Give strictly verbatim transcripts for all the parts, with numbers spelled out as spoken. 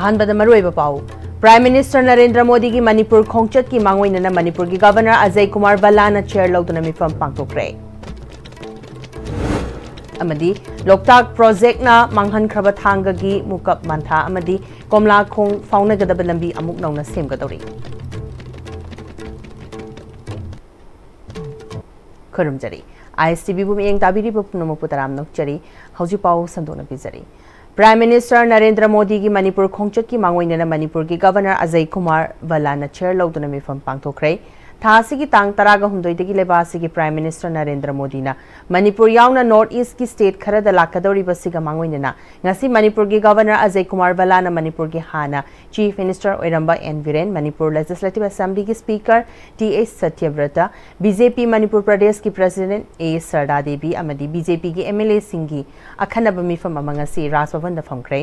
ꯑꯍꯥꯟꯕꯗ ꯃꯔꯨꯑꯣꯏꯕ ꯄꯥꯎ꯫ Prime Minister ꯅꯔꯦꯟꯗ꯭ꯔ ꯃꯣꯗꯤꯒꯤ ꯃꯅꯤꯄꯨꯔ ꯈꯣꯡꯆꯠꯀꯤ ꯃꯥꯡꯑꯣꯏꯅꯅ ꯃꯅꯤꯄꯨꯔꯒꯤ Governor ꯑꯖꯌ ꯀꯨꯃꯥꯔ ꯚꯜꯂꯥꯅ chair ꯂꯧꯗꯨꯅ ꯃꯤꯐꯝ ꯄꯥꯡꯊꯣꯛꯈ꯭ꯔꯦ꯫ ꯑꯃꯗꯤ ꯂꯣꯛꯇꯥꯛ projectꯅ ꯃꯥꯡꯍꯟꯈ꯭ꯔꯕ ꯊꯥꯡꯒꯒꯤ ꯃꯨꯀꯞ ꯃꯥꯟꯊꯥ ꯑꯃꯗꯤ ꯀꯣꯝꯂꯥꯈꯣꯡ ꯐꯥꯎꯅꯒꯗꯕ ꯂꯝꯕꯤ ꯑꯃꯨꯛ ꯅꯧꯅ ꯁꯦꯝꯒꯗꯧꯔꯤ꯫ ꯈꯨꯔꯨꯝꯖꯔꯤ꯫ ISTVꯕꯨ ꯃꯤꯠꯌꯦꯡ ꯇꯥꯕꯤꯔꯤꯕ ꯄꯨꯝꯅꯃꯛꯄꯨ ꯇꯔꯥꯝꯅ ꯑꯣꯛꯆꯔꯤ꯫ ꯍꯧꯖꯤꯛ ꯄꯥꯎ ꯁꯟꯗꯣꯛꯅ ꯄꯤꯖꯔꯤ꯫ Prime Minister ꯅꯔꯦꯟꯗ꯭ꯔ ꯃꯣꯗꯤꯒꯤ ꯃꯅꯤꯄꯨꯔ ꯈꯣꯡꯆꯠꯀꯤ ꯃꯥꯡꯑꯣꯏꯅꯅ ꯃꯅꯤꯄꯨꯔꯒꯤ Governor ꯑꯖꯌ ꯀꯨꯃꯥꯔ ꯚꯜꯂꯥꯅ chair ꯂꯧꯗꯨꯅ ꯃꯤꯐꯝ ꯄꯥꯡꯊꯣꯛꯈ꯭ꯔꯦ꯫ ꯊꯥ ꯑꯁꯤꯒꯤ ꯇꯥꯡ ꯇꯔꯥꯒ ꯍꯨꯝꯗꯣꯏꯗꯒꯤ ꯂꯩꯕꯥꯛ ꯑꯁꯤꯒꯤ Prime Minister ꯅꯔꯦꯟꯗ꯭ꯔ ꯃꯣꯗꯤꯅ ꯃꯅꯤꯄꯨꯔ ꯌꯥꯎꯅ North Eastꯀꯤ state ꯈꯔꯗ ꯂꯥꯛꯀꯗꯧꯔꯤꯕꯁꯤꯒ ꯃꯥꯡꯑꯣꯏꯅꯅ ꯉꯁꯤ ꯃꯅꯤꯄꯨꯔꯒꯤ Governor ꯑꯖꯌ ꯀꯨꯃꯥꯔ ꯚꯜꯂꯥꯅ ꯃꯅꯤꯄꯨꯔꯒꯤ ꯍꯥꯟꯅ Chief Minister ꯑꯣꯏꯔꯝꯕ N ꯕꯤꯔꯦꯟ, ꯃꯅꯤꯄꯨꯔ Legislative Assemblyꯒꯤ Speaker T H Satyabrata, BJP Manipur ꯄ꯭ꯔꯗꯦꯁꯀꯤ President ꯑꯦ ꯁꯔꯗꯥ ꯗꯦꯕꯤ ꯑꯃꯗꯤ BJPꯒꯤ MLAꯁꯤꯡꯒꯤ ꯑꯈꯟꯅꯕ ꯃꯤꯐꯝ ꯑꯃ ꯉꯁꯤ ꯔꯥꯖ ꯚꯕꯟꯗ ꯐꯝꯈ꯭ꯔꯦ꯫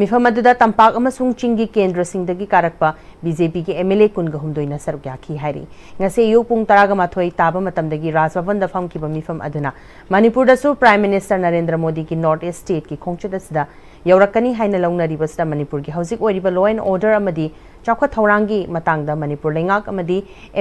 ꯃꯤꯐꯝ ꯑꯗꯨꯗ ꯇꯝꯄꯥꯛ ꯑꯃꯁꯨꯡ ꯆꯤꯡꯒꯤ ꯀꯦꯟꯗ꯭ꯔꯁꯤꯡꯗꯒꯤ ꯀꯥꯔꯛꯄ BJPꯒꯤ MLA ꯀꯨꯟꯒ ꯍꯨꯝꯗꯣꯏꯅ ꯁꯔꯨꯛ ꯌꯥꯈꯤ ꯍꯥꯏꯔꯤ꯫ ꯉꯁꯤ ꯑꯌꯨꯛ ꯄꯨꯡ ꯇꯔꯥꯒ ꯃꯥꯊꯣꯏ ꯇꯥꯕ ꯃꯇꯝꯗꯒꯤ ꯔꯥꯖ ꯚꯕꯟꯗ ꯐꯝꯈꯤꯕ ꯃꯤꯐꯝ ꯑꯗꯨꯅ ꯃꯅꯤꯄꯨꯔꯗꯁꯨ Prime Minister ꯅꯔꯦꯟꯗ꯭ꯔ ꯃꯣꯗꯤꯒꯤ North East stateꯀꯤ ꯈꯣꯡꯆꯠ ꯑꯁꯤꯗ ꯌꯧꯔꯛꯀꯅꯤ ꯍꯥꯏꯅ ꯂꯧꯅꯔꯤꯕꯁꯤꯗ ꯃꯅꯤꯄꯨꯔꯒꯤ ꯍꯧꯖꯤꯛ ꯑꯣꯏꯔꯤꯕ law and order ꯑꯃꯗꯤ ꯆꯥꯎꯈꯠ ꯊꯧꯔꯥꯡꯒꯤ ꯃꯇꯥꯡꯗ ꯃꯅꯤꯄꯨꯔ ꯂꯩꯉꯥꯛ ꯑꯃꯗꯤ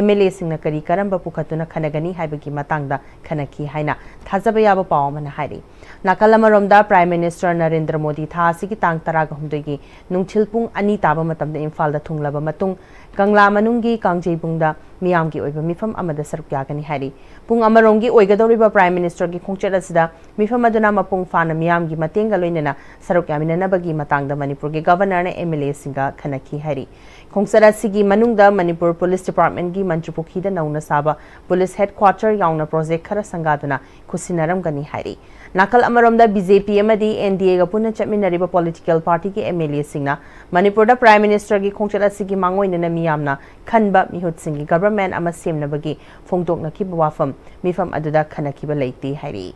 MLAꯁꯤꯡꯅ ꯀꯔꯤ ꯀꯔꯝꯕ ꯄꯨꯈꯠꯇꯨꯅ ꯈꯟꯅꯒꯅꯤ ꯍꯥꯏꯕꯒꯤ ꯃꯇꯥꯡꯗ ꯈꯟꯅꯈꯤ ꯍꯥꯏꯅ ꯊꯥꯖꯕ ꯌꯥꯕ ꯄꯥꯎ ꯑꯃꯅ ꯍꯥꯏꯔꯤ꯫ ꯅꯥꯀꯜ ꯑꯃꯔꯣꯝꯗ Prime Minister ꯅꯔꯦꯟꯗ꯭ꯔ ꯃꯣꯗꯤ ꯊꯥ ꯑꯁꯤꯒꯤ ꯇꯥꯡ ꯇꯔꯥꯒ ꯍꯨꯝꯗꯣꯏꯒꯤ ꯅꯨꯡꯊꯤꯜ ꯄꯨꯡ ꯑꯅꯤ ꯇꯥꯕ ꯃꯇꯝꯗ ꯏꯝꯐꯥꯜꯗ ꯊꯨꯡꯂꯕ ꯃꯇꯨꯡ ꯀꯪꯂꯥ ꯃꯅꯨꯡꯒꯤ ꯀꯥꯡꯖꯩꯕꯨꯡꯗ ꯃꯤꯌꯥꯝꯒꯤ ꯑꯣꯏꯕ ꯃꯤꯐꯝ ꯑꯃꯗ ꯁꯔꯨꯛ ꯌꯥꯒꯅꯤ ꯍꯥꯏꯔꯤ꯫ ꯄꯨꯡ ꯑꯃꯔꯣꯝꯒꯤ ꯑꯣꯏꯒꯗꯧꯔꯤꯕ Prime Ministerꯒꯤ ꯈꯣꯡꯆꯠ ꯑꯁꯤꯗ ꯃꯤꯐꯝ ꯑꯗꯨꯅ ꯃꯄꯨꯡ ꯐꯥꯅ ꯃꯤꯌꯥꯝꯒꯤ ꯃꯇꯦꯡꯒ ꯂꯣꯏꯅꯅ ꯁꯔꯨꯛ ꯌꯥꯃꯤꯟꯅꯅꯕꯒꯤ ꯃꯇꯥꯡꯗ ꯃꯅꯤꯄꯨꯔꯒꯤ Governorꯅ MLAꯁꯤꯡꯒ ꯈꯟꯅꯈꯤ ꯍꯥꯏꯔꯤ꯫ ꯈꯣꯡꯆꯠ ꯑꯁꯤꯒꯤ ꯃꯅꯨꯡꯗ ꯃꯅꯤꯄꯨꯔ Police Departmentꯀꯤ ꯃꯟꯇ꯭ꯔꯤꯄꯨꯈ꯭ꯔꯤꯗ ꯅꯧꯅ ꯁꯥꯕ Police Headquarter ꯌꯥꯎꯅ project ꯈꯔ ꯁꯪꯒꯥꯗꯨꯅ ꯈꯨꯠꯁꯤꯟꯅꯔꯝꯒꯅꯤ ꯍꯥꯏꯔꯤ꯫ ꯅꯥꯀꯜ ꯑꯃꯔꯣꯝꯗ BJP ꯑꯃꯗꯤ NDAꯒ ꯄꯨꯟꯅ ꯆꯠꯃꯤꯟꯅꯔꯤꯕ political partyꯒꯤ MLAꯁꯤꯡꯅ ꯃꯅꯤꯄꯨꯔꯗ Prime Ministerꯒꯤ ꯈꯣꯡꯆꯠ ꯑꯁꯤꯒꯤ ꯃꯥꯡꯑꯣꯏꯅꯅ ꯃꯤꯌꯥꯝꯅ ꯈꯟꯕ ꯃꯤꯍꯨꯠꯁꯤꯡꯒꯤ government ꯑꯃ ꯁꯦꯝꯅꯕꯒꯤ ꯐꯣꯡꯗꯣꯛꯅꯈꯤꯕ ꯋꯥꯐꯝ ꯃꯤꯐꯝ ꯑꯗꯨꯗ ꯈꯟꯅꯈꯤꯕ ꯂꯩꯇꯦ ꯍꯥꯏꯔꯤ꯫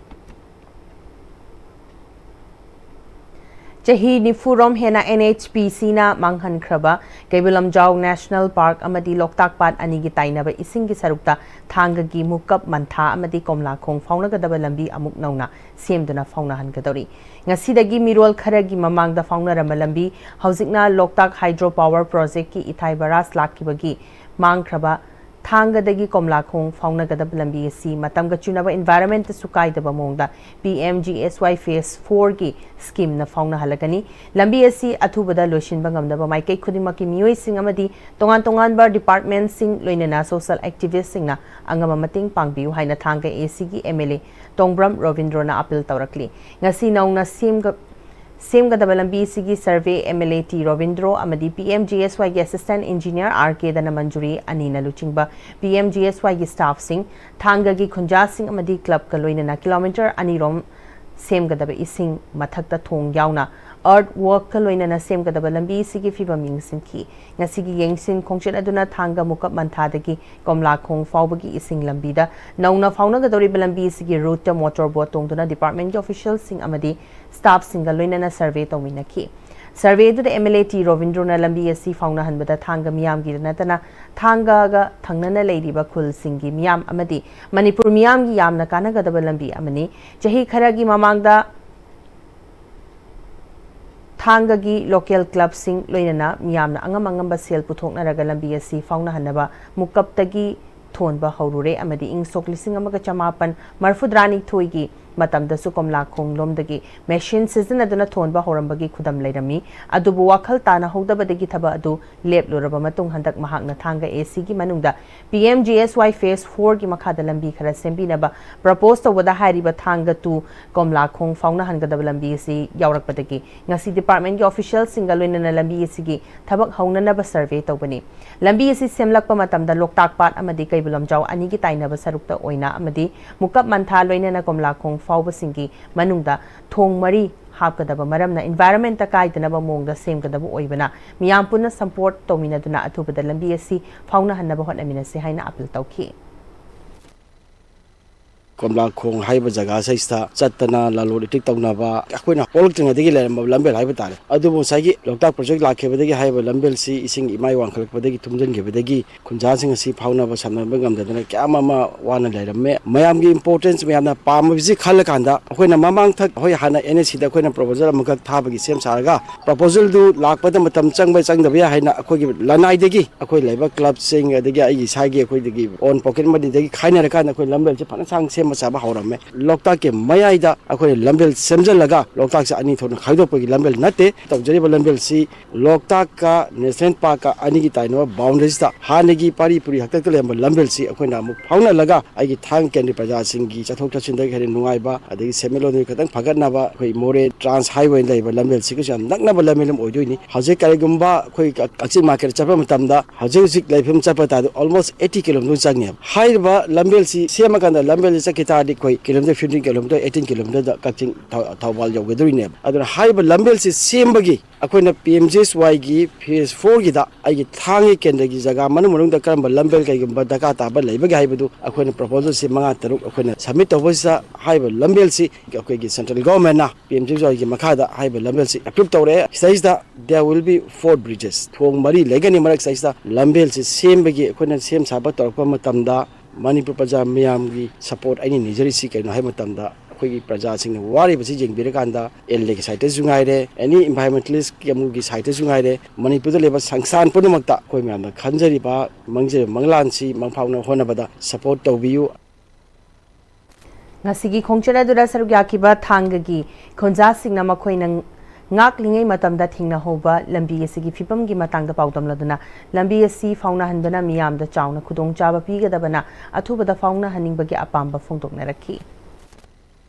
ꯆꯍꯤ ꯅꯤꯐꯨꯔꯣꯝ ꯍꯦꯟꯅ NHPCꯅ ꯃꯥꯡꯍꯟꯈ꯭ꯔꯕ ꯀꯩꯕꯨꯜ ꯂꯝꯖꯥꯎ National Park ꯑꯃꯗꯤ ꯂꯣꯛꯇꯥꯛ ꯄꯥꯠ ꯑꯅꯤꯒꯤ ꯇꯥꯏꯅꯕ ꯏꯁꯤꯡꯒꯤ ꯁꯔꯨꯛꯇ ꯊꯥꯡꯒꯒꯤ ꯃꯨꯀꯞ ꯃꯟꯊꯥ ꯑꯃꯗꯤ ꯀꯣꯝꯂꯥꯈꯣꯡ ꯐꯥꯎꯅꯒꯗꯕ ꯂꯝꯕꯤ ꯑꯃꯨꯛ ꯅꯧꯅ ꯁꯦꯝꯗꯨꯅ ꯐꯥꯎꯅꯍꯟꯒꯗꯧꯔꯤ꯫ ꯉꯁꯤꯗꯒꯤ ꯃꯤꯔꯣꯜ ꯈꯔꯒꯤ ꯃꯃꯥꯡꯗ ꯐꯥꯎꯅꯔꯝꯕ ꯂꯝꯕꯤ ꯍꯧꯖꯤꯛꯅ ꯂꯣꯛꯇꯥꯛ Hydro Power Projectꯀꯤ ꯏꯊꯥꯏ ꯕꯔꯥꯖ ꯂꯥꯛꯈꯤꯕꯒꯤ ꯃꯥꯡꯈ꯭ꯔꯕ ꯊꯥꯡꯒꯗꯒꯤ ꯀꯣꯝꯂꯥꯈꯣꯡ ꯐꯥꯎꯅꯒꯗꯕ ꯂꯝꯕꯤ ꯑꯁꯤ ꯃꯇꯝꯒ ꯆꯨꯅꯕ environmentꯇꯁꯨ ꯀꯥꯏꯗꯕ ꯃꯑꯣꯡꯗ PMGSY Phase Fourꯒꯤ schemeꯅ ꯐꯥꯎꯅꯍꯜꯂꯒꯅꯤ꯫ ꯂꯝꯕꯤ ꯑꯁꯤ ꯑꯊꯨꯕꯗ ꯂꯣꯏꯁꯤꯟꯕ ꯉꯝꯅꯕ ꯃꯥꯏꯀꯩ ꯈꯨꯗꯤꯡꯃꯛꯀꯤ ꯃꯤꯑꯣꯏꯁꯤꯡ ꯑꯃꯗꯤ ꯇꯣꯉꯥꯟ ꯇꯣꯉꯥꯟꯕ departmentꯁꯤꯡ ꯂꯣꯏꯅꯅ social activistꯁꯤꯡꯅ ꯑꯉꯝꯕ ꯃꯇꯦꯡ ꯄꯥꯡꯕꯤꯌꯨ ꯍꯥꯏꯅ ꯊꯥꯡꯒ ACꯒꯤ MLA ꯇꯣꯡꯕ꯭ꯔꯝ ꯔꯣꯕꯤꯟꯗ꯭ꯔꯣꯅ appeal ꯇꯧꯔꯛꯂꯤ꯫ ꯉꯁꯤ ꯅꯧꯅ ꯁꯦꯝꯒ-, ꯁꯦꯝꯒꯗꯕ ꯂꯝꯕꯤ ꯑꯁꯤꯒꯤ survey MLA ꯇꯤ ꯔꯣꯕꯤꯟꯗ꯭ꯔꯣ ꯑꯃꯗꯤ PMGSYꯒꯤ Assistant Engineer RK ꯙꯅꯃꯟꯖꯨꯔꯤ ꯑꯅꯤꯅ ꯂꯨꯆꯤꯡꯕ PMGSYꯒꯤ staffꯁꯤꯡ, ꯊꯥꯡꯒꯒꯤ ꯈꯨꯟꯖꯥꯁꯤꯡ ꯑꯃꯗꯤ clubꯀ ꯂꯣꯏꯅꯅ kilometre ꯑꯅꯤꯔꯣꯝ ꯁꯦꯝꯒꯗꯕ ꯏꯁꯤꯡ ꯃꯊꯛꯇ ꯊꯣꯡ ꯌꯥꯎꯅ earth workꯀ ꯂꯣꯏꯅꯅ ꯁꯦꯝꯒꯗꯕ ꯂꯝꯕꯤ ꯑꯁꯤꯒꯤ ꯐꯤꯕꯝ ꯌꯦꯡꯁꯤꯟꯈꯤ꯫ ꯉꯁꯤꯒꯤ ꯌꯦꯡꯁꯤꯟ ꯈꯣꯡꯆꯠ ꯑꯗꯨꯅ ꯊꯥꯡꯒ ꯃꯨꯀꯞ ꯃꯟꯊꯥꯗꯒꯤ ꯀꯣꯝꯂꯥꯈꯣꯡ ꯐꯥꯎꯕꯒꯤ ꯏꯁꯤꯡ ꯂꯝꯕꯤꯗ ꯅꯧꯅ ꯐꯥꯎꯅꯒꯗꯧꯔꯤꯕ ꯂꯝꯕꯤ ꯑꯁꯤꯒꯤ routeꯇ motor boat ꯇꯣꯡꯗꯨꯅ departmentꯀꯤ officialꯁꯤꯡ ꯑꯃꯗꯤ staffꯁꯤꯡꯒ ꯂꯣꯏꯅꯅ survey ꯇꯧꯃꯤꯟꯅꯈꯤ꯫ Survey ꯑꯗꯨꯗ MLA ꯇꯤ ꯔꯣꯕꯤꯟꯗ꯭ꯔꯣꯅ ꯂꯝꯕꯤ ꯑꯁꯤ ꯐꯥꯎꯅꯍꯟꯕꯗ ꯊꯥꯡꯒ ꯃꯤꯌꯥꯝꯒꯤꯗ ꯅꯠꯇꯅ ꯊꯥꯡꯒꯒ ꯊꯪꯅꯅ ꯂꯩꯔꯤꯕ ꯈꯨꯜꯁꯤꯡꯒꯤ ꯃꯤꯌꯥꯝ ꯑꯃꯗꯤ ꯃꯅꯤꯄꯨꯔ ꯃꯤꯌꯥꯝꯒꯤ ꯌꯥꯝꯅ ꯀꯥꯟꯅꯒꯗꯕ ꯂꯝꯕꯤ ꯑꯃꯅꯤ꯫ ꯆꯍꯤ ꯈꯔꯒꯤ ꯃꯃꯥꯡꯗ ꯊꯥꯡꯒꯒꯤ local clubꯁꯤꯡ ꯂꯣꯏꯅꯅ ꯃꯤꯌꯥꯝꯅ ꯑꯉꯝ ꯑꯉꯝꯕ ꯁꯦꯜ ꯄꯨꯊꯣꯛꯅꯔꯒ ꯂꯝꯕꯤ ꯑꯁꯤ ꯐꯥꯎꯅꯍꯟꯅꯕ ꯃꯨꯀꯞꯇꯒꯤ ꯊꯣꯟꯕ ꯍꯧꯔꯨꯔꯦ ꯑꯃꯗꯤ ꯏꯪ ꯁꯣꯛ ꯂꯤꯁꯤꯡ ꯑꯃꯒ ꯆꯃꯥꯄꯟ ꯃꯔꯐꯨꯇꯔꯥꯅꯤꯊꯣꯏꯒꯤ ꯃꯇꯝꯗꯁꯨ ꯀꯣꯝꯂꯥꯈꯣꯡ ꯂꯣꯝꯗꯒꯤ machine ꯁꯤꯖꯤꯟꯅꯗꯨꯅ ꯊꯣꯟꯕ ꯍꯧꯔꯝꯕꯒꯤ ꯈꯨꯗꯝ ꯂꯩꯔꯝꯃꯤ꯫ ꯑꯗꯨꯕꯨ ꯋꯥꯈꯜ ꯇꯥꯅꯍꯧꯗꯕꯗꯒꯤ ꯊꯕꯛ ꯑꯗꯨ ꯂꯦꯞꯂꯨꯔꯕ ꯃꯇꯨꯡ ꯍꯟꯗꯛ ꯃꯍꯥꯛꯅ ꯊꯥꯡꯒ ACꯒꯤ ꯃꯅꯨꯡꯗ PMGSY Phase Fourꯒꯤ ꯃꯈꯥꯗ ꯂꯝꯕꯤ ꯈꯔ ꯁꯦꯝꯕꯤꯅꯕ propose ꯇꯧꯕꯗ ꯍꯥꯏꯔꯤꯕ ꯊꯥꯡꯒ to ꯀꯣꯝꯂꯥꯈꯣꯡ ꯐꯥꯎꯅꯍꯟꯒꯗꯕ ꯂꯝꯕꯤ ꯑꯁꯤ ꯌꯥꯎꯔꯛꯄꯗꯒꯤ ꯉꯁꯤ departmentꯀꯤ officialꯁꯤꯡꯒ ꯂꯣꯏꯅꯅ ꯂꯝꯕꯤ ꯑꯁꯤꯒꯤ ꯊꯕꯛ ꯍꯧꯅꯅꯕ survey ꯇꯧꯕꯅꯤ꯫ ꯂꯝꯕꯤ ꯑꯁꯤ ꯁꯦꯝꯂꯛꯄ ꯃꯇꯝꯗ ꯂꯣꯛꯇꯥꯛ ꯄꯥꯠ ꯑꯃꯗꯤ ꯀꯩꯕꯨꯜ ꯂꯝꯖꯥꯎ ꯑꯅꯤꯒꯤ ꯇꯥꯏꯅꯕ ꯁꯔꯨꯛꯇ ꯑꯣꯏꯅ ꯑꯃꯗꯤ ꯃꯨꯀꯞ ꯃꯟꯊꯥ ꯂꯣꯏꯅꯅ ꯀꯣꯝꯂꯥꯈꯣꯡ ꯐꯥꯎꯕꯁꯤꯡꯒꯤ ꯃꯅꯨꯡꯗ ꯊꯣꯡ ꯃꯔꯤ ꯍꯥꯞꯀꯗꯕ ꯃꯔꯝꯅ environmentꯇ ꯀꯥꯏꯗꯅꯕ ꯃꯑꯣꯡꯗ ꯁꯦꯝꯒꯗꯕ ꯑꯣꯏꯕꯅ ꯃꯤꯌꯥꯝ ꯄꯨꯟꯅ support ꯇꯧꯃꯤꯟꯅꯗꯨꯅ ꯑꯊꯨꯕꯗ ꯂꯝꯕꯤ ꯑꯁꯤ ꯐꯥꯎꯅꯍꯟꯅꯕ ꯍꯣꯠꯅꯃꯤꯟꯅꯁꯤ ꯍꯥꯏꯅ appeal ꯇꯧꯈꯤ꯫ ꯀꯣꯝꯂꯥꯈꯣꯡ ꯍꯥꯏꯕ ꯖꯒꯥꯁꯤꯗꯩꯁꯤꯗ ꯆꯠꯇꯅ ꯂꯂꯣꯟ ꯏꯇꯤꯛ ꯇꯧꯅꯕ, ꯑꯩꯈꯣꯏꯅ ꯄꯣꯛꯂꯛꯇ꯭ꯔꯤꯉꯩꯗꯒꯤ ꯂꯩꯔꯝꯕ ꯂꯝꯕꯦꯜ ꯍꯥꯏꯕ ꯇꯥꯔꯦ꯫ ꯑꯗꯨꯕꯨ ꯉꯁꯥꯏꯒꯤ ꯂꯣꯛꯇꯥꯛ ꯄ꯭ꯔꯣꯖꯦꯛ ꯂꯥꯛꯈꯤꯕꯗꯒꯤ ꯍꯥꯏꯔꯤꯕ ꯂꯝꯕꯦꯜꯁꯤ ꯏꯁꯤꯡ ꯏꯃꯥꯏ ꯋꯥꯡꯈꯠꯂꯛꯄꯗꯒꯤ ꯊꯨꯝꯖꯤꯟꯈꯤꯕꯗꯒꯤ ꯈꯨꯟꯖꯥꯁꯤꯡ ꯑꯁꯤ ꯐꯥꯎꯅꯕ ꯁꯝꯅꯕ ꯉꯝꯗꯗꯅ ꯀꯌꯥ ꯑꯃ ꯋꯥꯅ ꯂꯩꯔꯝꯃꯦ꯫ ꯃꯌꯥꯝꯒꯤ ꯏꯝꯄꯣꯔꯇꯦꯟꯁ, ꯃꯌꯥꯝꯅ ꯄꯥꯝꯕꯁꯤ ꯈꯜꯂꯀꯥꯟꯗ ꯑꯩꯈꯣꯏꯅ ꯃꯃꯥꯡꯊꯛ ꯑꯩꯈꯣꯏ ꯍꯥꯟꯅ ꯑꯦꯟ ꯑꯦꯁ ꯁꯤꯗ ꯑꯩꯈꯣꯏꯅ ꯄ꯭ꯔꯣꯄꯣꯖꯦꯜ ꯑꯃꯈꯛ ꯊꯥꯕꯒꯤ ꯁꯦꯝ ꯁꯥꯔꯒ ꯄ꯭ꯔꯣꯄꯣꯖꯦꯜꯗꯨ ꯂꯥꯛꯄꯗ ꯃꯇꯝ ꯆꯪꯕ ꯆꯪꯗꯕ ꯌꯥꯏ ꯍꯥꯏꯅ ꯑꯩꯈꯣꯏꯒꯤ ꯂꯅꯥꯏꯗꯒꯤ ꯑꯩꯈꯣꯏ ꯂꯩꯕ ꯀ꯭ꯂꯕꯁꯤꯡ ꯑꯗꯒꯤ ꯑꯩꯒꯤ ꯏꯁꯥꯒꯤ ꯑꯩꯈꯣꯏꯗꯒꯤ ꯑꯣꯟ ꯄꯣꯀꯦꯠ ꯃꯅꯤꯗꯒꯤ ꯈꯥꯏꯅꯔꯀꯥꯟꯗ ꯑꯩꯈꯣꯏ ꯂꯝꯕꯦꯜꯁꯦ ꯐꯖꯅ ꯁꯥꯡ ꯁꯦꯝꯕ ꯁꯥꯕ ꯍꯧꯔꯝꯃꯦ꯫ ꯂꯣꯛꯇꯥꯛꯀꯤ ꯃꯌꯥꯏꯗ ꯑꯩꯈꯣꯏꯅ ꯂꯝꯕꯦꯜ ꯁꯦꯝꯖꯤꯜꯂꯒ ꯂꯣꯛꯇꯥꯛꯁꯦ ꯑꯅꯤ ꯊꯣꯛꯅ ꯈꯥꯏꯗꯣꯛꯄꯒꯤ ꯂꯝꯕꯦꯜ ꯅꯠꯇꯦ꯫ ꯇꯧꯖꯔꯤꯕ ꯂꯝꯕꯦꯜꯁꯤ ꯂꯣꯛꯇꯥꯛꯀ ꯅꯦꯁꯅꯦꯜ ꯄꯥꯔꯛꯀ ꯑꯅꯤꯒꯤ ꯇꯥꯏꯅꯕ ꯕꯥꯎꯟꯗꯔꯤꯁꯤꯗ ꯍꯥꯟꯅꯒꯤ ꯄꯥꯔꯤ ꯄꯨꯔꯤ ꯍꯥꯛꯇꯛꯇ ꯂꯩꯔꯝꯕ ꯂꯝꯕꯦꯜꯁꯤ ꯑꯩꯈꯣꯏꯅ ꯑꯃꯨꯛ ꯐꯥꯎꯅꯍꯜꯂꯒ ꯑꯩꯒꯤ ꯊꯥꯡ ꯀꯦꯟꯗ꯭ꯔꯤ ꯄ꯭ꯔꯖꯥꯁꯤꯡꯒꯤ ꯆꯠꯊꯣꯛ ꯆꯠꯁꯤꯟꯗꯒꯤ ꯍꯦꯟꯅ ꯅꯨꯡꯉꯥꯏꯕ ꯑꯗꯒꯤ ꯁꯦꯟꯃꯤꯠꯂꯣꯟꯗꯒꯤ ꯈꯤꯇꯪ ꯐꯒꯠꯅꯕ ꯑꯩꯈꯣꯏ ꯃꯣꯔꯦ ꯇ꯭ꯔꯥꯟꯁ ꯍꯥꯏꯋꯦ ꯑꯣꯏꯅ ꯂꯩꯕ ꯂꯝꯕꯦꯜꯁꯤꯒꯁꯨ ꯌꯥꯝ ꯅꯛꯅꯕ ꯂꯝꯕꯦꯜ ꯑꯃ ꯑꯣꯏꯗꯣꯏꯅꯤ꯫ ꯍꯧꯖꯤꯛ ꯀꯔꯤꯒꯨꯝꯕ ꯑꯩꯈꯣꯏ ꯀꯛꯆꯤꯡ ꯃꯥꯔꯀꯦꯠ ꯆꯠꯄ ꯃꯇꯝꯗ ꯍꯧꯖꯤꯛ ꯍꯧꯖꯤꯛ ꯂꯩꯐꯝ ꯆꯠꯄ ꯇꯥꯔꯗꯤ ꯑꯣꯜꯃꯣꯁ ꯑꯩꯠꯇꯤ ꯀꯤꯂꯣꯃꯤꯇꯔ ꯆꯪꯉꯦꯕ꯫ ꯍꯥꯏꯔꯤꯕ ꯂꯝꯕꯦꯜꯁꯤ ꯁꯦꯝꯃꯀꯥꯟꯗ ꯂꯝꯕꯦꯜꯁꯤ ꯆꯠꯈꯤ ꯇꯥꯔꯗꯤ ꯑꯩꯈꯣꯏ ꯀꯤꯂꯣꯃꯤꯇꯔ ꯐꯤꯐꯇꯤꯟ ꯀꯤꯂꯣꯃꯤꯇꯔ, ꯑꯩꯠꯇꯤꯟ ꯀꯤꯂꯣꯃꯤꯇꯔꯗ ꯀꯛꯆꯤꯡ ꯊꯧ-, ꯊꯧꯕꯥꯜ ꯌꯧꯒꯗꯣꯔꯤꯅꯦꯕ꯫ ꯑꯗꯨꯅ ꯍꯥꯏꯔꯤꯕ ꯂꯝꯕꯦꯜꯁꯤ ꯁꯦꯝꯕꯒꯤ ꯑꯩꯈꯣꯏꯅ ꯄꯤ ꯑꯦꯝ ꯖꯤ ꯑꯦꯁ ꯋꯥꯏꯒꯤ ꯐꯦꯁ ꯐꯣꯔꯒꯤꯗ ꯑꯩꯒꯤ ꯊꯥꯡꯒꯤ ꯀꯦꯟꯗ꯭ꯔꯒꯤ ꯖꯒꯥ ꯃꯅꯨꯡ ꯃꯅꯨꯡꯗ ꯀꯔꯝꯕ ꯂꯝꯕꯦꯜ ꯀꯩꯒꯨꯝꯕ ꯗꯔꯀꯥꯔ ꯇꯥꯕ ꯂꯩꯕꯒꯦ ꯍꯥꯏꯕꯗꯨ ꯑꯩꯈꯣꯏꯅ ꯄ꯭ꯔꯣꯄꯣꯖꯦꯜꯁꯤ ꯃꯉꯥ ꯇꯔꯨꯛ ꯑꯩꯈꯣꯏꯅ ꯁꯕꯃꯤꯠ ꯇꯧꯕꯁꯤꯗ ꯍꯥꯏꯔꯤꯕ ꯂꯝꯕꯦꯜꯁꯤ ꯑꯩꯈꯣꯏꯒꯤ ꯁꯦꯟꯇ꯭ꯔꯦꯜ ꯒꯣꯚꯔꯟꯃꯦꯟꯠꯅ ꯄꯤ ꯑꯦꯝ ꯖꯤ ꯑꯦꯁ ꯋꯥꯏꯒꯤ ꯃꯈꯥꯗ ꯍꯥꯏꯔꯤꯕ ꯂꯝꯕꯦꯜꯁꯤ ꯑꯦꯄ꯭ꯔꯨꯞ ꯇꯧꯔꯛꯑꯦ꯫ ꯁꯤꯗꯩꯁꯤꯗ there will be four bridges, ꯊꯣꯡ ꯃꯔꯤ ꯂꯩꯒꯅꯤ꯫ ꯃꯔꯛ ꯁꯤꯗꯩꯁꯤꯗ ꯂꯝꯕꯦꯜꯁꯤ ꯁꯦꯝꯕꯒꯤ ꯑꯩꯈꯣꯏꯅ ꯁꯦꯝ ꯁꯥꯕ ꯇꯧꯔꯛꯄ ꯃꯇꯝꯗ ꯃꯅꯤꯄꯨꯔ ꯄ꯭ꯔꯖꯥ ꯃꯤꯌꯥꯝꯒꯤ ꯁꯄꯣꯔꯠ ꯑꯩꯅ ꯅꯤꯖꯔꯤꯁꯤ ꯀꯩꯅꯣ ꯍꯥꯏꯕ ꯃꯇꯝꯗ ꯑꯩꯈꯣꯏꯒꯤ ꯄ꯭ꯔꯖꯥꯁꯤꯡꯅ ꯋꯥꯔꯤꯕꯁꯤ ꯌꯦꯡꯕꯤꯔꯀꯥꯟꯗ ꯑꯦꯜ ꯑꯦꯒꯤ ꯁꯥꯏꯠꯇꯁꯨ ꯉꯥꯏꯔꯦ, ꯑꯦꯅꯤ ꯏꯟꯚꯥꯏꯔꯣꯟꯃꯦꯟꯇꯦꯂꯤꯁ ꯀꯥꯡꯕꯨꯒꯤ ꯁꯥꯏꯠꯇꯁꯨ ꯉꯥꯏꯔꯦ, ꯃꯅꯤꯄꯨꯔꯗ ꯂꯩꯕ ꯁꯪꯁꯊꯥꯟ ꯄꯨꯝꯅꯃꯛꯇ ꯑꯩꯈꯣꯏ ꯃꯌꯥꯝꯅ ꯈꯟꯖꯔꯤꯕ ꯃꯪꯖꯔꯤꯕ ꯃꯪꯂꯥꯟꯁꯤ ꯃꯪꯐꯥꯎꯅ ꯍꯣꯠꯅꯕꯗ ꯁꯄꯣꯔꯠ ꯇꯧꯕꯤꯌꯨ꯫ ꯉꯁꯤꯒꯤ ꯈꯣꯡꯆꯠ ꯑꯗꯨꯗ ꯁꯔꯨꯛ ꯌꯥꯈꯤꯕ ꯊꯥꯡꯒꯒꯤ ꯈꯨꯟꯖꯥꯁꯤꯡꯅ ꯃꯈꯣꯏꯅ ꯉꯥꯛꯂꯤꯉꯩ ꯃꯇꯝꯗ ꯊꯦꯡꯅꯍꯧꯕ ꯂꯝꯕꯤ ꯑꯁꯤꯒꯤ ꯐꯤꯕꯝꯒꯤ ꯃꯇꯥꯡꯗ ꯄꯥꯎꯗꯝꯂꯗꯨꯅ ꯂꯝꯕꯤ ꯑꯁꯤ ꯐꯥꯎꯅꯍꯟꯕꯅ ꯃꯤꯌꯥꯝꯗ ꯆꯥꯎꯅ ꯈꯨꯗꯣꯡꯆꯥꯕ ꯄꯤꯒꯗꯕꯅ ꯑꯊꯨꯕꯗ ꯐꯥꯎꯅꯍꯟꯅꯤꯡꯕꯒꯤ ꯑꯄꯥꯝꯕ ꯐꯣꯡꯗꯣꯛꯅꯔꯛꯈꯤ꯫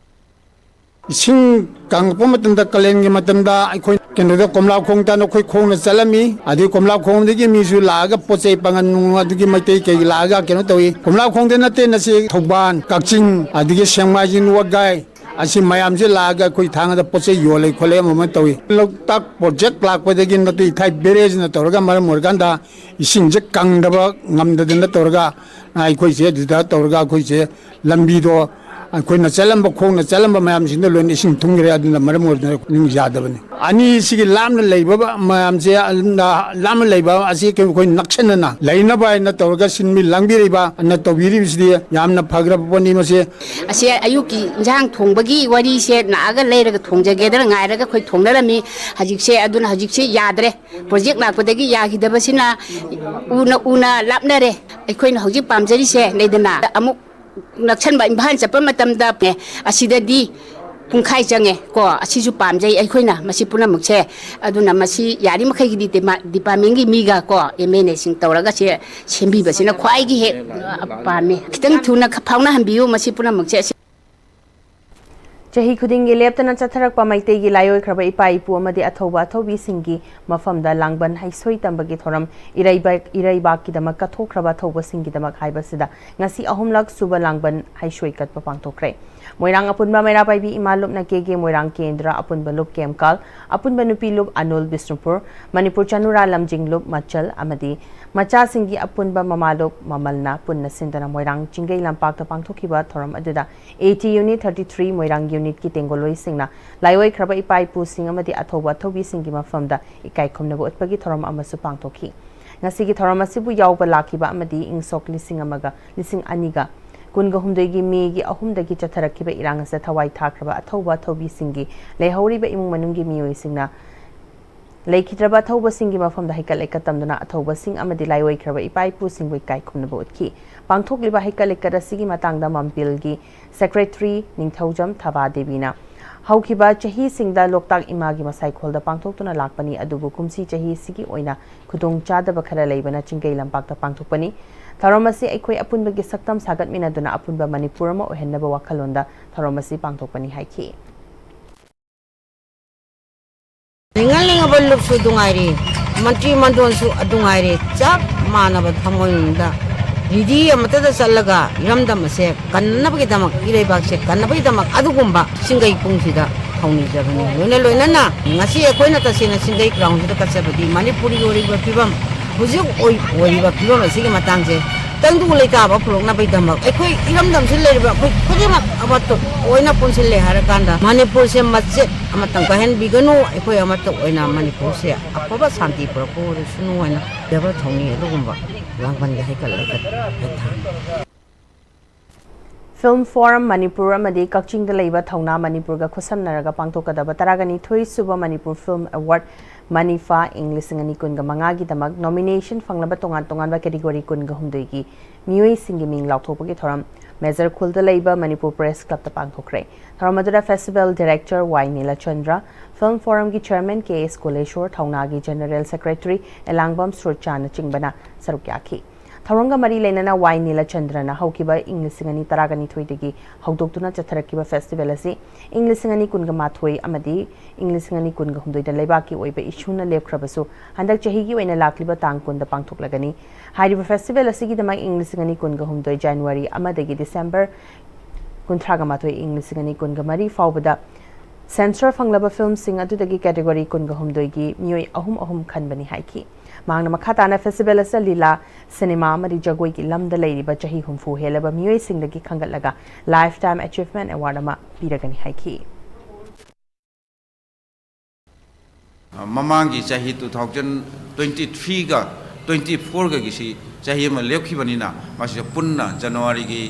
ꯏꯁꯤꯡ ꯀꯪꯉꯛꯄ ꯃꯇꯝꯗ, ꯀꯥꯂꯦꯟꯒꯤ ꯃꯇꯝꯗ ꯑꯩꯈꯣꯏ ꯀꯩꯅꯣꯗ ꯀꯣꯝꯂꯥꯈꯣꯡ ꯇꯥꯟꯅ ꯑꯩꯈꯣꯏ ꯈꯣꯡꯅ ꯆꯠꯂꯝꯃꯤ꯫ ꯑꯗꯩ ꯀꯣꯝꯂꯥꯈꯣꯡꯗꯒꯤ ꯃꯤꯁꯨ ꯂꯥꯛꯑꯒ ꯄꯣꯠ ꯆꯩ ꯄꯥꯡꯒꯟ ꯅꯨꯡ ꯑꯗꯨꯒꯤ ꯃꯩꯇꯩ ꯀꯩ ꯂꯥꯛꯑꯒ ꯀꯩꯅꯣ ꯇꯧꯏ꯫ ꯀꯣꯝꯂꯥꯈꯣꯡꯗ ꯅꯠꯇꯦ, ꯅꯁꯤ ꯊꯧꯕꯥꯜ, ꯀꯛꯆꯤꯡ, ꯑꯗꯒꯤ ꯁꯦꯡꯃꯥꯏꯖꯤꯡ, ꯋꯥꯒꯥꯏ, ꯑꯁꯤ ꯃꯌꯥꯝꯁꯦ ꯂꯥꯛꯑꯒ ꯑꯩꯈꯣꯏ ꯊꯥꯡꯒꯗ ꯄꯣꯠ ꯆꯩ ꯌꯣꯜꯂꯦ ꯈꯣꯠꯂꯦ ꯑꯃ ꯑꯃ ꯇꯧꯏ꯫ ꯂꯣꯛꯇꯥꯛ ꯄ꯭ꯔꯣꯖꯦꯛ ꯂꯥꯛꯄꯗꯒꯤ ꯅꯠꯇꯦ, ꯏꯊꯥꯏ ꯕꯦꯔꯦꯖꯅ ꯇꯧꯔꯒ ꯃꯔꯝ ꯑꯣꯏꯔꯀꯥꯟꯗ ꯏꯁꯤꯡꯁꯦ ꯀꯪꯗꯕ ꯉꯝꯗꯗꯅ ꯇꯧꯔꯒ ꯑꯩꯈꯣꯏꯁꯦ ꯑꯗꯨꯗ ꯇꯧꯔꯒ ꯑꯩꯈꯣꯏꯁꯦ ꯂꯝꯕꯤꯗꯣ ꯑꯩꯈꯣꯏꯅ ꯆꯠꯂꯝꯕ, ꯈꯣꯡꯅ ꯆꯠꯂꯝꯕ ꯃꯌꯥꯝꯁꯤꯡꯗꯣ ꯂꯣꯏꯅ ꯏꯁꯤꯡ ꯊꯨꯝꯈ꯭ꯔꯦ꯫ ꯑꯗꯨꯅ ꯃꯔꯝ ꯑꯣꯏꯗꯅ ꯌꯥꯗꯕꯅꯤ꯫ ꯑꯅꯤꯁꯤꯒꯤ ꯂꯥꯞꯅ ꯂꯩꯕ ꯃꯌꯥꯝꯁꯦ, ꯂꯥꯞꯅ ꯂꯩꯕ ꯑꯁꯤ ꯑꯩꯈꯣꯏ ꯅꯛꯁꯟꯅꯅ ꯂꯩꯅꯕ ꯍꯥꯏꯅ ꯇꯧꯔꯒ ꯁꯤꯟꯕꯤ ꯂꯥꯡꯕꯤꯔꯤꯕ, ꯑꯗꯨꯅ ꯇꯧꯕꯤꯔꯤꯕꯁꯤꯗꯤ ꯌꯥꯝꯅ ꯐꯈ꯭ꯔꯕ ꯄꯣꯠꯅꯤ꯫ ꯃꯁꯤ ꯑꯁꯤ ꯑꯌꯨꯛꯀꯤ ꯏꯟꯁꯥꯡ ꯊꯣꯡꯕꯒꯤ ꯋꯥꯔꯤꯁꯦ ꯂꯥꯛꯑꯒ ꯂꯩꯔꯒ ꯊꯣꯡꯖꯒꯦꯗꯅ ꯉꯥꯏꯔꯒ ꯑꯩꯈꯣꯏ ꯊꯣꯡꯅꯔꯝꯃꯤ꯫ ꯍꯧꯖꯤꯛꯁꯦ, ꯑꯗꯨꯅ ꯍꯧꯖꯤꯛꯁꯦ ꯌꯥꯗ꯭ꯔꯦ꯫ ꯄ꯭ꯔꯣꯖꯦꯛ ꯂꯥꯛꯄꯗꯒꯤ ꯌꯥꯈꯤꯗꯕꯁꯤꯅ ꯎꯅ ꯎꯅ ꯂꯥꯞꯅꯔꯦ꯫ ꯑꯩꯈꯣꯏꯅ ꯍꯧꯖꯤꯛ ꯄꯥꯝꯖꯔꯤꯁꯦ, ꯂꯩꯗꯅ, ꯑꯃꯨꯛ ꯅꯛꯁꯟꯕ ꯏꯝꯐꯥꯜ ꯆꯠꯄ ꯃꯇꯝꯗ, ꯑꯦ, ꯑꯁꯤꯗꯗꯤ ꯄꯨꯡꯈꯥꯏ ꯆꯪꯉꯦ ꯀꯣ꯫ ꯑꯁꯤꯁꯨ ꯄꯥꯝꯖꯩ ꯑꯩꯈꯣꯏꯅ ꯃꯁꯤ ꯄꯨꯝꯅꯃꯛꯁꯦ꯫ ꯑꯗꯨꯅ ꯃꯁꯤ ꯌꯥꯔꯤꯃꯈꯩꯒꯤꯗꯤ ꯗꯤꯃꯥ-, ꯗꯤꯄꯥꯔꯠꯃꯦꯟꯒꯤ ꯃꯤꯒ ꯀꯣ, ꯑꯦꯝ ꯑꯦꯟ ꯑꯦꯁꯤꯡ ꯇꯧꯔꯒ ꯁꯦ ꯁꯦꯝꯕꯤꯕꯁꯤꯅ ꯈ꯭ꯋꯥꯏꯒꯤ ꯍꯦꯛ, ꯑ, ꯄꯥꯝꯃꯤ꯫ ꯈꯤꯇꯪ ꯊꯨꯅ ꯈ-, ꯐꯥꯎꯅꯍꯟꯕꯤꯌꯨ ꯃꯁꯤ ꯄꯨꯝꯅꯃꯛꯁꯦ꯫ ꯆꯍꯤ ꯈꯨꯗꯤꯡꯒꯤ ꯂꯦꯞꯇꯅ ꯆꯠꯊꯔꯛꯄ ꯃꯩꯇꯩꯒꯤ ꯂꯥꯏꯑꯣꯏꯈ꯭ꯔꯕ ꯏꯄꯥ ꯏꯄꯨ ꯑꯃꯗꯤ ꯑꯊꯧꯕ ꯑꯊꯧꯕꯤꯁꯤꯡꯒꯤ ꯃꯐꯝꯗ ꯂꯥꯡꯕꯟ ꯍꯩꯁꯣꯏ ꯇꯝꯕꯒꯤ ꯊꯧꯔꯝ ꯏꯔꯩꯕꯥꯛ-, ꯏꯔꯩꯕꯥꯛꯀꯤꯗꯃꯛ ꯀꯠꯊꯣꯛꯈ꯭ꯔꯕ ꯑꯊꯧꯕꯁꯤꯡꯒꯤꯗꯃꯛ ꯍꯥꯏꯕꯁꯤꯗ ꯉꯁꯤ ꯑꯍꯨꯝꯂꯛ ꯁꯨꯕ ꯂꯥꯡꯕꯟ ꯍꯩꯁꯣꯏ ꯀꯠꯄ ꯄꯥꯡꯊꯣꯛꯈ꯭ꯔꯦ꯫ ꯃꯣꯏꯔꯥꯡ ꯑꯄꯨꯟꯕ ꯃꯩꯔꯥ ꯄꯥꯏꯕꯤ ꯏꯃꯥ ꯂꯨꯞꯅ ꯀꯦ ꯒꯦ ꯃꯣꯏꯔꯥꯡ ꯀꯦꯟꯗ꯭ꯔ, ꯑꯄꯨꯟꯕ ꯂꯨꯞ ꯀꯦꯝꯀꯥꯜ, ꯑꯄꯨꯟꯕ ꯅꯨꯄꯤ ꯂꯨꯞ ꯑꯅꯣꯜ ꯕꯤꯁꯅꯨꯄꯨꯔ, ꯃꯅꯤꯄꯨꯔ ꯆꯅꯨꯔꯥ ꯂꯝꯖꯤꯡ ꯂꯨꯞ ꯃꯆꯜ ꯑꯃꯗꯤ ꯃꯆꯥꯁꯤꯡꯒꯤ ꯑꯄꯨꯟꯕ ꯃꯃꯥ ꯂꯨꯞ ꯃꯃꯜꯅ ꯄꯨꯟꯅ ꯁꯤꯟꯗꯨꯅ ꯃꯣꯏꯔꯥꯡ ꯆꯤꯡꯒꯩ ꯂꯝꯄꯥꯛꯇ ꯄꯥꯡꯊꯣꯛꯈꯤꯕ ꯊꯧꯔꯝ ꯑꯗꯨꯗ A T Unit thirty three ꯃꯣꯏꯔꯥꯡ unitꯀꯤ ꯇꯦꯡꯒꯣꯂꯣꯏꯁꯤꯡꯅ ꯂꯥꯏꯑꯣꯏꯈ꯭ꯔꯕ ꯏꯄꯥ ꯏꯄꯨꯁꯤꯡ ꯑꯃꯗꯤ ꯑꯊꯧꯕ ꯑꯊꯧꯕꯤꯁꯤꯡꯒꯤ ꯃꯐꯝꯗ ꯏꯀꯥꯏ ꯈꯨꯝꯅꯕ ꯎꯠꯄꯒꯤ ꯊꯧꯔꯝ ꯑꯃꯁꯨ ꯄꯥꯡꯊꯣꯛꯈꯤ꯫ ꯉꯁꯤꯒꯤ ꯊꯧꯔꯝ ꯑꯁꯤꯕꯨ ꯌꯥꯎꯕ ꯂꯥꯛꯈꯤꯕ ꯑꯃꯗꯤ ꯏꯪ ꯁꯣꯛ ꯂꯤꯁꯤꯡ ꯑꯃꯒ, ꯂꯤꯁꯤꯡ ꯑꯅꯤꯒ ꯀꯨꯟꯒ ꯍꯨꯝꯗꯣꯏꯒꯤ ꯃꯦꯒꯤ ꯑꯍꯨꯝꯗꯒꯤ ꯆꯠꯊꯔꯛꯈꯤꯕ ꯏꯔꯥꯡ ꯑꯁꯤꯗ ꯊꯋꯥꯏ ꯊꯥꯈ꯭ꯔꯕ ꯑꯊꯧꯕ ꯑꯊꯧꯕꯤꯁꯤꯡꯒꯤ ꯂꯩꯍꯧꯔꯤꯕ ꯏꯃꯨꯡ ꯃꯅꯨꯡꯒꯤ ꯃꯤꯑꯣꯏꯁꯤꯡꯅ ꯂꯩꯈꯤꯗ꯭ꯔꯕ ꯑꯊꯧꯕꯁꯤꯡꯒꯤ ꯃꯐꯝꯗ ꯍꯩꯀꯠ ꯂꯩꯀꯠ ꯇꯝꯗꯨꯅ ꯑꯊꯧꯕꯁꯤꯡ ꯑꯃꯗꯤ ꯂꯥꯏꯑꯣꯏꯈ꯭ꯔꯕ ꯏꯄꯥ ꯏꯄꯨꯁꯤꯡꯕꯨ ꯏꯀꯥꯏ ꯈꯨꯝꯅꯕ ꯎꯠꯈꯤ꯫ ꯄꯥꯡꯊꯣꯛꯂꯤꯕ ꯍꯩꯀꯠ ꯂꯩꯀꯠ ꯑꯁꯤꯒꯤ ꯃꯇꯥꯡꯗ ꯃꯝꯄꯤꯜꯒꯤ Secretary ꯅꯤꯡꯊꯧꯖꯝ ꯊꯕꯥ ꯗꯦꯕꯤꯅ ꯍꯧꯈꯤꯕ ꯆꯍꯤꯁꯤꯡꯗ ꯂꯣꯛꯇꯥꯛ ꯏꯃꯥꯒꯤ ꯃꯁꯥꯏꯈꯣꯜꯗ ꯄꯥꯡꯊꯣꯛꯇꯨꯅ ꯂꯥꯛꯄꯅꯤ, ꯑꯗꯨꯕꯨ ꯀꯨꯝꯁꯤ ꯆꯍꯤꯁꯤꯒꯤ ꯑꯣꯏꯅ ꯈꯨꯗꯣꯡ ꯆꯥꯗꯕ ꯈꯔ ꯂꯩꯕꯅ ꯆꯤꯡꯒꯩ ꯂꯝꯄꯥꯛꯇ ꯄꯥꯡꯊꯣꯛꯄꯅꯤ꯫ ꯊꯧꯔꯝ ꯑꯁꯤ ꯑꯩꯈꯣꯏ ꯑꯄꯨꯟꯕꯒꯤ ꯁꯛꯇꯝ ꯁꯥꯒꯠꯃꯤꯟꯅꯗꯨꯅ ꯑꯄꯨꯟꯕ ꯃꯅꯤꯄꯨꯔ ꯑꯃ ꯑꯣꯏꯍꯟꯅꯕ ꯋꯥꯈꯜꯂꯣꯟꯗ ꯊꯧꯔꯝ ꯑꯁꯤ ꯄꯥꯡꯊꯣꯛꯄꯅꯤ ꯍꯥꯏꯈꯤ꯫ ꯂꯤꯡꯉ ꯂꯤꯡꯉꯕ ꯂꯨꯞꯁꯨ ꯑꯗꯨ ꯉꯥꯏꯔꯦ, ꯃꯟꯇ꯭ꯔꯤ ꯃꯟꯗꯣꯟꯁꯨ ꯑꯗꯨ ꯉꯥꯏꯔꯦ, ꯆꯞ ꯃꯥꯟꯅꯕ ꯊꯃꯣꯏꯅꯨꯡꯗ ꯔꯤꯗꯤ ꯑꯃꯠꯇꯗ ꯆꯠꯂꯒ ꯏꯔꯝꯗꯝ ꯑꯁꯦ ꯀꯟꯅꯕꯒꯤꯗꯃꯛ, ꯏꯔꯩꯕꯥꯛꯁꯦ ꯀꯟꯅꯕꯒꯤꯗꯃꯛ ꯑꯗꯨꯒꯨꯝꯕ ꯁꯤꯡꯒꯩ ꯄꯨꯡꯁꯤꯗ ꯊꯧꯅꯤꯖꯕꯅꯤ꯫ ꯂꯣꯏꯅ ꯂꯣꯏꯅꯅ ꯉꯁꯤ ꯑꯩꯈꯣꯏꯅ ꯇꯁꯦꯡꯅ ꯁꯤꯡꯒꯩ ꯒ꯭ꯔꯥꯎꯟꯁꯤꯗ ꯀꯠꯆꯕꯗꯤ ꯃꯅꯤꯄꯨꯔꯒꯤ ꯑꯣꯏꯔꯤꯕ ꯐꯤꯕꯝ, ꯍꯧꯖꯤꯛ ꯑꯣꯏ-, ꯑꯣꯏꯔꯤꯕ ꯐꯤꯕꯝ ꯑꯁꯤꯒꯤ ꯃꯇꯥꯡꯁꯦ ꯇꯪꯗꯨ ꯂꯩꯇꯥꯕ ꯄꯨꯔꯛꯅꯕꯒꯤꯗꯃꯛ ꯑꯩꯈꯣꯏ ꯏꯔꯝꯗꯝꯁꯤꯗ ꯂꯩꯔꯤꯕ ꯑꯩꯈꯣꯏ ꯈꯨꯗꯤꯡꯃꯛ ꯑꯃꯠꯇ ꯑꯣꯏꯅ ꯄꯨꯟꯁꯤꯜꯂꯦ ꯍꯥꯏꯔꯀꯥꯟꯗ ꯃꯅꯤꯄꯨꯔꯁꯦ ꯃꯆꯦꯠ ꯑꯃꯇꯪ ꯀꯥꯏꯍꯟꯕꯤꯒꯅꯨ, ꯑꯩꯈꯣꯏ ꯑꯃꯠꯇ ꯑꯣꯏꯅ ꯃꯅꯤꯄꯨꯔꯁꯦ ꯑꯐꯕ ꯁꯥꯟꯇꯤ ꯄꯨꯔꯛꯄ ꯑꯣꯏꯔꯁꯅꯨ ꯍꯥꯏꯅ ꯍꯥꯏꯖꯕ ꯊꯧꯅꯤ꯫ ꯑꯗꯨꯒꯨꯝꯕ ꯂꯥꯡꯕꯟꯒ ꯍꯩꯀꯠꯂꯒ ꯍꯩꯊꯥꯡ ꯐꯤꯜꯝ ꯐꯣꯔꯝ ꯃꯅꯤꯄꯨꯔ ꯑꯃꯗꯤ ꯀꯛꯆꯤꯡꯗ ꯂꯩꯕ ꯊꯧꯅꯥ ꯃꯅꯤꯄꯨꯔꯒ ꯈꯨꯠꯁꯝꯅꯔꯒ ꯄꯥꯡꯊꯣꯛꯀꯗꯕ ꯇꯔꯥꯒꯅꯤꯊꯣꯏ ꯁꯨꯕ ꯃꯅꯤꯄꯨꯔ ꯐꯤꯜꯝ ꯑꯦꯋꯥꯔꯗ ꯃꯅꯤꯐꯥ ꯏꯪ ꯂꯤꯁꯤꯡ ꯑꯅꯤ ꯀꯨꯟꯒ ꯃꯉꯥꯒꯤꯗꯃꯛ ꯅꯣꯃꯤꯅꯦꯁꯟ ꯐꯪꯂꯕ ꯇꯣꯉꯥꯟ ꯇꯣꯉꯥꯟꯕ ꯀꯦꯇꯦꯒꯣꯔꯤ ꯀꯨꯟꯒ ꯍꯨꯝꯗꯣꯏꯒꯤ ꯃꯤꯑꯣꯏꯁꯤꯡꯒꯤ ꯃꯤꯡ ꯂꯥꯎꯊꯣꯛꯄꯒꯤ ꯊꯧꯔꯝ ꯃꯦꯖꯔ ꯈꯨꯜꯗ ꯂꯩꯕ ꯃꯅꯤꯄꯨꯔ ꯄ꯭ꯔꯦꯁ ꯀ꯭ꯂꯕꯇ ꯄꯥꯡꯊꯣꯛꯈ꯭ꯔꯦ꯫ ꯊꯧꯔꯝ ꯑꯗꯨꯗ ꯐꯦꯁꯇꯤꯚꯦꯜ ꯗꯤꯔꯦꯛꯇꯔ ꯋꯥꯏ ꯅꯤꯂꯆꯟꯗ꯭ꯔ, ꯐꯤꯜꯝ ꯐꯣꯔꯝꯒꯤ ꯆꯦꯌꯔꯃꯦꯟ ꯀꯦ ꯑꯦꯁ ꯀꯨꯂꯦꯁꯣꯔ, ꯊꯧꯅꯥꯒꯤ ꯖꯦꯅꯔꯦꯜ ꯁꯦꯀ꯭ꯔꯦꯇꯔꯤ ꯑꯦꯂꯥꯡꯕꯝ ꯁꯨꯔꯆꯥꯅꯆꯤꯡꯕꯅ ꯁꯔꯨꯛ ꯌꯥꯈꯤ꯫ ꯊꯧꯔꯝꯒ ꯃꯔꯤ ꯂꯩꯅꯅ ꯋꯥꯏ ꯅꯤꯂꯆꯟꯗ꯭ꯔꯅ ꯍꯧꯈꯤꯕ ꯏꯪ ꯂꯤꯁꯤꯡ ꯑꯅꯤ ꯇꯔꯥꯒ ꯅꯤꯊꯣꯏꯗꯒꯤ ꯍꯧꯗꯣꯛꯇꯨꯅ ꯆꯠꯊꯔꯛꯈꯤꯕ ꯐꯦꯁꯇꯤꯚꯦꯜ ꯑꯁꯤ ꯏꯪ ꯂꯤꯁꯤꯡ ꯑꯅꯤ ꯀꯨꯟꯒ ꯃꯥꯊꯣꯏ ꯑꯃꯗꯤ ꯏꯪ ꯂꯤꯁꯤꯡ ꯑꯅꯤ ꯀꯨꯟꯒ ꯍꯨꯝꯗꯣꯏꯗ ꯂꯩꯕꯥꯛꯀꯤ ꯑꯣꯏꯕ ꯏꯁꯨꯅ ꯂꯦꯞꯈ꯭ꯔꯕꯁꯨ, ꯍꯟꯗꯛ ꯆꯍꯤꯒꯤ ꯑꯣꯏꯅ ꯂꯥꯛꯂꯤꯕ ꯇꯥꯡ ꯀꯨꯟꯗ ꯄꯥꯡꯊꯣꯛꯂꯒꯅꯤ꯫ ꯍꯥꯏꯔꯤꯕ ꯐꯦꯁꯇꯤꯚꯦꯜ ꯑꯁꯤꯒꯤꯗꯃꯛ ꯏꯪ ꯂꯤꯁꯤꯡ ꯑꯅꯤ ꯀꯨꯟꯒ ꯍꯨꯝꯗꯣꯏ ꯖꯅꯋꯥꯔꯤ ꯑꯃꯗꯒꯤ ꯗꯤꯁꯦꯝꯕꯔ ꯀꯨꯟꯊ꯭ꯔꯥꯒ ꯃꯥꯊꯣꯏ ꯏꯪ ꯂꯤꯁꯤꯡ ꯑꯅꯤ ꯀꯨꯟꯒ ꯃꯔꯤ ꯐꯥꯎꯕꯗ ꯁꯦꯟꯁꯔ ꯐꯪꯂꯕ ꯐꯤꯜꯝꯁꯤꯡ ꯑꯗꯨꯗꯒꯤ ꯀꯦꯇꯦꯒꯣꯔꯤ ꯀꯨꯟꯒ ꯍꯨꯝꯗꯣꯏꯒꯤ ꯃꯤꯑꯣꯏ ꯑꯍꯨꯝ ꯑꯍꯨꯝ ꯈꯟꯕꯅꯤ ꯍꯥꯏꯈꯤ꯫ ꯃꯍꯥꯛꯅ ꯃꯈꯥ ꯇꯥꯅ ꯐꯦꯁꯇꯤꯚꯦꯜ ꯑꯁꯤꯗ ꯂꯤꯂꯥ, ꯁꯤꯅꯦꯃꯥ ꯑꯃꯗꯤ ꯖꯒꯣꯏꯒꯤ ꯂꯝꯗ ꯂꯩꯔꯤꯕ ꯆꯍꯤ ꯍꯨꯝꯐꯨ ꯍꯦꯜꯂꯕ ꯃꯤꯑꯣꯏꯁꯤꯡꯗꯒꯤ ꯈꯟꯒꯠꯂꯒ ꯂꯥꯏꯐ ꯇꯥꯏꯝ ꯑꯦꯆꯤꯚꯃꯦꯟ ꯑꯦꯋꯥꯔꯗ ꯑꯃ ꯄꯤꯔꯒꯅꯤ ꯍꯥꯏꯈꯤ꯫ ꯃꯃꯥꯡꯒꯤ ꯆꯍꯤ two thousand twenty threeꯒ twenty fourꯒꯒꯤꯁꯤ ꯆꯍꯤ ꯑꯃ ꯂꯦꯞꯈꯤꯕꯅꯤꯅ, ꯃꯁꯤꯗ ꯄꯨꯟꯅ ꯖꯅꯋꯥꯔꯤꯒꯤ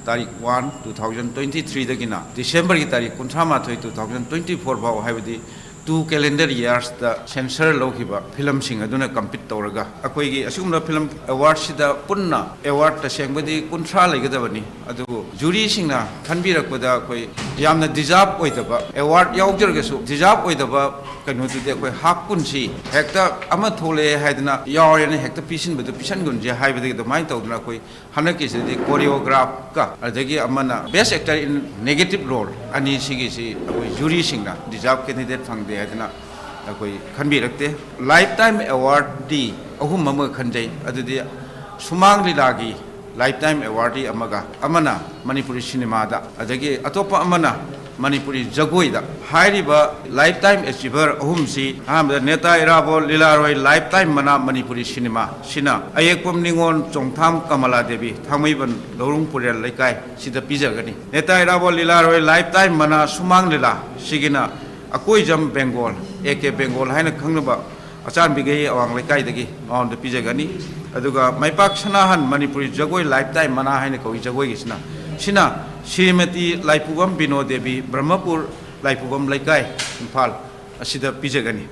ꯇꯥꯔꯤꯛ one, two thousand twenty threeꯗꯒꯤꯅ ꯗꯤꯁꯦꯝꯕꯔꯒꯤ ꯇꯥꯔꯤꯛ ꯀꯨꯟꯊ꯭ꯔꯥ ꯃꯥꯊꯣꯏ, two thousand twenty four ꯐꯥꯎ, ꯍꯥꯏꯕꯗꯤ two calendar yearsꯇ ꯁꯦꯟꯁꯔ ꯂꯧꯈꯤꯕ ꯐꯤꯂꯝꯁꯤꯡ ꯑꯗꯨꯅ ꯀꯝꯄꯤꯠ ꯇꯧꯔꯒ, ꯑꯩꯈꯣꯏꯒꯤ ꯑꯁꯤꯒꯨꯝꯕ ꯐꯤꯂꯝ ꯑꯦꯋꯥꯔꯗꯁꯤꯗ ꯄꯨꯟꯅ ꯑꯦꯋꯥꯔꯗ ꯇꯁꯦꯡꯕꯗꯤ ꯀꯨꯟꯊ꯭ꯔꯥ ꯂꯩꯒꯗꯕꯅꯤ, ꯑꯗꯨꯕꯨ ꯖꯨꯔꯤꯁꯤꯡꯅ ꯈꯟꯕꯤꯔꯛꯄꯗ ꯑꯩꯈꯣꯏ ꯌꯥꯝꯅ ꯗꯤꯖꯥꯔꯕ ꯑꯣꯏꯗꯕ, ꯑꯦꯋꯥꯔꯗ ꯌꯥꯎꯖꯔꯒꯁꯨ ꯗꯤꯖꯥꯔꯕ ꯑꯣꯏꯗꯕ ꯀꯩꯅꯣꯗꯨꯗꯤ ꯑꯩꯈꯣꯏ ꯍꯥꯞ ꯀꯨꯟꯁꯤ ꯍꯦꯛꯇ ꯑꯃ ꯊꯣꯛꯂꯛꯑꯦ ꯍꯥꯏꯗꯅ ꯌꯥꯎꯔꯦꯅ ꯍꯦꯛꯇ ꯄꯤꯁꯤꯟꯕꯗꯨ ꯄꯤꯁꯟꯒꯨꯝꯁꯦ ꯍꯥꯏꯕꯗꯒꯤ ꯑꯗꯨꯃꯥꯏꯅ ꯇꯧꯗꯅ ꯑꯩꯈꯣꯏ ꯍꯟꯗꯛꯀꯤꯁꯤꯗꯤ ꯀꯣꯔꯤꯌꯣꯒ꯭ꯔꯥꯐꯀ ꯑꯗꯒꯤ ꯑꯃꯅ Best Actor in Negative Role ꯑꯅꯤꯁꯤꯒꯤꯁꯤ ꯑꯩꯈꯣꯏ ꯖꯨꯔꯤꯁꯤꯡꯅ ꯗꯤꯖꯥꯔꯕ ꯀꯦꯟꯗꯤꯗꯦꯠ ꯐꯪꯗꯦ ꯍꯥꯏꯗꯅ ꯑꯩꯈꯣꯏ ꯈꯟꯕꯤꯔꯛꯇꯦ꯫ ꯂꯥꯏꯐ ꯇꯥꯏꯝ ꯑꯦꯋꯥꯔꯗꯇꯤ ꯑꯍꯨꯝ ꯑꯃꯒ ꯈꯟꯖꯩ꯫ ꯑꯗꯨꯗꯤ ꯁꯨꯃꯥꯡ ꯂꯤꯂꯥꯒꯤ lifetime awardee ꯑꯃꯒ, ꯑꯃꯅ ꯃꯅꯤꯄꯨꯔꯤ ꯁꯤꯅꯦꯃꯥꯗ, ꯑꯗꯒꯤ ꯑꯇꯣꯞꯄ ꯑꯃꯅ ꯃꯅꯤꯄꯨꯔꯤ ꯖꯒꯣꯏꯗ꯫ ꯍꯥꯏꯔꯤꯕ lifetime achiever ꯑꯍꯨꯝꯁꯤ ꯑꯍꯥꯟꯕꯗ ꯅꯦꯇꯥ ꯏꯔꯥꯕꯣꯠ ꯂꯤꯂꯥꯔꯣꯏ lifetime ꯃꯅꯥ ꯃꯅꯤꯄꯨꯔꯤ ꯁꯤꯅꯦꯃꯥ ꯁꯤꯅ ꯑꯌꯦꯛꯄꯝ ꯅꯤꯉꯣꯜ ꯆꯣꯡꯊꯥꯝ ꯀꯃꯂꯥ ꯗꯦꯕꯤ ꯊꯥꯡꯃꯩꯕꯟ ꯂꯧꯔꯨꯡ ꯄꯨꯔꯦꯜ ꯂꯩꯀꯥꯏ ꯁꯤꯗ ꯄꯤꯖꯒꯅꯤ꯫ ꯅꯦꯇꯥ ꯏꯔꯥꯕꯣꯠ ꯂꯤꯂꯥꯔꯣꯏ lifetime ꯃꯅꯥ ꯁꯨꯃꯥꯡ ꯂꯤꯂꯥ ꯁꯤꯒꯤꯅ ꯑꯀꯣꯏꯖꯝ ꯕꯦꯡꯒꯣꯜ, ꯑꯦ ꯀꯦ ꯕꯦꯡꯒꯣꯜ ꯍꯥꯏꯅ ꯈꯪꯅꯕ ꯑꯆꯥꯟꯕꯤꯒꯩ ꯑꯋꯥꯡ ꯂꯩꯀꯥꯏꯗꯒꯤ ꯃꯉꯣꯟꯗ ꯄꯤꯖꯒꯅꯤ꯫ ꯑꯗꯨꯒ ꯃꯥꯏꯄꯥꯛ ꯁꯅꯥꯍꯟ ꯃꯅꯤꯄꯨꯔꯤ ꯖꯒꯣꯏ lifetime ꯃꯅꯥ ꯍꯥꯏꯅ ꯀꯧꯏ ꯖꯒꯣꯏꯒꯤꯁꯤꯅ, ꯁꯤꯅ ꯁ꯭ꯔꯤꯃꯇꯤ ꯂꯥꯏꯄꯨꯕꯝ ꯕꯤꯅꯣ ꯗꯦꯕꯤ, ꯕ꯭ꯔꯍ꯭ꯃꯄꯨꯔ ꯂꯥꯏꯄꯨꯕꯝ ꯂꯩꯀꯥꯏ, ꯏꯝꯐꯥꯜ ꯑꯁꯤꯗ ꯄꯤꯖꯒꯅꯤ꯫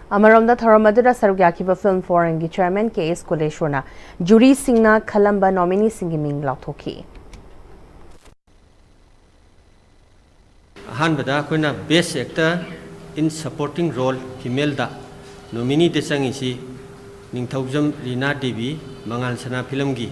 ꯑꯃꯔꯣꯝꯗ ꯊꯧꯔꯝ ꯑꯗꯨꯗ ꯁꯔꯨꯛ ꯌꯥꯈꯤꯕ ꯐꯤꯜꯝ ꯐꯣꯔꯝꯒꯤ ꯆꯦꯌꯔꯃꯦꯟ ꯀꯦ ꯑꯦꯁ ꯀꯨꯂꯦꯁꯣꯔꯅ ꯖꯨꯔꯤꯁꯤꯡꯅ ꯈꯜꯂꯝꯕ ꯅꯣꯃꯤꯅꯤꯁꯤꯡꯒꯤ ꯃꯤꯡ ꯂꯥꯎꯊꯣꯛꯈꯤ꯫ ꯑꯍꯥꯟꯕꯗ ꯑꯩꯈꯣꯏꯅ Best Actor in Supporting Role Femaleꯗ ꯅꯣꯃꯤꯅꯤꯗ ꯆꯪꯉꯤꯁꯤ ꯅꯤꯡꯊꯧꯖꯝ ꯔꯤꯅꯥ ꯗꯦꯕꯤ, ꯃꯉꯥꯜ ꯁꯅꯥ ꯐꯤꯂꯝꯒꯤ꯫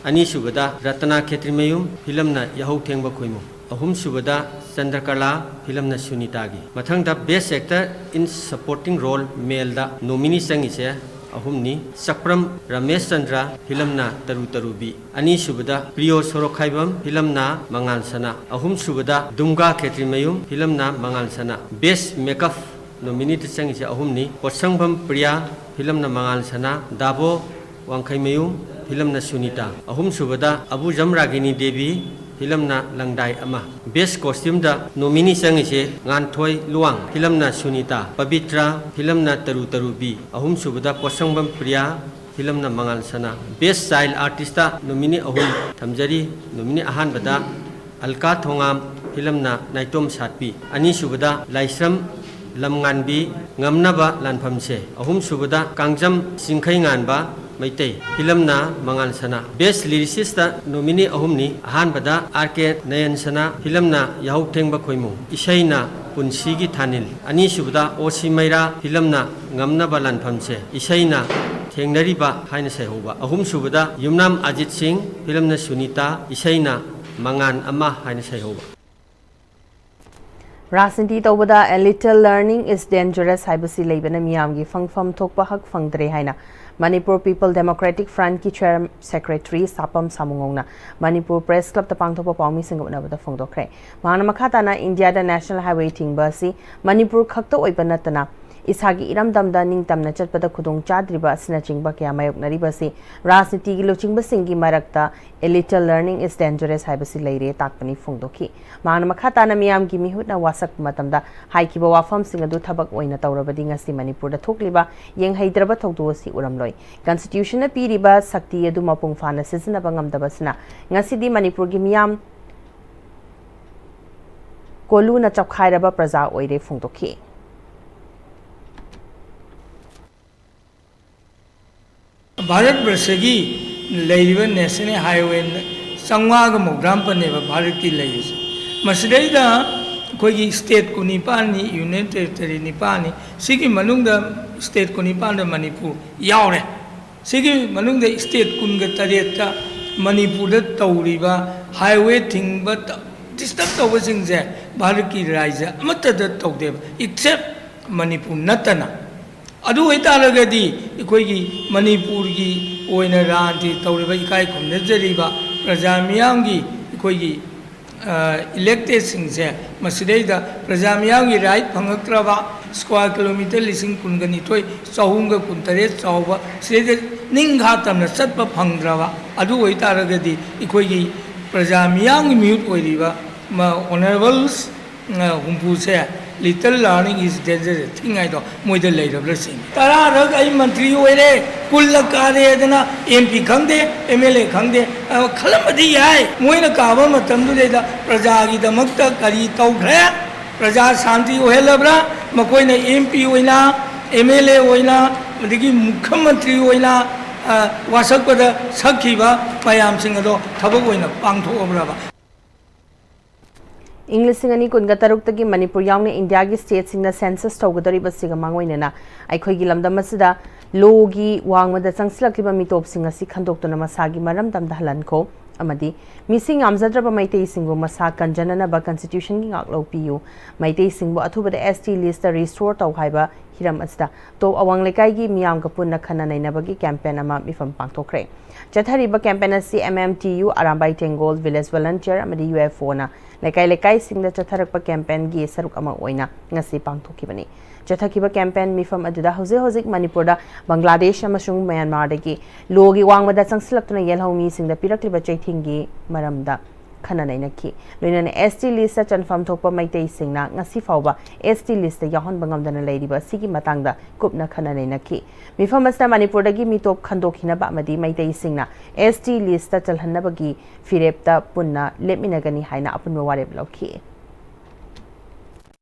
ꯑꯅꯤꯁꯨꯕꯗ ꯔꯇꯅꯥ ꯈꯦꯇ꯭ꯔꯤꯃꯌꯨꯝ, ꯐꯤꯂꯝꯅ ꯌꯥꯍꯧ ꯊꯦꯡꯕ ꯈꯣꯏꯃꯨ꯫ ꯑꯍꯨꯝꯁꯨꯕꯗ ꯆꯟꯗ꯭ꯔꯀꯂꯥ, ꯐꯤꯂꯝꯅ ꯁꯨꯅꯤꯇꯥꯒꯤ꯫ ꯃꯊꯪꯗ Best Actor in Supporting Role Maleꯗ ꯅꯣꯃꯤꯅꯤ ꯆꯪꯉꯤꯁꯦ ꯑꯍꯨꯝꯅꯤ꯫ ꯆꯛꯄ꯭ꯔꯝ ꯔꯃꯦꯁ ꯆꯟꯗ꯭ꯔ, ꯐꯤꯂꯝꯅ ꯇꯔꯨ ꯇꯔꯨꯕꯤ꯫ ꯑꯅꯤꯁꯨꯕꯗ ꯄ꯭ꯔꯤꯌꯣ ꯁꯣꯔꯣꯛꯈꯥꯏꯕꯝ, ꯐꯤꯂꯝꯅ ꯃꯉꯥꯜ ꯁꯅꯥ꯫ ꯑꯍꯨꯝꯁꯨꯕꯗ ꯗꯨꯝꯒꯥ ꯈꯦꯇ꯭ꯔꯤꯃꯌꯨꯝ, ꯐꯤꯂꯝꯅ ꯃꯉꯥꯜ ꯁꯅꯥ꯫ Best Makeup ꯅꯣꯃꯤꯅꯤꯗ ꯆꯪꯉꯤꯁꯦ ꯑꯍꯨꯝꯅꯤ꯫ ꯄꯣꯠꯁꯪꯕꯝ ꯄ꯭ꯔꯤꯌꯥ, ꯐꯤꯂꯝꯅ ꯃꯉꯥꯜ ꯁꯅꯥ꯫ ꯗꯥꯕꯣ ꯋꯥꯡꯈꯩꯃꯌꯨꯝ, ꯐꯤꯂꯝꯅ ꯁꯨꯅꯤꯇꯥ꯫ ꯑꯍꯨꯝꯁꯨꯕꯗ ꯑꯕꯨꯖꯝ ꯔꯥꯒꯤꯅꯤ ꯗꯦꯕꯤ, ꯐꯤꯂꯝꯅ ꯂꯪꯗꯥꯏ ꯑꯃ꯫ Best Costumeꯗ ꯅꯣꯃꯤꯅꯤ ꯆꯪꯉꯤꯁꯦ ꯉꯥꯟꯊꯣꯏ ꯂꯨꯋꯥꯡ, ꯐꯤꯂꯝꯅ ꯁꯨꯅꯤꯇꯥ꯫ ꯄꯕꯤꯇ꯭ꯔ, ꯐꯤꯂꯝꯅ ꯇꯔꯨ ꯇꯔꯨꯕꯤ꯫ ꯑꯍꯨꯝꯁꯨꯕꯗ ꯄꯣꯠꯁꯪꯕꯝ ꯄ꯭ꯔꯤꯌꯥ, ꯐꯤꯂꯝꯅ ꯃꯉꯥꯜ ꯁꯅꯥ꯫ Best Child Artistꯇ ꯅꯣꯃꯤꯅꯤ ꯑꯍꯨꯝ ꯊꯝꯖꯔꯤ꯫ ꯅꯣꯃꯤꯅꯤ ꯑꯍꯥꯟꯕꯗ ꯑꯜꯀꯥ ꯊꯣꯉꯥꯝ, ꯐꯤꯂꯝꯅ ꯅꯥꯏꯇꯣꯝ ꯁꯥꯠꯄꯤ꯫ ꯑꯅꯤꯁꯨꯕꯗ ꯂꯥꯏꯁ꯭ꯔꯝ ꯂꯝꯉꯥꯟꯕꯤ, ꯉꯝꯅꯕ ꯂꯥꯟꯐꯝꯁꯦ꯫ ꯑꯍꯨꯝꯁꯨꯕꯗ ꯀꯥꯡꯖꯝ ꯆꯤꯡꯈꯩꯉꯥꯟꯕ ꯃꯩꯇꯩ, ꯐꯤꯂꯝꯅ ꯃꯉꯥꯜ ꯁꯅꯥ꯫ Best Lyricistꯇ ꯅꯣꯃꯤꯅꯤ ꯑꯍꯨꯝꯅꯤ꯫ ꯑꯍꯥꯟꯕꯗ ꯑꯥꯔ ꯀꯦ ꯅꯌꯟ ꯁꯅꯥ, ꯐꯤꯂꯝꯅ ꯌꯥꯍꯧ ꯊꯦꯡꯕ ꯈꯣꯏꯃꯨ, ꯏꯁꯩꯅ ꯄꯨꯟꯁꯤꯒꯤ ꯊꯥꯅꯤꯜ꯫ ꯑꯅꯤꯁꯨꯕꯗ ꯑꯣ ꯁꯤ ꯃꯩꯔꯥ, ꯐꯤꯂꯝꯅ ꯉꯝꯅꯕ ꯂꯥꯟꯐꯝꯁꯦ, ꯏꯁꯩꯅ ꯊꯦꯡꯅꯔꯤꯕ ꯍꯥꯏꯅ ꯁꯩꯍꯧꯕ꯫ ꯑꯍꯨꯝꯁꯨꯕꯗ ꯌꯨꯝꯅꯥꯝ ꯑꯖꯤꯠ ꯁꯤꯡ, ꯐꯤꯂꯝꯅ ꯁꯨꯅꯤꯇꯥ, ꯏꯁꯩꯅ ꯃꯉꯥꯟ ꯑꯃ ꯍꯥꯏꯅ ꯁꯩꯍꯧꯕ꯫ ꯔꯥꯖꯅꯤꯇꯤ ꯇꯧꯕꯗ "A little learning is dangerous" ꯍꯥꯏꯕꯁꯤ ꯂꯩꯕꯅ ꯃꯤꯌꯥꯝꯒꯤ ꯐꯪꯐꯝ ꯊꯣꯛꯄ ꯍꯛ ꯐꯪꯗ꯭ꯔꯦ ꯍꯥꯏꯅ ꯃꯅꯤꯄꯨꯔ ꯄꯤꯄꯜ ꯗꯦꯃꯣꯀ꯭ꯔꯦꯇꯤꯛ ꯐ꯭ꯔꯟꯠꯀꯤ ꯆꯤꯌꯔ ꯁꯦꯀ꯭ꯔꯦꯇꯔꯤ ꯁꯥꯄꯝ ꯁꯥꯃꯨꯉꯧꯅ ꯃꯅꯤꯄꯨꯔ ꯄ꯭ꯔꯦꯁ ꯀ꯭ꯂꯕꯇ ꯄꯥꯡꯊꯣꯛꯄ ꯄꯥꯎꯃꯤꯁꯤꯡꯒ ꯎꯅꯕꯗ ꯐꯣꯡꯗꯣꯛꯈ꯭ꯔꯦ꯫ ꯃꯍꯥꯛꯅ ꯃꯈꯥ ꯇꯥꯅ ꯏꯟꯗꯤꯌꯥꯗ ꯅꯦꯁꯅꯦꯜ ꯍꯥꯏꯋꯦ ꯊꯤꯡꯕ ꯑꯁꯤ ꯃꯅꯤꯄꯨꯔ ꯈꯛꯇ ꯑꯣꯏꯕ ꯅꯠꯇꯅ ꯏꯁꯥꯒꯤ ꯏꯔꯝꯗꯝꯗ ꯅꯤꯡꯇꯝꯅ ꯆꯠꯄꯗ ꯈꯨꯗꯣꯡ ꯆꯥꯗ꯭ꯔꯤꯕ ꯑꯁꯤꯅꯆꯤꯡꯕ ꯀꯌꯥ ꯃꯥꯌꯣꯛꯅꯔꯤꯕ ꯑꯁꯤ ꯔꯥꯖꯅꯤꯇꯤꯒꯤ ꯂꯨꯆꯤꯡꯕꯁꯤꯡꯒꯤ ꯃꯔꯛꯇ "A little learning is dangerous" ꯍꯥꯏꯕꯁꯤ ꯂꯩꯔꯦ ꯇꯥꯛꯄꯅꯤ ꯐꯣꯡꯗꯣꯛꯈꯤ꯫ ꯃꯍꯥꯛꯅ ꯃꯈꯥ ꯇꯥꯅ ꯃꯤꯌꯥꯝꯒꯤ ꯃꯤꯍꯨꯠꯅ ꯋꯥꯁꯛꯄ ꯃꯇꯝꯗ ꯍꯥꯏꯈꯤꯕ ꯋꯥꯐꯝꯁꯤꯡ ꯑꯗꯨ ꯊꯕꯛ ꯑꯣꯏꯅ ꯇꯧꯔꯕꯗꯤ ꯉꯁꯤ ꯃꯅꯤꯄꯨꯔꯗ ꯊꯣꯛꯂꯤꯕ ꯌꯦꯡꯍꯩꯗ꯭ꯔꯕ ꯊꯧꯗꯣꯛ ꯑꯁꯤ ꯎꯔꯝꯂꯣꯏ꯫ ꯀꯟꯁꯇꯤꯇ꯭ꯌꯨꯁꯟꯅ ꯄꯤꯔꯤꯕ ꯁꯛꯇꯤ ꯑꯗꯨ ꯃꯄꯨꯡ ꯐꯥꯅ ꯁꯤꯖꯤꯟꯅꯕ ꯉꯝꯗꯕꯁꯤꯅ ꯉꯁꯤꯗꯤ ꯃꯅꯤꯄꯨꯔꯒꯤ ꯃꯤꯌꯥꯝ ꯀꯣꯂꯨꯅ ꯆꯞꯈꯥꯏꯔꯕ ꯄ꯭ꯔꯖꯥ ꯑꯣꯏꯔꯦ ꯐꯣꯡꯗꯣꯛꯈꯤ꯫ ꯚꯥꯔꯠ ꯕꯔꯁꯒꯤ ꯂꯩꯔꯤꯕ ꯅꯦꯁꯅꯦꯜ ꯍꯥꯏꯋꯦ ꯆꯥꯝꯃꯉꯥꯒ ꯃꯧꯗ꯭ꯔꯥ ꯃꯥꯄꯟꯅꯦꯕ ꯚꯥꯔꯠꯀꯤ ꯂꯩꯔꯤꯁꯦ꯫ ꯃꯁꯤꯗꯩꯗ ꯑꯩꯈꯣꯏꯒꯤ ꯁ꯭ꯇꯦꯠ ꯀꯨꯟꯅꯤꯄꯥꯟꯅꯤ, ꯌꯨꯅꯤꯌꯟ ꯇꯦꯔꯤꯇꯣꯔꯤ ꯅꯤꯄꯥꯟꯅꯤ꯫ ꯁꯤꯒꯤ ꯃꯅꯨꯡꯗ ꯁ꯭ꯇꯦꯠ ꯀꯨꯟꯅꯤꯄꯥꯟꯗ ꯃꯅꯤꯄꯨꯔ ꯌꯥꯎꯔꯦ꯫ ꯁꯤꯒꯤ ꯃꯅꯨꯡꯗ ꯁ꯭ꯇꯦꯠ ꯀꯨꯟꯒ ꯇꯔꯦꯠꯇ ꯃꯅꯤꯄꯨꯔꯗ ꯇꯧꯔꯤꯕ ꯍꯥꯏꯋꯦ ꯊꯤꯡꯕ, ꯗꯤꯁꯇꯔꯕ ꯇꯧꯕꯁꯤꯡꯁꯦ ꯚꯥꯔꯠꯀꯤ ꯔꯥꯖ꯭ꯌ ꯑꯃꯠꯇꯗ ꯇꯧꯗꯦꯕ, ꯑꯦꯛꯁꯦꯞ ꯃꯅꯤꯄꯨꯔ ꯅꯠꯇꯅ꯫ ꯑꯗꯨ ꯑꯣꯏꯇꯥꯔꯒꯗꯤ ꯑꯩꯈꯣꯏꯒꯤ ꯃꯅꯤꯄꯨꯔꯒꯤ ꯑꯣꯏꯅ ꯔꯥꯟꯇꯤ ꯇꯧꯔꯤꯕ, ꯏꯀꯥꯏ ꯈꯨꯝꯅꯖꯔꯤꯕ ꯄ꯭ꯔꯖꯥ ꯃꯤꯌꯥꯝꯒꯤ, ꯑꯩꯈꯣꯏꯒꯤ ꯏꯂꯦꯛꯇꯦꯠꯁꯤꯡꯁꯦ ꯃꯁꯤꯗꯩꯗ ꯄ꯭ꯔꯖꯥ ꯃꯤꯌꯥꯝꯒꯤ ꯔꯥꯏꯠ ꯐꯪꯉꯛꯇ꯭ꯔꯕ, ꯁ꯭ꯀ꯭ꯋꯥꯔ ꯀꯤꯂꯣꯃꯤꯇꯔ ꯂꯤꯁꯤꯡ ꯀꯨꯟꯒ ꯅꯤꯊꯣꯏ ꯆꯍꯨꯝꯒ ꯀꯨꯟꯇꯔꯦꯠ ꯆꯥꯎꯕ, ꯁꯤꯗꯩꯗ ꯅꯤꯡꯈꯥ ꯇꯝꯅ ꯆꯠꯄ ꯐꯪꯗ꯭ꯔꯕ, ꯑꯗꯨ ꯑꯣꯏꯇꯥꯔꯒꯗꯤ ꯑꯩꯈꯣꯏꯒꯤ ꯄ꯭ꯔꯖꯥ ꯃꯤꯌꯥꯝꯒꯤ ꯃꯤꯍꯨꯠ ꯑꯣꯏꯔꯤꯕ ꯑꯣꯅꯔꯦꯕꯜꯁ ꯍꯨꯝꯐꯨꯁꯦ "Little learning is dangerous" ꯊꯤꯡꯉꯥꯏꯗꯣ ꯃꯣꯏꯗ ꯂꯩꯔꯕ꯭ꯔꯥ ꯁꯤꯅꯤ꯫ ꯇꯔꯥꯔꯛ ꯑꯩ ꯃꯟꯇ꯭ꯔꯤ ꯑꯣꯏꯔꯦ, ꯀꯨꯜꯂꯛ ꯀꯥꯔꯦꯗꯅ ꯑꯦꯝ ꯄꯤ ꯈꯪꯗꯦ, ꯑꯦꯝ ꯑꯦꯜ ꯑꯦ ꯈꯪꯗꯦ, ꯑ, ꯈꯜꯂꯝꯕꯗꯤ ꯌꯥꯏ꯫ ꯃꯣꯏꯅ ꯀꯥꯕ ꯃꯇꯝꯗꯨꯗꯩꯗ ꯄ꯭ꯔꯖꯥꯒꯤꯗꯃꯛꯇ ꯀꯔꯤ ꯇꯧꯈ꯭ꯔꯦ? ꯄ꯭ꯔꯖꯥ ꯁꯥꯟꯇꯤ ꯑꯣꯏꯍꯜꯂꯕ꯭ꯔꯥ? ꯃꯈꯣꯏꯅ ꯑꯦꯝ ꯄꯤ ꯑꯣꯏꯅ, ꯑꯦꯝ ꯑꯦꯜ ꯑꯦ ꯑꯣꯏꯅ, ꯑꯗꯒꯤ ꯃꯨꯈ꯭ꯌꯃꯟꯇ꯭ꯔꯤ ꯑꯣꯏꯅ, ꯑ, ꯋꯥꯁꯛꯄꯗ ꯁꯛꯈꯤꯕ ꯃꯌꯥꯝꯁꯤꯡ ꯑꯗꯣ ꯊꯕꯛ ꯑꯣꯏꯅ ꯄꯥꯡꯊꯣꯛꯑꯕ꯭ꯔꯕ? ꯏꯪ ꯂꯤꯁꯤꯡ ꯑꯅꯤ ꯀꯨꯟꯒ ꯇꯔꯨꯛꯇꯒꯤ ꯃꯅꯤꯄꯨꯔ ꯌꯥꯎꯅ ꯏꯟꯗꯤꯌꯥꯒꯤ ꯁ꯭ꯇꯦꯠꯁꯤꯡꯅ ꯁꯦꯟꯁꯁ ꯇꯧꯒꯗꯧꯔꯤꯕꯁꯤꯒ ꯃꯥꯡꯑꯣꯏꯅꯅ ꯑꯩꯈꯣꯏꯒꯤ ꯂꯝꯗꯝ ꯑꯁꯤꯗ ꯂꯣꯒꯤ ꯋꯥꯡꯃꯗ ꯆꯪꯁꯤꯜꯂꯛꯂꯤꯕ ꯃꯤꯇꯣꯞꯁꯤꯡ ꯑꯁꯤ ꯈꯟꯗꯣꯛꯇꯨꯅ ꯃꯁꯥꯒꯤ ꯃꯔꯝꯗꯝꯗ ꯍꯜꯍꯟꯈꯣ꯫ ꯑꯃꯗꯤ ꯃꯤꯁꯤꯡ ꯌꯥꯝꯖꯗ꯭ꯔꯕ ꯃꯩꯇꯩꯁꯤꯡꯕꯨ ꯃꯁꯥ ꯀꯟꯖꯅꯅꯕ constitutionꯒꯤ ꯉꯥꯛꯂꯧ ꯄꯤꯌꯨ, ꯃꯩꯇꯩꯁꯤꯡꯕꯨ ꯑꯊꯨꯕꯗ S T listꯇ restore ꯇꯧ ꯍꯥꯏꯕ ꯍꯤꯔꯝ ꯑꯁꯤꯗ ꯇꯣꯞ ꯑꯋꯥꯡ ꯂꯩꯀꯥꯏꯒꯤ ꯃꯤꯌꯥꯝꯒ ꯄꯨꯟꯅ ꯈꯟꯅ ꯅꯩꯅꯕꯒꯤ campaign ꯑꯃ ꯃꯤꯐꯝ ꯄꯥꯡꯊꯣꯛꯈ꯭ꯔꯦ꯫ ꯆꯠꯊꯔꯤꯕ campaign ꯑꯁꯤ M M T U, Arambai ꯇꯦꯡꯒꯣꯜ, village volunteer ꯑꯃꯗꯤ U F Oꯅ ꯂꯩꯀꯥꯏ ꯂꯩꯀꯥꯏꯁꯤꯡꯗ ꯆꯠꯊꯔꯛꯄ campaignꯒꯤ ꯁꯔꯨꯛ ꯑꯃ ꯑꯣꯏꯅ ꯉꯁꯤ ꯄꯥꯡꯊꯣꯛꯈꯤꯕꯅꯤ꯫ ꯆꯠꯊꯈꯤꯕ campaign ꯃꯤꯐꯝ ꯑꯗꯨꯗ ꯍꯧꯖꯤꯛ ꯍꯧꯖꯤꯛ ꯃꯅꯤꯄꯨꯔꯗ ꯕꯪꯒ꯭ꯂꯥꯗꯦꯁ ꯑꯃꯁꯨꯡ ꯃ꯭ꯌꯥꯟꯃꯥꯔꯗꯒꯤ ꯂꯣꯒꯤ ꯋꯥꯡꯃꯗ ꯆꯪꯁꯤꯜꯂꯛꯇꯨꯅ ꯌꯦꯜꯍꯧ ꯃꯤꯁꯤꯡꯗ ꯄꯤꯔꯛꯂꯤꯕ ꯆꯩꯊꯦꯡꯒꯤ ꯃꯔꯝꯗ ꯈꯟꯅ ꯅꯩꯅꯈꯤ꯫ ꯂꯣꯏꯅꯅ S T listꯇ ꯆꯟꯐꯝ ꯊꯣꯛꯄ ꯃꯩꯇꯩꯁꯤꯡꯅ ꯉꯁꯤ ꯐꯥꯎꯕ S T listꯇ ꯌꯥꯎꯍꯟꯕ ꯉꯝꯗꯅ ꯂꯩꯔꯤꯕ ꯑꯁꯤꯒꯤ ꯃꯇꯥꯡꯗ ꯀꯨꯞꯅ ꯈꯟꯅ ꯅꯩꯅꯈꯤ꯫ ꯃꯤꯐꯝ ꯑꯁꯤꯗ ꯃꯅꯤꯄꯨꯔꯗꯒꯤ ꯃꯤꯇꯣꯞ ꯈꯟꯗꯣꯛꯈꯤꯅꯕ ꯑꯃꯗꯤ ꯃꯩꯇꯩꯁꯤꯡꯅ S T listꯇ ꯆꯜꯍꯟꯅꯕꯒꯤ ꯐꯤꯔꯦꯞꯇ ꯄꯨꯟꯅ ꯂꯦꯞꯃꯤꯟꯅꯒꯅꯤ ꯍꯥꯏꯅ ꯑꯄꯨꯟꯕ ꯋꯥꯔꯦꯞ ꯂꯧꯈꯤ꯫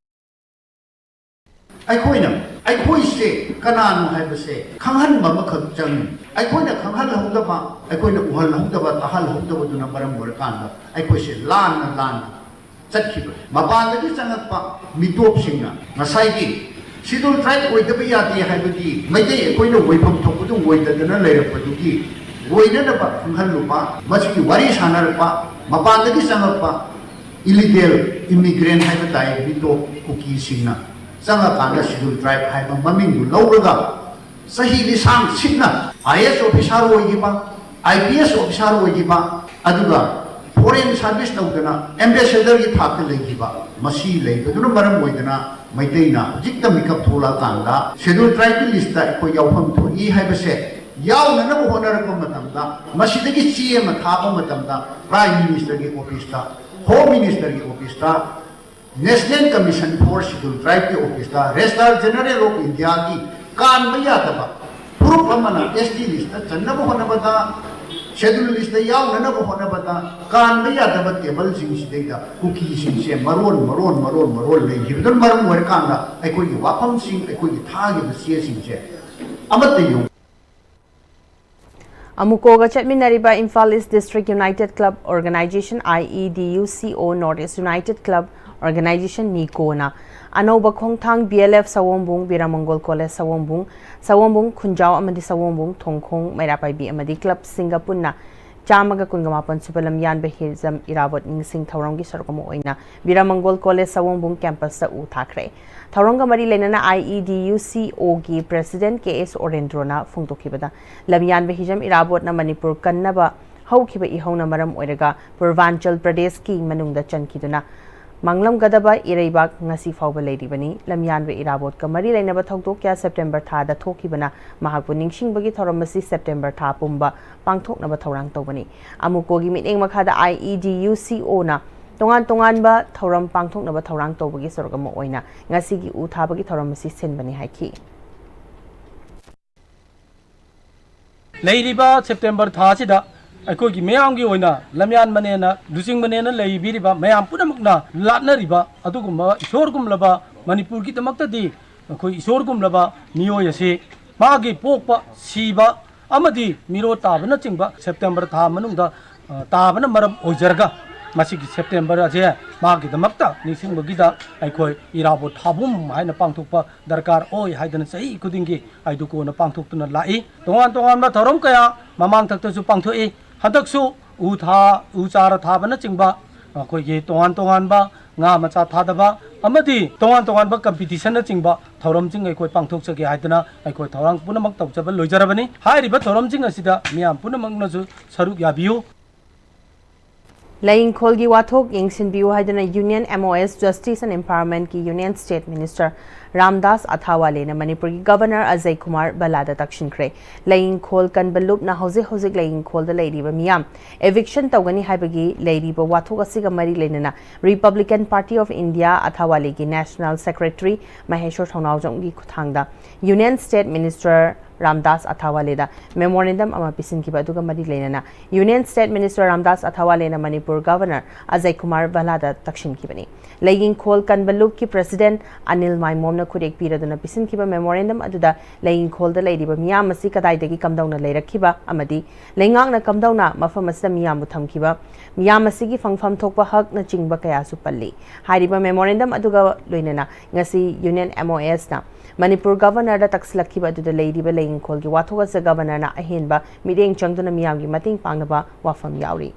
ꯑꯩꯈꯣꯏꯅ ꯑꯩꯈꯣꯏꯁꯦ ꯀꯅꯥꯅꯣ ꯍꯥꯏꯕꯁꯦ ꯈꯪꯍꯟꯕ ꯑꯃꯈꯛ ꯆꯪꯉꯤ꯫ ꯑꯩꯈꯣꯏꯅ ꯈꯪꯍꯜꯍꯧꯗꯕ, ꯑꯩꯈꯣꯏꯅ ꯎꯍꯜꯍꯧꯗꯕ, ꯇꯥꯍꯜꯍꯧꯗꯕꯗꯨꯅ ꯃꯔꯝ ꯑꯣꯏꯔꯀꯥꯟꯗ ꯑꯩꯈꯣꯏꯁꯦ ꯂꯥꯟꯅ ꯂꯥꯟꯅ ꯆꯠꯈꯤꯕ꯫ ꯃꯄꯥꯟꯗꯒꯤ ꯆꯪꯉꯛꯄ ꯃꯤꯇꯣꯞꯁꯤꯡꯅ ꯉꯁꯥꯏꯒꯤ Scheduled Tribe ꯑꯣꯏꯗꯕ ꯌꯥꯗꯦ ꯍꯥꯏꯕꯒꯤ ꯃꯩꯇꯩ ꯑꯩꯈꯣꯏꯅ ꯑꯣꯏꯐꯝ ꯊꯣꯛꯄꯗꯨ ꯑꯣꯏꯗꯗꯅ ꯂꯩꯔꯛꯄꯗꯨꯒꯤ ꯑꯣꯏꯅꯅꯕ ꯈꯪꯍꯜꯂꯨꯕ, ꯃꯁꯤꯒꯤ ꯋꯥꯔꯤ ꯁꯥꯟꯅꯔꯛꯄ, ꯃꯄꯥꯟꯗꯒꯤ ꯆꯪꯉꯛꯄ illegal immigrant ꯍꯥꯏꯕ ꯇꯥꯏ, ꯃꯤꯇꯣꯞ ꯀꯨꯀꯤꯁꯤꯡꯅ ꯆꯪꯉꯀꯥꯟꯗ Scheduled Tribe ꯍꯥꯏꯕ ꯃꯃꯤꯡꯗꯨ ꯂꯧꯔꯒ ꯆꯍꯤ ꯂꯤꯁꯥꯡ ꯁꯤꯠꯅ I A S officer ꯑꯣꯏꯈꯤꯕ, I P S officer ꯑꯣꯏꯈꯤꯕ, ꯑꯗꯨꯒ foreign service ꯇꯧꯗꯅ ambassadorꯒꯤ ꯊꯥꯛꯇ ꯂꯩꯈꯤꯕ, ꯃꯁꯤ ꯂꯩꯕꯗꯨꯅ ꯃꯔꯝ ꯑꯣꯏꯗꯅ ꯃꯩꯇꯩꯅ ꯍꯧꯖꯤꯛꯇ ꯃꯤꯀꯞ ꯊꯣꯛꯂꯛꯑꯀꯥꯟꯗ Scheduled Tribeꯀꯤ listꯇ ꯑꯩꯈꯣꯏ ꯌꯥꯎꯐꯝ ꯊꯣꯛꯏ ꯍꯥꯏꯕꯁꯦ ꯌꯥꯎꯅꯅꯕ ꯍꯣꯠꯅꯔꯛꯄ ꯃꯇꯝꯗ, ꯃꯁꯤꯗꯒꯤ ꯆꯦ ꯑꯃ ꯊꯥꯕ ꯃꯇꯝꯗ Prime Ministerꯒꯤ officeꯇ, Home Ministerꯒꯤ officeꯇ, National Commission for Scheduled Tribeꯀꯤ officeꯇ, Registrar General of Indiaꯒꯤ ꯀꯥꯟꯕ ꯌꯥꯗꯕ ꯐꯨꯔꯨꯞ ꯑꯃꯅ S T listꯇ ꯆꯟꯅꯕ ꯍꯣꯠꯅꯕꯗ, Scheduled listꯇ ꯌꯥꯎꯅꯅꯕ ꯍꯣꯠꯅꯕꯗ ꯀꯥꯟꯕ ꯌꯥꯗꯕ tableꯁꯤꯡꯁꯤꯗꯩꯗ ꯀꯨꯀꯤꯁꯤꯡꯁꯦ ꯃꯔꯣꯟ ꯃꯔꯣꯟ ꯃꯔꯣꯟ ꯃꯔꯣꯟ ꯂꯩꯈꯤꯕꯗꯨꯅ ꯃꯔꯝ ꯑꯣꯏꯔꯀꯥꯟꯗ ꯑꯩꯈꯣꯏꯒꯤ ꯋꯥꯐꯝꯁꯤꯡ, ꯑꯩꯈꯣꯏꯒꯤ ꯊꯥꯈꯤꯕ ꯆꯦꯁꯤꯡꯁꯦ ꯑꯃꯠꯇ ꯌꯧ ꯑꯃꯨꯀꯣꯒ ꯆꯠꯃꯤꯟꯅꯔꯤꯕ Imphal East District United Club Organisation, I E D U C O, North East United Club Organisation, NECOꯅ ꯑꯅꯧꯕ ꯈꯣꯡꯊꯥꯡ B L F ꯁꯑꯣꯝꯕꯨꯡ, ꯕꯤꯔꯥꯃꯪꯒꯣꯜ ꯀꯣꯂꯦꯖ ꯁꯑꯣꯝꯕꯨꯡ, ꯁꯑꯣꯝꯕꯨꯡ ꯈꯨꯟꯖꯥꯎ ꯑꯃꯗꯤ ꯁꯑꯣꯝꯕꯨꯡ ꯊꯣꯡꯈꯣꯡ ꯃꯩꯔꯥ ꯄꯥꯏꯕꯤ ꯑꯃꯗꯤ clubꯁꯤꯡꯒ ꯄꯨꯟꯅ ꯆꯥꯝꯃꯒ ꯀꯨꯟꯒ ꯃꯥꯄꯟ ꯁꯨꯕ ꯂꯝꯌꯥꯟꯕ ꯍꯤꯖꯝ ꯏꯔꯥꯕꯣꯠ ꯅꯤꯡꯁꯤꯡ ꯊꯧꯔꯝꯒꯤ ꯁꯔꯨꯛ ꯑꯃ ꯑꯣꯏꯅ ꯕꯤꯔꯥꯃꯪꯒꯣꯜ ꯀꯣꯂꯦꯖ ꯁꯑꯣꯡꯕꯨꯡ ꯀꯦꯝꯄꯁꯇ ꯎ ꯊꯥꯈ꯭ꯔꯦ꯫ ꯊꯧꯔꯝꯒ ꯃꯔꯤ ꯂꯩꯅꯅ IEDUCOꯒꯤ ꯄ꯭ꯔꯦꯁꯤꯗꯦꯟꯠ ꯀꯦ ꯑꯦꯁ ꯑꯣꯔꯦꯟꯗ꯭ꯔꯣꯅ ꯐꯣꯡꯗꯣꯛꯈꯤꯕꯗ, ꯂꯝꯌꯥꯟꯕ ꯍꯤꯖꯝ ꯏꯔꯥꯕꯣꯠꯅ ꯃꯅꯤꯄꯨꯔ ꯀꯟꯅꯕ ꯍꯧꯈꯤꯕ ꯏꯍꯧꯅ ꯃꯔꯝ ꯑꯣꯏꯔꯒ ꯄꯨꯔꯚꯥꯟꯆꯜ ꯄ꯭ꯔꯗꯦꯁꯀꯤ ꯃꯅꯨꯡꯗ ꯆꯟꯈꯤꯗꯨꯅ ꯃꯥꯡꯂꯝꯒꯗꯕ ꯏꯔꯩꯕꯥꯛ ꯉꯁꯤ ꯐꯥꯎꯕ ꯂꯩꯔꯤꯕꯅꯤ꯫ ꯂꯝꯌꯥꯟꯕ ꯏꯔꯥꯕꯣꯠꯀ ꯃꯔꯤ ꯂꯩꯅꯕ ꯊꯧꯗꯣꯛ ꯀꯌꯥ ꯁꯦꯞꯇꯦꯝꯕꯔ ꯊꯥꯗ ꯊꯣꯛꯈꯤꯕꯅ ꯃꯍꯥꯛꯄꯨ ꯅꯤꯡꯁꯤꯡꯕꯒꯤ ꯊꯧꯔꯝ ꯑꯁꯤ ꯁꯦꯞꯇꯦꯝꯕꯔ ꯊꯥ ꯄꯨꯝꯕ ꯄꯥꯡꯊꯣꯛꯅꯕ ꯊꯧꯔꯥꯡ ꯇꯧꯕꯅꯤ꯫ ꯑꯃꯨꯀꯣꯒꯤ ꯃꯤꯠꯌꯦꯡ ꯃꯈꯥꯗ IEDUCOꯅ ꯇꯣꯉꯥꯟ ꯇꯣꯉꯥꯟꯕ ꯊꯧꯔꯝ ꯄꯥꯡꯊꯣꯛꯅꯕ ꯊꯧꯔꯥꯡ ꯇꯧꯕꯒꯤ ꯁꯔꯨꯛ ꯑꯃ ꯑꯣꯏꯅ ꯉꯁꯤꯒꯤ ꯎ ꯊꯥꯕꯒꯤ ꯊꯧꯔꯝ ꯑꯁꯤ ꯁꯤꯟꯕꯅꯤ ꯍꯥꯏꯈꯤ꯫ ꯂꯩꯔꯤꯕ ꯁꯦꯞꯇꯦꯝꯕꯔ ꯊꯥ ꯑꯁꯤꯗ ꯑꯩꯈꯣꯏꯒꯤ ꯃꯌꯥꯝꯒꯤ ꯑꯣꯏꯅ ꯂꯝꯌꯥꯟꯕꯅꯦꯅ, ꯂꯨꯆꯤꯡꯕꯅꯦꯅ ꯂꯩꯕꯤꯔꯤꯕ ꯃꯌꯥꯝ ꯄꯨꯝꯅꯃꯛꯅ ꯂꯥꯠꯅꯔꯤꯕ ꯑꯗꯨꯒꯨꯝꯕ ꯏꯁꯣꯔꯒꯨꯝꯂꯕ ꯃꯅꯤꯄꯨꯔꯒꯤꯗꯃꯛꯇꯗꯤ ꯑꯩꯈꯣꯏ ꯏꯁꯣꯔꯒꯨꯝꯂꯕ ꯃꯤꯑꯣꯏ ꯑꯁꯤ ꯃꯥꯒꯤ ꯄꯣꯛꯄ, ꯁꯤꯕ ꯑꯃꯗꯤ ꯃꯤꯔꯣ ꯇꯥꯕꯅꯆꯤꯡꯕ ꯁꯦꯞꯇꯦꯝꯕꯔ ꯊꯥ ꯃꯅꯨꯡꯗ, ꯑ, ꯇꯥꯕꯅ ꯃꯔꯝ ꯑꯣꯏꯖꯔꯒ ꯃꯁꯤꯒꯤ ꯁꯦꯞꯇꯦꯝꯕꯔ ꯑꯁꯦ ꯃꯥꯒꯤꯗꯃꯛꯇ ꯅꯤꯡꯁꯤꯡꯕꯒꯤꯗ ꯑꯩꯈꯣꯏ ꯏꯔꯥꯕꯣꯠ ꯊꯥꯕꯨꯝ ꯍꯥꯏꯅ ꯄꯥꯡꯊꯣꯛꯄ ꯗꯔꯀꯥꯔ ꯑꯣꯏ ꯍꯥꯏꯗꯅ ꯆꯍꯤ ꯈꯨꯗꯤꯡꯒꯤ ꯑꯥꯏꯗꯨꯀꯣꯅ ꯄꯥꯡꯊꯣꯛꯇꯨꯅ ꯂꯥꯛꯏ꯫ ꯇꯣꯉꯥꯟ ꯇꯣꯉꯥꯟꯕ ꯊꯧꯔꯝ ꯀꯌꯥ ꯃꯃꯥꯡꯊꯛꯇꯁꯨ ꯄꯥꯡꯊꯣꯛꯏ꯫ ꯍꯟꯗꯛꯁꯨ ꯎ ꯊꯥ, ꯎ ꯆꯥꯔ ꯊꯥꯕꯅꯆꯤꯡꯕ ꯑꯩꯈꯣꯏꯒꯤ ꯇꯣꯉꯥꯟ ꯇꯣꯉꯥꯟꯕ ꯉꯥ ꯃꯆꯥ ꯊꯥꯗꯕ ꯑꯃꯗꯤ ꯇꯣꯉꯥꯟ ꯇꯣꯉꯥꯟꯕ ꯀꯝꯄꯤꯇꯤꯁꯟꯅꯆꯤꯡꯕ ꯊꯧꯔꯝꯁꯤꯡ ꯑꯩꯈꯣꯏ ꯄꯥꯡꯊꯣꯛꯆꯒꯦ ꯍꯥꯏꯗꯅ ꯑꯩꯈꯣꯏ ꯊꯧꯔꯥꯡ ꯄꯨꯝꯅꯃꯛ ꯇꯧꯖꯕ ꯂꯣꯏꯖꯔꯕꯅꯤ꯫ ꯍꯥꯏꯔꯤꯕ ꯊꯧꯔꯝꯁꯤꯡ ꯑꯁꯤꯗ ꯃꯤꯌꯥꯝ ꯄꯨꯝꯅꯃꯛꯅꯁꯨ ꯁꯔꯨꯛ ꯌꯥꯕꯤꯌꯨ꯫ ꯂꯩꯏꯪꯈꯣꯜꯒꯤ ꯋꯥꯊꯣꯛ ꯌꯦꯡꯁꯤꯟꯕꯤꯌꯨ ꯍꯥꯏꯗꯨꯅ Union MoS Justice and Empowermentꯀꯤ Union State Minister Ramdas ꯑꯊꯥꯋꯥꯂꯦꯅ ꯃꯅꯤꯄꯨꯔꯒꯤ ꯒꯚꯔꯅꯔ ꯑꯖꯌ ꯀꯨꯃꯥꯔ ꯚꯜꯂꯥꯗ ꯇꯛꯁꯤꯟꯈ꯭ꯔꯦ꯫ ꯂꯩꯏꯪꯈꯣꯜ ꯀꯟꯕ ꯂꯨꯞꯅ ꯍꯧꯖꯤꯛ ꯍꯧꯖꯤꯛ ꯂꯩꯏꯪꯈꯣꯜꯗ ꯂꯩꯔꯤꯕ ꯃꯤꯌꯥꯝ eviction ꯇꯧꯒꯅꯤ ꯍꯥꯏꯕꯒꯤ ꯂꯩꯔꯤꯕ ꯋꯥꯊꯣꯛ ꯑꯁꯤꯒ ꯃꯔꯤ ꯂꯩꯅꯅ Republican Party of India ꯑꯊꯥꯋꯥꯂꯦꯒꯤ National Secretary ꯃꯍꯦꯁꯣꯔ ꯊꯧꯅꯥꯎꯖꯝꯒꯤ ꯈꯨꯠꯊꯥꯡꯗ Union State Minister Ramdas ꯑꯊꯥꯋꯥꯂꯦꯗ memorandum ꯑꯃ ꯄꯤꯁꯤꯟꯈꯤꯕ ꯑꯗꯨꯒ ꯃꯔꯤ ꯂꯩꯅꯅ Union State Minister ꯔꯥꯝꯗꯥꯁ ꯑꯊꯥꯋꯥꯂꯦꯅ ꯃꯅꯤꯄꯨꯔ ꯒꯚꯔꯅꯔ ꯑꯖꯌ ꯀꯨꯃꯥꯔ ꯚꯜꯂꯥꯗ ꯇꯛꯁꯤꯟꯈꯤꯕꯅꯤ꯫ ꯂꯩꯏꯪꯈꯣꯜ ꯀꯟꯕ ꯂꯨꯞꯀꯤ ꯄ꯭ꯔꯦꯁꯤꯗꯦꯟꯠ ꯑꯅꯤꯜ ꯃꯥꯏꯃꯣꯝꯅ ꯈꯨꯔꯦꯛ ꯄꯤꯔꯗꯨꯅ ꯄꯤꯁꯤꯟꯈꯤꯕ memorandum ꯑꯗꯨꯗ ꯂꯩ ꯏꯪꯈꯣꯜꯗ ꯂꯩꯔꯤꯕ ꯃꯤꯌꯥꯝ ꯑꯁꯤ ꯀꯗꯥꯏꯗꯒꯤ ꯀꯝꯗꯧꯅ ꯂꯩꯔꯛꯈꯤꯕ ꯑꯃꯗꯤ ꯂꯩꯉꯥꯛꯅ ꯀꯝꯗꯧꯅ ꯃꯐꯝ ꯑꯁꯤꯗ ꯃꯤꯌꯥꯝꯕꯨ ꯊꯝꯈꯤꯕ, ꯃꯤꯌꯥꯝ ꯑꯁꯤꯒꯤ ꯐꯪꯐꯝ ꯊꯣꯛꯄ ꯍꯛꯅꯆꯤꯡꯕ ꯀꯌꯥꯁꯨ ꯄꯜꯂꯤ꯫ ꯍꯥꯏꯔꯤꯕ memorandum ꯑꯗꯨꯒ ꯂꯣꯏꯅꯅ ꯉꯁꯤ Union MoSꯅ ꯃꯅꯤꯄꯨꯔ Governorꯗ ꯇꯛꯁꯤꯜꯂꯛꯈꯤꯕ ꯑꯗꯨꯗ ꯂꯩꯔꯤꯕ ꯂꯩ ꯏꯪꯈꯣꯜꯒꯤ ꯋꯥꯊꯣꯛ ꯑꯁꯤ Governorꯅ ꯑꯍꯦꯟꯕ ꯃꯤꯠꯌꯦꯡ ꯆꯪꯗꯨꯅ ꯃꯤꯌꯥꯝꯒꯤ ꯃꯇꯦꯡ ꯄꯥꯡꯅꯕ ꯋꯥꯐꯝ ꯌꯥꯎꯔꯤ꯫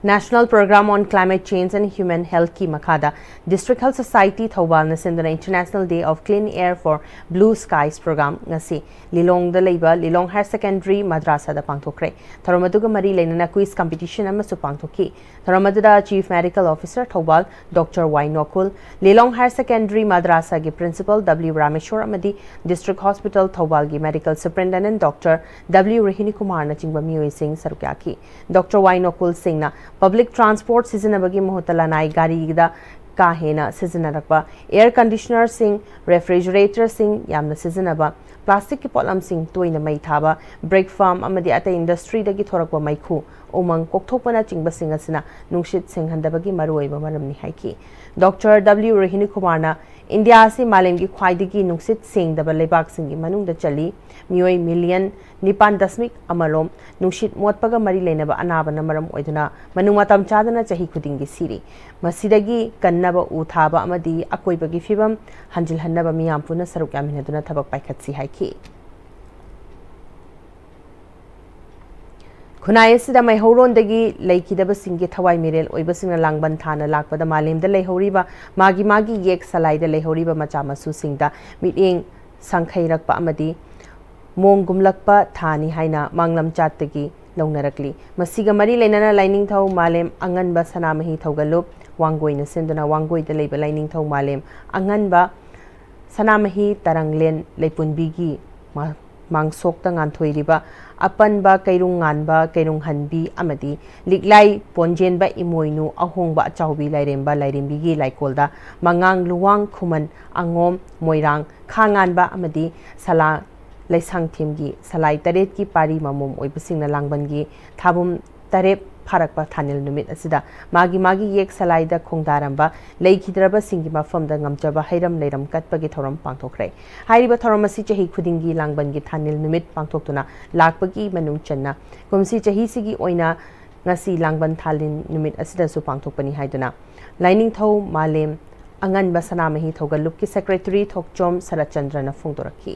National Programme on Climate Change and Human Healthꯀꯤ ꯃꯈꯥꯗ District Health Society ꯊꯧꯕꯥꯜꯅ ꯁꯤꯟꯗꯨꯅ International Day of Clean Air for Blue Skies Programme ꯉꯁꯤ ꯂꯤꯂꯣꯡꯗ ꯂꯩꯕ ꯂꯤꯂꯣꯡ Higher Secondary ꯃꯗ꯭ꯔꯥꯁꯥꯗ ꯄꯥꯡꯊꯣꯛꯈ꯭ꯔꯦ꯫ ꯊꯧꯔꯝ ꯑꯗꯨꯒ ꯃꯔꯤ ꯂꯩꯅꯅ quiz competition ꯑꯃꯁꯨ ꯄꯥꯡꯊꯣꯛꯈꯤ꯫ ꯊꯧꯔꯝ ꯑꯗꯨꯗ Chief Medical Officer Thoubal doctor Y Nokul, Lilong Higher Secondary ꯃꯗ꯭ꯔꯥꯁꯥꯒꯤ Principal W ꯔꯥꯃꯦꯁꯣꯔ ꯑꯃꯗꯤ District Hospital ꯊꯧꯕꯥꯜꯒꯤ Medical Superintendent doctor W Rohini ꯀꯨꯃꯥꯔꯅꯆꯤꯡꯕ ꯃꯤꯑꯣꯏꯁꯤꯡ ꯁꯔꯨꯛ ꯌꯥꯈꯤ꯫ ꯗꯣꯛꯇꯔ ꯋꯥꯏ ꯅꯣꯀꯨꯜ ꯁꯤꯡꯅ public transport ꯁꯤꯖꯤꯟꯅꯕꯒꯤ ꯃꯍꯨꯠꯇ ꯂꯅꯥꯏ ꯒꯥꯔꯤꯗ ꯀꯥ ꯍꯦꯟꯅ ꯁꯤꯖꯤꯟꯅꯔꯛꯄ, air conditionerꯁꯤꯡ, refrigeratorꯁꯤꯡ ꯌꯥꯝꯅ ꯁꯤꯖꯤꯟꯅꯕ, plasticꯀꯤ ꯄꯣꯠꯂꯝꯁꯤꯡ ꯇꯣꯏꯅ ꯃꯩ ꯊꯥꯕ, brick farm ꯑꯃꯗꯤ ꯑꯇꯩ industryꯗꯒꯤ ꯊꯣꯔꯛꯄ ꯃꯩꯈꯨ, ꯎꯃꯪ ꯀꯣꯛꯊꯣꯛꯄꯅꯆꯤꯡꯕꯁꯤꯡ ꯑꯁꯤꯅ ꯅꯨꯡꯁꯤꯠ ꯁꯦꯡꯍꯟꯗꯕꯒꯤ ꯃꯔꯨꯑꯣꯏꯕ ꯃꯔꯝꯅꯤ ꯍꯥꯏꯈꯤ꯫ ꯗꯣꯛꯇꯔ W ꯔꯣꯍꯤꯅꯤ ꯀꯨꯃꯥꯔꯅ ꯏꯟꯗꯤꯌꯥ ꯑꯁꯤ ꯃꯥꯂꯦꯝꯒꯤ ꯈ꯭ꯋꯥꯏꯗꯒꯤ ꯅꯨꯡꯁꯤꯠ ꯁꯦꯡꯗꯕ ꯂꯩꯕꯥꯛꯁꯤꯡꯒꯤ ꯃꯅꯨꯡꯗ ꯆꯜꯂꯤ꯫ ꯃꯤꯑꯣꯏ million ꯅꯤꯄꯥꯟ ꯗꯁꯃꯤꯛ ꯑꯃꯔꯣꯝ ꯅꯨꯡꯁꯤꯠ ꯃꯣꯠꯄꯒ ꯃꯔꯤ ꯂꯩꯅꯕ ꯑꯅꯥꯕꯅ ꯃꯔꯝ ꯑꯣꯏꯗꯨꯅ ꯃꯅꯨ ꯃꯇꯝ ꯆꯥꯗꯅ ꯆꯍꯤ ꯈꯨꯗꯤꯡꯒꯤ ꯁꯤꯔꯤ꯫ ꯃꯁꯤꯗꯒꯤ ꯀꯟꯅꯕ ꯎ ꯊꯥꯕ ꯑꯃꯗꯤ ꯑꯀꯣꯏꯕꯒꯤ ꯐꯤꯕꯝ ꯍꯟꯖꯤꯜꯍꯟꯅꯕ ꯃꯤꯌꯥꯝ ꯄꯨꯟꯅ ꯁꯔꯨꯛ ꯌꯥꯃꯤꯟꯅꯗꯨꯅ ꯊꯕꯛ ꯄꯥꯏꯈꯠꯁꯤ ꯍꯥꯏꯈꯤ꯫ ꯈꯨꯟꯅꯥꯏ ꯑꯁꯤꯗ ꯃꯩꯍꯧꯔꯣꯟꯗꯒꯤ ꯂꯩꯈꯤꯗꯕꯁꯤꯡꯒꯤ ꯊꯋꯥꯏ ꯃꯤꯔꯦꯜ ꯑꯣꯏꯕꯁꯤꯡꯅ ꯂꯥꯡꯕꯟ ꯊꯥꯅ ꯂꯥꯛꯄꯗ ꯃꯥꯂꯦꯝꯗ ꯂꯩꯍꯧꯔꯤꯕ ꯃꯥꯒꯤ ꯃꯥꯒꯤ ꯌꯦꯛ ꯁꯂꯥꯏꯗ ꯂꯩꯍꯧꯔꯤꯕ ꯃꯆꯥ ꯃꯁꯨꯁꯤꯡꯗ ꯃꯤꯠꯌꯦꯡ ꯁꯪꯈꯩꯔꯛꯄ ꯑꯃꯗꯤ ꯃꯣꯡꯒꯨꯝꯂꯛꯄ ꯊꯥꯅꯤ ꯍꯥꯏꯅ ꯃꯥꯡꯂꯝꯆꯥꯠꯇꯒꯤ ꯂꯧꯅꯔꯛꯂꯤ꯫ ꯃꯁꯤꯒ ꯃꯔꯤ ꯂꯩꯅꯅ ꯂꯥꯏꯅꯤꯡꯊꯧ ꯃꯥꯂꯦꯝ ꯑꯉꯟꯕ ꯁꯅꯥꯃꯍꯤ ꯊꯧꯒꯜꯂꯨꯞ ꯋꯥꯡꯒꯣꯏꯅ ꯁꯤꯟꯗꯨꯅ ꯋꯥꯡꯒꯣꯏꯗ ꯂꯩꯕ ꯂꯥꯏꯅꯤꯡꯊꯧ ꯃꯥꯂꯦꯝ ꯑꯉꯟꯕ ꯁꯅꯥꯃꯍꯤ ꯇꯔꯪꯂꯦꯟ ꯂꯩꯄꯨꯟꯕꯤꯒꯤ ꯃꯥ-, ꯃꯥꯡꯁꯣꯛꯇ ꯉꯥꯟꯊꯣꯏꯔꯤꯕ ꯑꯄꯟꯕ ꯀꯩꯔꯨꯡ ꯉꯥꯟꯕ ꯀꯩꯔꯨꯡꯍꯟꯕꯤ ꯑꯃꯗꯤ ꯂꯤꯛꯂꯥꯏ ꯄꯣꯟꯖꯦꯟꯕ ꯏꯃꯣꯏꯅꯨ ꯑꯍꯣꯡꯕ ꯑꯆꯥꯎꯕꯤ ꯂꯥꯏꯔꯦꯝꯕ ꯂꯥꯏꯔꯦꯝꯕꯤꯒꯤ ꯂꯥꯏꯀꯣꯜꯗ ꯃꯉꯥꯡ ꯂꯨꯋꯥꯡ ꯈꯨꯃꯟ ꯑꯉꯣꯝ ꯃꯣꯏꯔꯥꯡ ꯈꯥ ꯉꯥꯟꯕ ꯑꯃꯗꯤ ꯁꯂꯥ ꯂꯩꯁꯥꯡꯊꯦꯝꯒꯤ ꯁꯂꯥꯏ ꯇꯔꯦꯠꯀꯤ ꯄꯥꯔꯤ ꯃꯃꯣꯝ ꯑꯣꯏꯕꯁꯤꯡꯅ ꯂꯥꯡꯕꯟꯒꯤ ꯊꯥꯕꯨꯝ ꯇꯔꯦꯠ ꯐꯥꯔꯛꯄ ꯊꯥꯅꯤꯜ ꯅꯨꯃꯤꯠ ꯑꯁꯤꯗ ꯃꯥꯒꯤ ꯃꯥꯒꯤ ꯌꯦꯛ ꯁꯂꯥꯏꯗ ꯈꯣꯡꯗꯥꯔꯝꯕ ꯂꯩꯈꯤꯗ꯭ꯔꯕꯁꯤꯡꯒꯤ ꯃꯐꯝꯗ ꯉꯝꯖꯕ ꯍꯩꯔꯝ ꯂꯩꯔꯝ ꯀꯠꯄꯒꯤ ꯊꯧꯔꯝ ꯄꯥꯡꯊꯣꯛꯈ꯭ꯔꯦ꯫ ꯍꯥꯏꯔꯤꯕ ꯊꯧꯔꯝ ꯑꯁꯤ ꯆꯍꯤ ꯈꯨꯗꯤꯡꯒꯤ ꯂꯥꯡꯕꯟꯒꯤ ꯊꯥꯅꯤꯜ ꯅꯨꯃꯤꯠ ꯄꯥꯡꯊꯣꯛꯇꯨꯅ ꯂꯥꯛꯄꯒꯤ ꯃꯅꯨꯡ ꯆꯟꯅ ꯀꯨꯝꯁꯤ ꯆꯍꯤꯁꯤꯒꯤ ꯑꯣꯏꯅ ꯉꯁꯤ ꯂꯥꯡꯕꯟ ꯊꯥꯅꯤꯜ ꯅꯨꯃꯤꯠ ꯑꯁꯤꯗꯁꯨ ꯄꯥꯡꯊꯣꯛꯄꯅꯤ ꯍꯥꯏꯗꯨꯅ ꯂꯥꯏꯅꯤꯡꯊꯧ ꯃꯥꯂꯦꯝ ꯑꯉꯟꯕ ꯁꯅꯥꯃꯍꯤ ꯊꯧꯒꯜꯂꯨꯞꯀꯤ ꯁꯦꯀ꯭ꯔꯦꯇꯔꯤ ꯊꯣꯛꯆꯣꯝ ꯁꯔꯠꯆꯟꯗ꯭ꯔꯅ ꯐꯣꯡꯗꯣꯔꯛꯈꯤ꯫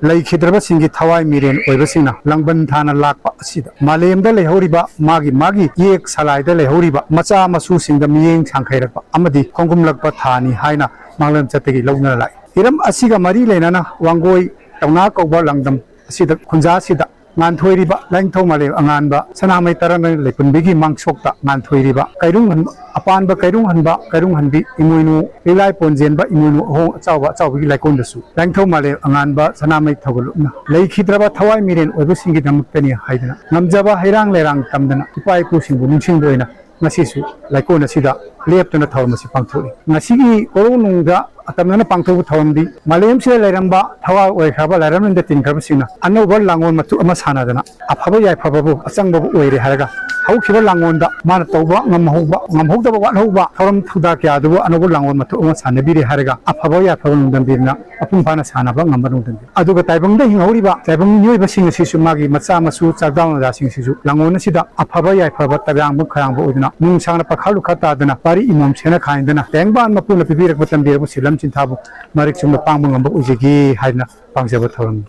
ꯂꯩꯈꯤꯗ꯭ꯔꯕꯁꯤꯡꯒꯤ ꯊꯋꯥꯏ ꯃꯤꯔꯦꯟ ꯑꯣꯏꯕꯁꯤꯡꯅ ꯂꯥꯡꯕꯟ ꯊꯥꯅ ꯂꯥꯛꯄ ꯑꯁꯤꯗ ꯃꯥꯂꯦꯝꯗ ꯂꯩꯍꯧꯔꯤꯕ ꯃꯥꯒꯤ ꯃꯥꯒꯤ ꯌꯦꯛ ꯁꯂꯥꯏꯗ ꯂꯩꯍꯧꯔꯤꯕ ꯃꯆꯥ ꯃꯁꯨꯁꯤꯡꯗ ꯃꯤꯠꯌꯦꯡ ꯁꯥꯡꯈꯩꯔꯛꯄ ꯑꯃꯗꯤ ꯈꯣꯡꯒꯨꯝꯂꯛꯄ ꯊꯥꯅꯤ ꯍꯥꯏꯅ ꯃꯥꯡꯂꯦꯝ ꯆꯠꯇꯒꯤ ꯂꯧꯅꯔ ꯂꯥꯛꯏ꯫ ꯍꯤꯔꯝ ꯑꯁꯤꯒ ꯃꯔꯤ ꯂꯩꯅꯅ ꯋꯥꯡꯒꯣꯏ ꯇꯧꯅꯥ ꯀꯧꯕ ꯂꯝꯗꯝ ꯑꯁꯤꯗ ꯈꯨꯟꯖꯥ ꯑꯁꯤꯗ ꯉꯥꯟꯊꯣꯏꯔꯤꯕ ꯂꯥꯏꯅꯤꯡꯊꯧ ꯃꯥꯂꯦꯝ ꯑꯉꯥꯟꯕ ꯁꯅꯥꯃꯍꯤ ꯇꯔꯥꯃꯔꯤ ꯂꯩꯄꯨꯟꯕꯤꯒꯤ ꯃꯥꯡꯁꯣꯛꯇ ꯉꯥꯟꯊꯣꯏꯔꯤꯕ ꯀꯩꯔꯨꯡ ꯍꯟꯕ ꯑꯄꯥꯟꯕ ꯀꯩꯔꯨꯡ ꯍꯟꯕ ꯀꯩꯔꯨꯡ ꯍꯟꯕꯤ ꯏꯃꯣꯏꯅꯨ ꯂꯤꯂꯥꯏ ꯄꯣꯟꯖꯦꯟꯕ ꯏꯃꯣꯏꯅꯨ ꯑꯍꯣꯡ ꯑꯆꯥꯎꯕ ꯑꯆꯥꯎꯕꯒꯤ ꯂꯥꯏꯀꯣꯟꯗꯁꯨ ꯂꯥꯏꯅꯤꯡꯊꯧ ꯃꯥꯂꯦꯝ ꯑꯉꯥꯟꯕ ꯁꯅꯥꯃꯍꯤ ꯊꯧꯒꯜꯂꯨꯞꯅ ꯂꯩꯈꯤꯗ꯭ꯔꯕ ꯊꯋꯥꯏ ꯃꯤꯔꯦꯟ ꯑꯣꯏꯕꯁꯤꯡꯒꯤꯗꯃꯛꯇꯅꯤ ꯍꯥꯏꯗꯨꯅ ꯉꯝꯖꯕ ꯍꯩꯔꯥꯡ ꯂꯩꯔꯥꯡ ꯇꯝꯗꯅ ꯏꯄꯥ ꯏꯄꯨꯁꯤꯡꯕꯨ ꯅꯤꯡꯁꯤꯡꯕ ꯑꯣꯏꯅ ꯉꯁꯤꯁꯨ ꯂꯥꯏꯀꯣꯟ ꯑꯁꯤꯗ ꯂꯦꯞꯇꯨꯅ ꯊꯧꯔꯝ ꯑꯁꯤ ꯄꯥꯡꯊꯣꯛꯂꯤ꯫ ꯉꯁꯤꯒꯤ ꯀꯣꯔꯧꯅꯨꯡꯗ ꯑꯇꯝꯅꯅ ꯄꯥꯡꯊꯣꯛꯄ ꯊꯧꯔꯝꯗꯤ ꯃꯥꯂꯦꯝꯁꯤꯗ ꯂꯩꯔꯝꯕ ꯊꯋꯥꯏ ꯑꯣꯏꯈ꯭ꯔꯕ ꯂꯥꯏꯔꯝꯂꯦꯟꯗ ꯇꯤꯟꯈ꯭ꯔꯕꯁꯤꯡꯅ ꯑꯅꯧꯕ ꯂꯥꯡꯑꯣꯜ ꯃꯇꯨ ꯑꯃ ꯁꯥꯟꯅꯗꯅ ꯑꯐꯕ ꯌꯥꯏꯐꯕꯕꯨ ꯑꯆꯪꯕꯕꯨ ꯑꯣꯏꯔꯦ ꯍꯥꯏꯔꯒ ꯍꯧꯈꯤꯕ ꯂꯥꯡꯑꯣꯜꯗ ꯃꯥꯅ ꯇꯧꯕ ꯉꯝꯍꯧꯕ ꯉꯝꯍꯧꯗꯕ ꯋꯥꯠꯍꯧꯕ ꯊꯧꯔꯝ ꯊꯧꯗꯥ ꯀꯌꯥ ꯑꯗꯨꯕꯨ ꯑꯅꯧꯕ ꯂꯥꯡꯑꯣꯜ ꯃꯇꯨ ꯑꯃ ꯁꯥꯟꯅꯕꯤꯔꯦ ꯍꯥꯏꯔꯒ ꯑꯐꯕ ꯌꯥꯏꯐꯕ ꯅꯣꯡꯗꯝꯕꯤꯗꯨꯅ ꯃꯄꯨꯡ ꯐꯥꯅ ꯁꯥꯟꯅꯕ ꯉꯝꯕ ꯅꯣꯡꯗꯝꯕꯤ꯫ ꯑꯗꯨꯒ ꯇꯥꯏꯕꯪꯗ ꯍꯤꯡꯍꯧꯔꯤꯕ ꯇꯥꯏꯕꯪ ꯃꯤꯑꯣꯏꯕꯁꯤꯡ ꯑꯁꯤꯁꯨ ꯃꯥꯒꯤ ꯃꯆꯥ ꯃꯁꯨ ꯆꯥꯛꯗꯥꯎ ꯅꯖꯥꯁꯤꯡ ꯑꯁꯤꯁꯨ ꯂꯥꯡꯑꯣꯜ ꯑꯁꯤꯗ ꯑꯐꯕ ꯌꯥꯏꯐꯕ ꯇꯌꯥꯡꯕ ꯈꯌꯥꯡꯕ ꯑꯣꯏꯗꯨꯅ ꯅꯨꯡ ꯁꯥꯡꯅ ꯄꯥꯈꯥ ꯂꯨꯈꯥ ꯇꯥꯗꯅ ꯄꯥꯔꯤ ꯏꯃꯣꯝ ꯁꯦꯅ ꯈꯥꯏꯗꯅ ꯇꯦꯡꯕꯥꯟ ꯃꯄꯨꯅ ꯄꯤꯕꯤꯔꯛꯄ ꯇꯝꯕꯤꯔꯛꯄ ꯁꯤꯂꯝ ꯆꯤꯟꯊꯥꯕꯨ ꯃꯔꯤꯛ ꯆꯨꯝꯅ ꯄꯥꯡꯕ ꯉꯝꯕ ꯑꯣꯏꯖꯒꯦ ꯍꯥꯏꯗꯅ ꯄꯥꯡꯖꯕ ꯊꯧꯔꯝꯅꯤ꯫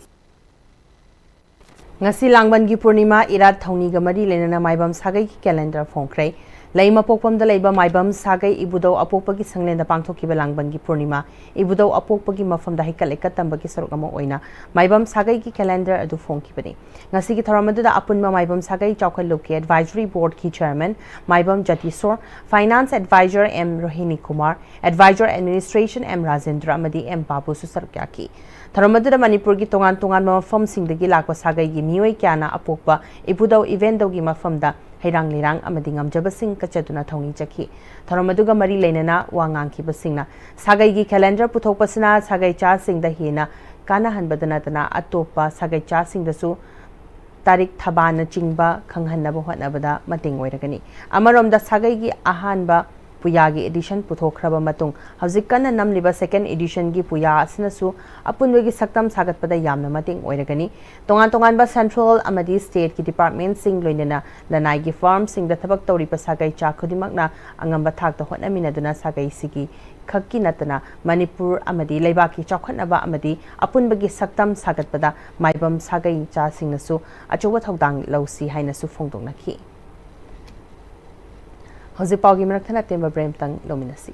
ꯉꯁꯤ ꯂꯥꯡꯕꯟꯒꯤ ꯄꯨꯔꯅꯤꯃꯥ ꯏꯔꯥꯠ ꯊꯧꯅꯤꯒ ꯃꯔꯤ ꯂꯩꯅꯅ ꯃꯥꯏꯕꯝ ꯁꯥꯒꯩꯒꯤ ꯀꯦꯂꯦꯟꯗꯔ ꯐꯣꯡꯈ꯭ꯔꯦ꯫ ꯂꯩꯃ ꯄꯣꯛꯄꯝꯗ ꯂꯩꯕ ꯃꯥꯏꯕꯝ ꯁꯥꯒꯩ ꯏꯕꯨꯙꯧ ꯑꯄꯣꯛꯄꯒꯤ ꯁꯪꯂꯦꯟꯗ ꯄꯥꯡꯊꯣꯛꯈꯤꯕ ꯂꯥꯡꯕꯟꯒꯤ ꯄꯨꯔꯅꯤꯃꯥ ꯏꯕꯨꯙꯧ ꯑꯄꯣꯛꯄꯒꯤ ꯃꯐꯝꯗ ꯍꯩꯀꯠ ꯂꯩꯀꯠ ꯇꯝꯕꯒꯤ ꯁꯔꯨꯛ ꯑꯃ ꯑꯣꯏꯅ ꯃꯥꯏꯕꯝ ꯁꯥꯒꯩꯒꯤ ꯀꯦꯂꯦꯟꯗꯔ ꯑꯗꯨ ꯐꯣꯡꯈꯤꯕꯅꯤ꯫ ꯉꯁꯤꯒꯤ ꯊꯧꯔꯝ ꯑꯗꯨꯗ ꯑꯄꯨꯟꯕ ꯃꯥꯏꯕꯝ ꯁꯥꯒꯩ ꯆꯥꯎꯈꯠꯂꯨꯞꯀꯤ ꯑꯦꯗꯚꯥꯏꯖꯔꯤ ꯕꯣꯔꯗꯀꯤ chairman Maibam Jatishor, finance adviser M Rohini Kumar, adviser administration M Rajendra ꯑꯃꯗꯤ ꯑꯦꯝ ꯕꯥꯕꯨꯁꯨ ꯁꯔꯨꯛ ꯌꯥꯈꯤ꯫ ꯊꯧꯔꯝ ꯑꯗꯨꯗ ꯃꯅꯤꯄꯨꯔꯒꯤ ꯇꯣꯉꯥꯟ ꯇꯣꯉꯥꯟꯕ ꯃꯐꯝꯁꯤꯡꯗꯒꯤ ꯂꯥꯛꯄ ꯁꯥꯒꯩꯒꯤ ꯃꯤꯑꯣꯏ ꯀꯌꯥꯅ ꯑꯄꯣꯛꯄ ꯏꯕꯨꯙꯧ ꯏꯕꯦꯟꯗꯧꯒꯤ ꯃꯐꯝꯗ ꯍꯩꯔꯥꯡ ꯂꯩꯔꯥꯡ ꯑꯃꯗꯤ ꯉꯝꯖꯕꯁꯤꯡ ꯀꯠꯆꯗꯨꯅ ꯊꯧꯅꯤ ꯆꯠꯈꯤ꯫ ꯊꯧꯔꯝ ꯑꯗꯨꯒ ꯃꯔꯤ ꯂꯩꯅꯅ ꯋꯥ ꯉꯥꯡꯈꯤꯕꯁꯤꯡꯅ ꯁꯥꯒꯩꯒꯤ ꯀꯦꯂꯦꯟꯗꯔ ꯄꯨꯊꯣꯛꯄꯁꯤꯅ ꯁꯥꯒꯩꯆꯥꯁꯤꯡꯗ ꯍꯦꯟꯅ ꯀꯥꯟꯅꯍꯟꯕꯗ ꯅꯠꯇꯅ ꯑꯇꯣꯞꯄ ꯁꯥꯒꯩꯆꯥꯁꯤꯡꯗꯁꯨ ꯇꯥꯔꯤꯛ ꯊꯕꯥꯅꯆꯤꯡꯕ ꯈꯪꯍꯟꯅꯕ ꯍꯣꯠꯅꯕꯗ ꯃꯇꯦꯡ ꯑꯣꯏꯔꯒꯅꯤ꯫ ꯑꯃꯔꯣꯝꯗ ꯁꯥꯒꯩꯒꯤ ꯑꯍꯥꯟꯕ ꯄꯨꯌꯥꯒꯤ edition ꯄꯨꯊꯣꯛꯈ꯭ꯔꯕ ꯃꯇꯨꯡ ꯍꯧꯖꯤꯛ ꯀꯟꯅ ꯅꯝꯂꯤꯕ second editionꯒꯤ ꯄꯨꯌꯥ ꯑꯁꯤꯅꯁꯨ ꯑꯄꯨꯟꯕꯒꯤ ꯁꯛꯇꯝ ꯁꯥꯒꯠꯄꯗ ꯌꯥꯝꯅ ꯃꯇꯦꯡ ꯑꯣꯏꯔꯒꯅꯤ꯫ ꯇꯣꯉꯥꯟ ꯇꯣꯉꯥꯟꯕ central ꯑꯃꯗꯤ stateꯀꯤ departmentꯁꯤꯡ ꯂꯣꯏꯅꯅ ꯂꯅꯥꯏꯒꯤ firmꯁꯤꯡꯗ ꯊꯕꯛ ꯇꯧꯔꯤꯕ ꯁꯥꯒꯩ ꯆꯥ ꯈꯨꯗꯤꯡꯃꯛꯅ ꯑꯉꯝꯕ ꯊꯥꯛꯇ ꯍꯣꯠꯅꯃꯤꯟꯅꯗꯨꯅ ꯁꯥꯒꯩꯁꯤꯒꯤ ꯈꯛꯀꯤ ꯅꯠꯇꯅ ꯃꯅꯤꯄꯨꯔ ꯑꯃꯗꯤ ꯂꯩꯕꯥꯛꯀꯤ ꯆꯥꯎꯈꯠꯅꯕ ꯑꯃꯗꯤ ꯑꯄꯨꯟꯕꯒꯤ ꯁꯛꯇꯝ ꯁꯥꯒꯠꯄꯗ ꯃꯥꯏꯕꯝ ꯁꯥꯒꯩ ꯆꯥꯁꯤꯡꯅꯁꯨ ꯑꯆꯧꯕ ꯊꯧꯗꯥꯡ ꯂꯧꯁꯤ ꯍꯥꯏꯅꯁꯨ ꯐꯣꯡꯗꯣꯛꯅꯈꯤ꯫ ꯍꯧꯖꯤꯛ ꯄꯥꯎꯒꯤ ꯃꯔꯛ ꯊꯠꯅ ꯑꯇꯦꯟꯕ break ꯑꯃꯇꯪ ꯂꯧꯃꯤꯟꯅꯁꯤ꯫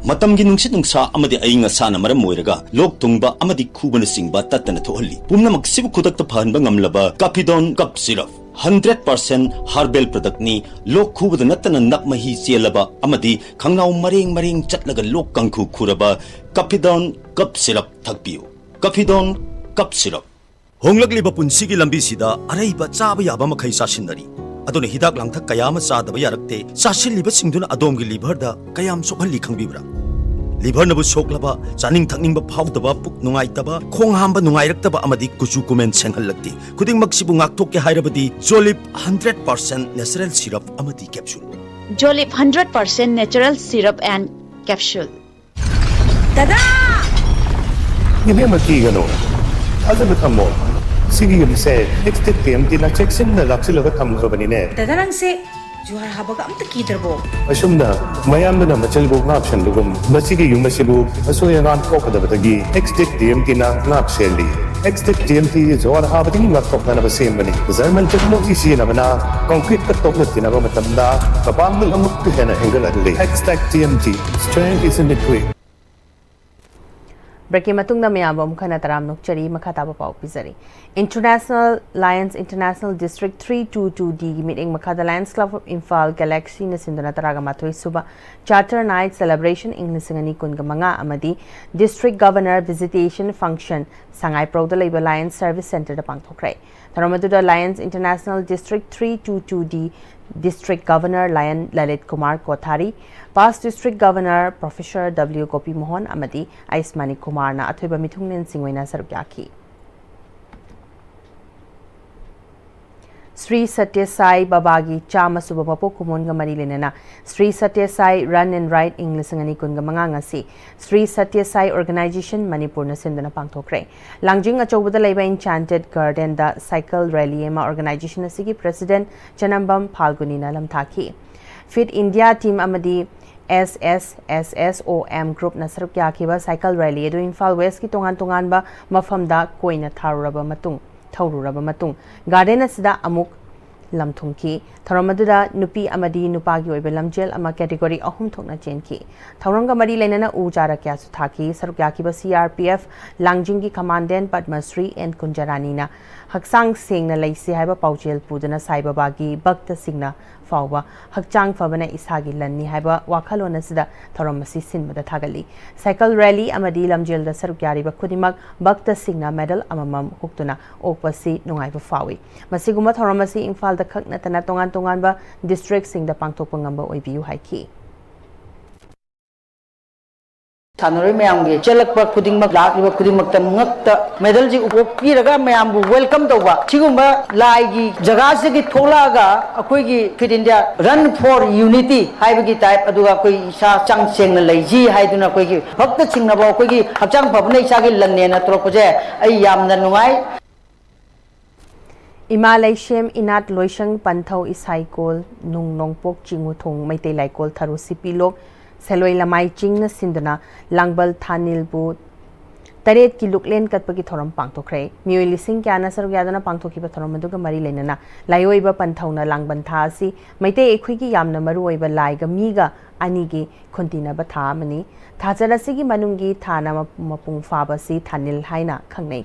ꯃꯇꯝꯒꯤ ꯅꯨꯡꯁꯤꯠ ꯅꯨꯡꯁꯥ ꯑꯃꯗꯤ ꯑꯏꯪ ꯑꯁꯥꯅ ꯃꯔꯝ ꯑꯣꯏꯔꯒ ꯂꯣꯛ ꯊꯨꯡꯕ ꯑꯃꯗꯤ ꯈꯨꯕꯅꯆꯤꯡꯕ ꯇꯠꯇꯅ ꯊꯣꯛꯍꯜꯂꯤ꯫ ꯄꯨꯝꯅꯃꯛꯁꯤꯕꯨ ꯈꯨꯗꯛꯇ ꯐꯍꯟꯕ ꯉꯝꯂꯕ Cappidone Cough Syrup, hundred percent herbal productꯅꯤ꯫ ꯂꯣꯛ ꯈꯨꯕꯗ ꯅꯠꯇꯅ ꯅꯞ ꯃꯍꯤ ꯆꯦꯜꯂꯕ ꯑꯃꯗꯤ ꯈꯪꯅꯥꯎ ꯃꯔꯦꯡ ꯃꯔꯦꯡ ꯆꯠꯂꯒ ꯂꯣꯛ ꯀꯥꯡꯈꯨ ꯈꯨꯔꯕ Cappidone Cough Syrup ꯊꯛꯄꯤꯌꯨ꯫ Cappidone Cough Syrup꯫ ꯍꯣꯡꯂꯛꯂꯤꯕ ꯄꯨꯟꯁꯤꯒꯤ ꯂꯝꯕꯤꯁꯤꯗ ꯑꯔꯩꯕ ꯆꯥꯕ ꯌꯥꯕ ꯃꯈꯩ ꯆꯥꯁꯤꯟꯅꯔꯤ꯫ ꯑꯗꯨꯅ ꯍꯤꯗꯥꯛ ꯂꯥꯡꯊꯛ ꯀꯌꯥ ꯑꯃ ꯆꯥꯗꯕ ꯌꯥꯔꯛꯇꯦ꯫ ꯆꯥꯁꯤꯜꯂꯤꯕꯁꯤꯡꯗꯨꯅ ꯑꯗꯣꯝꯒꯤ liverꯗ ꯀꯌꯥꯝ ꯁꯣꯛꯍꯜꯂꯤ ꯈꯪꯕꯤꯕ꯭ꯔꯥ? Liverꯅꯕꯨ ꯁꯣꯛꯂꯕ, ꯆꯥꯅꯤꯡ ꯊꯛꯅꯤꯡꯕ ꯐꯥꯎꯗꯕ, ꯄꯨꯛ ꯅꯨꯡꯉꯥꯏꯇꯕ, ꯈꯣꯡ ꯍꯥꯝꯕ ꯅꯨꯡꯉꯥꯏꯔꯛꯇꯕ ꯑꯃꯗꯤ ꯀꯨꯆꯨ ꯀꯨꯃꯦꯟ ꯁꯦꯡꯍꯜꯂꯛꯇꯦ꯫ ꯈꯨꯗꯤꯡꯃꯛꯁꯤꯕꯨ ꯉꯥꯛꯊꯣꯛꯀꯦ ꯍꯥꯏꯔꯕꯗꯤ Jolib hundred percent natural syrup ꯑꯃꯗꯤ capsule꯫ Jolib hundred percent natural syrup and capsule꯫ ꯏꯕꯦꯝꯃ, ꯀꯤꯒꯅꯨ, ꯊꯥꯖꯕ ꯊꯝꯃꯣ꯫ ꯁꯤꯒꯤ ꯌꯨꯝꯁꯦ Extech TMTꯅ ꯆꯦꯛꯁꯤꯟꯅ ꯂꯥꯛꯁꯤꯜꯂꯒ ꯊꯝꯈ꯭ꯔꯕꯅꯤꯅꯦ꯫ ꯗꯗꯥ, ꯅꯪꯁꯦ ꯖꯨꯍꯥꯔ ꯍꯥꯕꯒ ꯑꯝꯇ ꯀꯤꯗ꯭ꯔꯕꯣ? ꯑꯁꯨꯝꯅ ꯃꯌꯥꯝꯗꯨꯅ ꯃꯆꯜꯕꯨ ꯉꯥꯛꯁꯟꯕꯒꯨꯝ, ꯃꯁꯤꯒꯤ ꯌꯨꯝ ꯑꯁꯤꯕꯨ ꯑꯁꯣꯏ ꯑꯉꯥꯝ ꯊꯣꯛꯀꯗꯕꯗꯒꯤ Extech TMTꯅ ꯉꯥꯛ ꯁꯦꯜꯂꯤ꯫ Extech TMT ꯖꯨꯍꯥꯔ ꯍꯥꯕꯗꯒꯤ ꯉꯥꯛꯊꯣꯛꯅꯅꯕ ꯁꯦꯝꯕꯅꯤ꯫ German technology ꯁꯤꯖꯤꯟꯅꯕꯅ concreteꯀ ꯇꯣꯛꯅ ꯇꯤꯟꯅꯕ ꯃꯇꯝꯗ ꯃꯄꯥꯡꯒꯜ ꯑꯃꯨꯛꯀ ꯍꯦꯟꯅ ꯍꯦꯟꯒꯠꯍꯜꯂꯤ꯫ Extech TMT, strength is in the grit꯫ Breakꯀꯤ ꯃꯇꯨꯡꯗ ꯃꯌꯥꯝꯕꯨ ꯑꯃꯨꯛ ꯍꯟꯅ ꯇꯔꯥꯝꯅ ꯑꯣꯛꯆꯔꯤ꯫ ꯃꯈꯥ ꯇꯥꯕ ꯄꯥꯎ ꯄꯤꯖꯔꯤ꯫ International Lions International District three two two Dꯒꯤ ꯃꯤꯠꯌꯦꯡ ꯃꯈꯥꯗ Lions Club of Imphal Galaxyꯅ ꯁꯤꯟꯗꯨꯅ ꯇꯔꯥꯒ ꯃꯥꯊꯣꯏ ꯁꯨꯕ Charter Night Celebration ꯏꯪ ꯂꯤꯁꯤꯡ ꯑꯅꯤ ꯀꯨꯟꯒ ꯃꯉꯥ ꯑꯃꯗꯤ District Governor Visitation Function ꯁꯉꯥꯏꯄ꯭ꯔꯧꯗ ꯂꯩꯕ Lions Service Centreꯗ ꯄꯥꯡꯊꯣꯛꯈ꯭ꯔꯦ꯫ ꯊꯧꯔꯝ ꯑꯗꯨꯗ Lions International District three two two D District Governor Lion Lalit Kumar Kothari, Past District Governor Professor W Gopimohan ꯑꯃꯗꯤ ꯑꯩꯁ ꯃꯅꯤꯛ ꯀꯨꯃꯥꯔꯅ ꯑꯊꯣꯏꯕ ꯃꯤꯊꯨꯡꯂꯦꯟꯁꯤꯡ ꯑꯣꯏꯅ ꯁꯔꯨꯛ ꯌꯥꯈꯤ꯫ ꯁ꯭ꯔꯤ ꯁꯇ꯭ꯌ ꯁꯥꯏ ꯕꯕꯥꯒꯤ ꯆꯥꯝꯃ ꯁꯨꯕ ꯃꯄꯣꯛ ꯀꯨꯝꯑꯣꯟꯒ ꯃꯔꯤ ꯂꯩꯅꯅ ꯁ꯭ꯔꯤ ꯁꯇ꯭ꯌ ꯁꯥꯏ Run and Ride ꯏꯪ ꯂꯤꯁꯤꯡ ꯑꯅꯤ ꯀꯨꯟꯒ ꯃꯉꯥ ꯉꯁꯤ ꯁ꯭ꯔꯤ ꯁꯇ꯭ꯌ ꯁꯥꯏ Organization ꯃꯅꯤꯄꯨꯔꯅ ꯁꯤꯟꯗꯨꯅ ꯄꯥꯡꯊꯣꯛꯈ꯭ꯔꯦ꯫ ꯂꯥꯡꯖꯤꯡ ꯑꯆꯧꯕꯗ ꯂꯩꯕ Enchanted Gardenꯗ cycle rally ꯑꯃ organization ꯑꯁꯤꯒꯤ president ꯆꯅꯝꯕꯝ ꯐꯥꯜꯒꯨꯅꯤꯅ ꯂꯝꯊꯥꯈꯤ꯫ Fit India team ꯑꯃꯗꯤ S S S S O M groupꯅ ꯁꯔꯨꯛ ꯌꯥꯈꯤꯕ cycle rally ꯑꯗꯨ ꯏꯝꯐꯥꯜ Westꯀꯤ ꯇꯣꯉꯥꯟ ꯇꯣꯉꯥꯟꯕ ꯃꯐꯝꯗ ꯀꯣꯏꯅ ꯊꯥꯔꯨꯔꯕ ꯃꯇꯨꯡ, ꯊꯧꯔꯨꯔꯕ ꯃꯇꯨꯡ, garden ꯑꯁꯤꯗ ꯑꯃꯨꯛ ꯂꯝꯊꯨꯡꯈꯤ꯫ ꯊꯧꯔꯝ ꯑꯗꯨꯗ ꯅꯨꯄꯤ ꯑꯃꯗꯤ ꯅꯨꯄꯥꯒꯤ ꯑꯣꯏꯕ ꯂꯝꯖꯦꯜ ꯑꯃ category ꯑꯍꯨꯝ ꯊꯣꯛꯅ ꯆꯦꯟꯈꯤ꯫ ꯊꯧꯔꯝꯒ ꯃꯔꯤ ꯂꯩꯅꯅ ꯎ ꯆꯥꯔ ꯀꯌꯥꯁꯨ ꯊꯥꯈꯤ꯫ ꯁꯔꯨꯛ ꯌꯥꯈꯤꯕ C R P F ꯂꯥꯡꯖꯤꯡꯒꯤ commandant Padma Shri N ꯀꯨꯟꯖꯔꯥꯅꯤꯅ ꯍꯛꯆꯥꯡ ꯁꯦꯡꯅ ꯂꯩꯁꯤ ꯍꯥꯏꯕ ꯄꯥꯎꯖꯦꯜ ꯄꯨꯗꯨꯅ ꯁꯥꯏ ꯕꯕꯥꯒꯤ ꯚꯛꯇꯁꯤꯡꯅ ꯐꯥꯎꯕ ꯍꯛꯆꯥꯡ ꯐꯕꯅ ꯏꯁꯥꯒꯤ ꯂꯟꯅꯤ ꯍꯥꯏꯕ ꯋꯥꯈꯜꯂꯣꯟ ꯑꯁꯤꯗ ꯊꯧꯔꯝ ꯑꯁꯤ ꯁꯤꯟꯕꯗ ꯊꯥꯒꯠꯂꯤ꯫ Cycle rally ꯑꯃꯗꯤ ꯂꯝꯖꯦꯜꯗ ꯁꯔꯨꯛ ꯌꯥꯔꯤꯕ ꯈꯨꯗꯤꯡꯃꯛ ꯚꯛꯇꯁꯤꯡꯅ medal ꯑꯃꯃꯝ ꯍꯨꯛꯇꯨꯅ ꯑꯣꯛꯄ ꯑꯁꯤ ꯅꯨꯡꯉꯥꯏꯕ ꯐꯥꯎꯏ꯫ ꯃꯁꯤꯒꯨꯝꯕ ꯊꯧꯔꯝ ꯑꯁꯤ ꯏꯝꯐꯥꯜꯗ ꯈꯛ ꯅꯠꯇꯅ ꯇꯣꯉꯥꯟ ꯇꯣꯉꯥꯟꯕ districtꯁꯤꯡꯗ ꯄꯥꯡꯊꯣꯛꯄ ꯉꯝꯕ ꯑꯣꯏꯕꯤꯌꯨ ꯍꯥꯏꯈꯤ꯫ ꯁꯥꯟꯅꯔꯣꯏ ꯃꯌꯥꯝꯒꯤ ꯆꯦꯜꯂꯛꯄ ꯈꯨꯗꯤꯡꯃꯛ, ꯂꯥꯛꯂꯤꯕ ꯈꯨꯗꯤꯡꯃꯛꯇ ꯉꯛꯇ medalꯁꯤ ꯎꯞꯄꯤꯔꯒ ꯃꯌꯥꯝꯕꯨ welcome ꯇꯧꯕ, ꯁꯤꯒꯨꯝꯕ ꯂꯥꯏꯒꯤ ꯖꯒꯥꯁꯤꯗꯒꯤ ꯊꯣꯛꯂꯛꯑꯒ ꯑꯩꯈꯣꯏꯒꯤ Fit India Run for Unity ꯍꯥꯏꯕꯒꯤ type, ꯑꯗꯨꯒ ꯑꯩꯈꯣꯏ ꯏꯁꯥ ꯍꯛꯆꯥꯡ ꯁꯦꯡꯅ ꯂꯩꯁꯤ ꯍꯥꯏꯗꯨꯅ ꯑꯩꯈꯣꯏꯒꯤ ꯚꯛꯇ ꯆꯤꯡꯅꯕ, ꯑꯩꯈꯣꯏꯒꯤ ꯍꯛꯆꯥꯡ ꯐꯕꯅ ꯏꯁꯥꯒꯤ ꯂꯟꯅꯦꯅ ꯇꯧꯔꯛꯄꯁꯦ ꯑꯩ ꯌꯥꯝꯅ ꯅꯨꯡꯉꯥꯏ꯫ ꯏꯃꯥ ꯂꯩꯁꯦꯝ ꯏꯅꯥꯠ ꯂꯣꯏꯁꯪ ꯄꯟꯊꯧ ꯏꯁꯥꯏꯀꯣꯜ ꯅꯨꯡ ꯅꯣꯡꯄꯣꯛ ꯆꯤꯡꯉꯨꯊꯣꯡ ꯃꯩꯇꯩ ꯂꯥꯏꯀꯣꯜ ꯊꯔꯨ ꯁꯤꯄꯤꯂꯣꯛ ꯁꯦꯂꯣꯏ ꯂꯃꯥꯏ ꯆꯤꯡꯅ ꯁꯤꯟꯗꯨꯅ ꯂꯥꯡꯕꯜ ꯊꯥꯅꯤꯜꯕꯨ ꯇꯔꯦꯠꯀꯤ ꯂꯨꯛꯂꯦꯟ ꯀꯠꯄꯒꯤ ꯊꯧꯔꯝ ꯄꯥꯡꯊꯣꯛꯈ꯭ꯔꯦ꯫ ꯃꯤꯑꯣꯏ ꯂꯤꯁꯤꯡ ꯀꯌꯥꯅ ꯁꯔꯨꯛ ꯌꯥꯗꯨꯅ ꯄꯥꯡꯊꯣꯛꯈꯤꯕ ꯊꯧꯔꯝ ꯑꯗꯨꯒ ꯃꯔꯤ ꯂꯩꯅꯅ ꯂꯥꯏꯑꯣꯏꯕ ꯄꯟꯊꯧꯅ ꯂꯥꯡꯕꯟ ꯊꯥ ꯑꯁꯤ ꯃꯩꯇꯩ ꯑꯩꯈꯣꯏꯒꯤ ꯌꯥꯝꯅ ꯃꯔꯨꯑꯣꯏꯕ ꯂꯥꯏꯒ ꯃꯤꯒ ꯑꯅꯤꯒꯤ ꯈꯨꯟꯇꯤꯅꯕ ꯊꯥ ꯑꯃꯅꯤ꯫ ꯊꯥꯖꯜ ꯑꯁꯤꯒꯤ ꯃꯅꯨꯡꯒꯤ ꯊꯥꯅ ꯃꯄꯨꯡ ꯐꯥꯕ ꯑꯁꯤ ꯊꯥꯅꯤꯜ ꯍꯥꯏꯅ ꯈꯪꯅꯩ꯫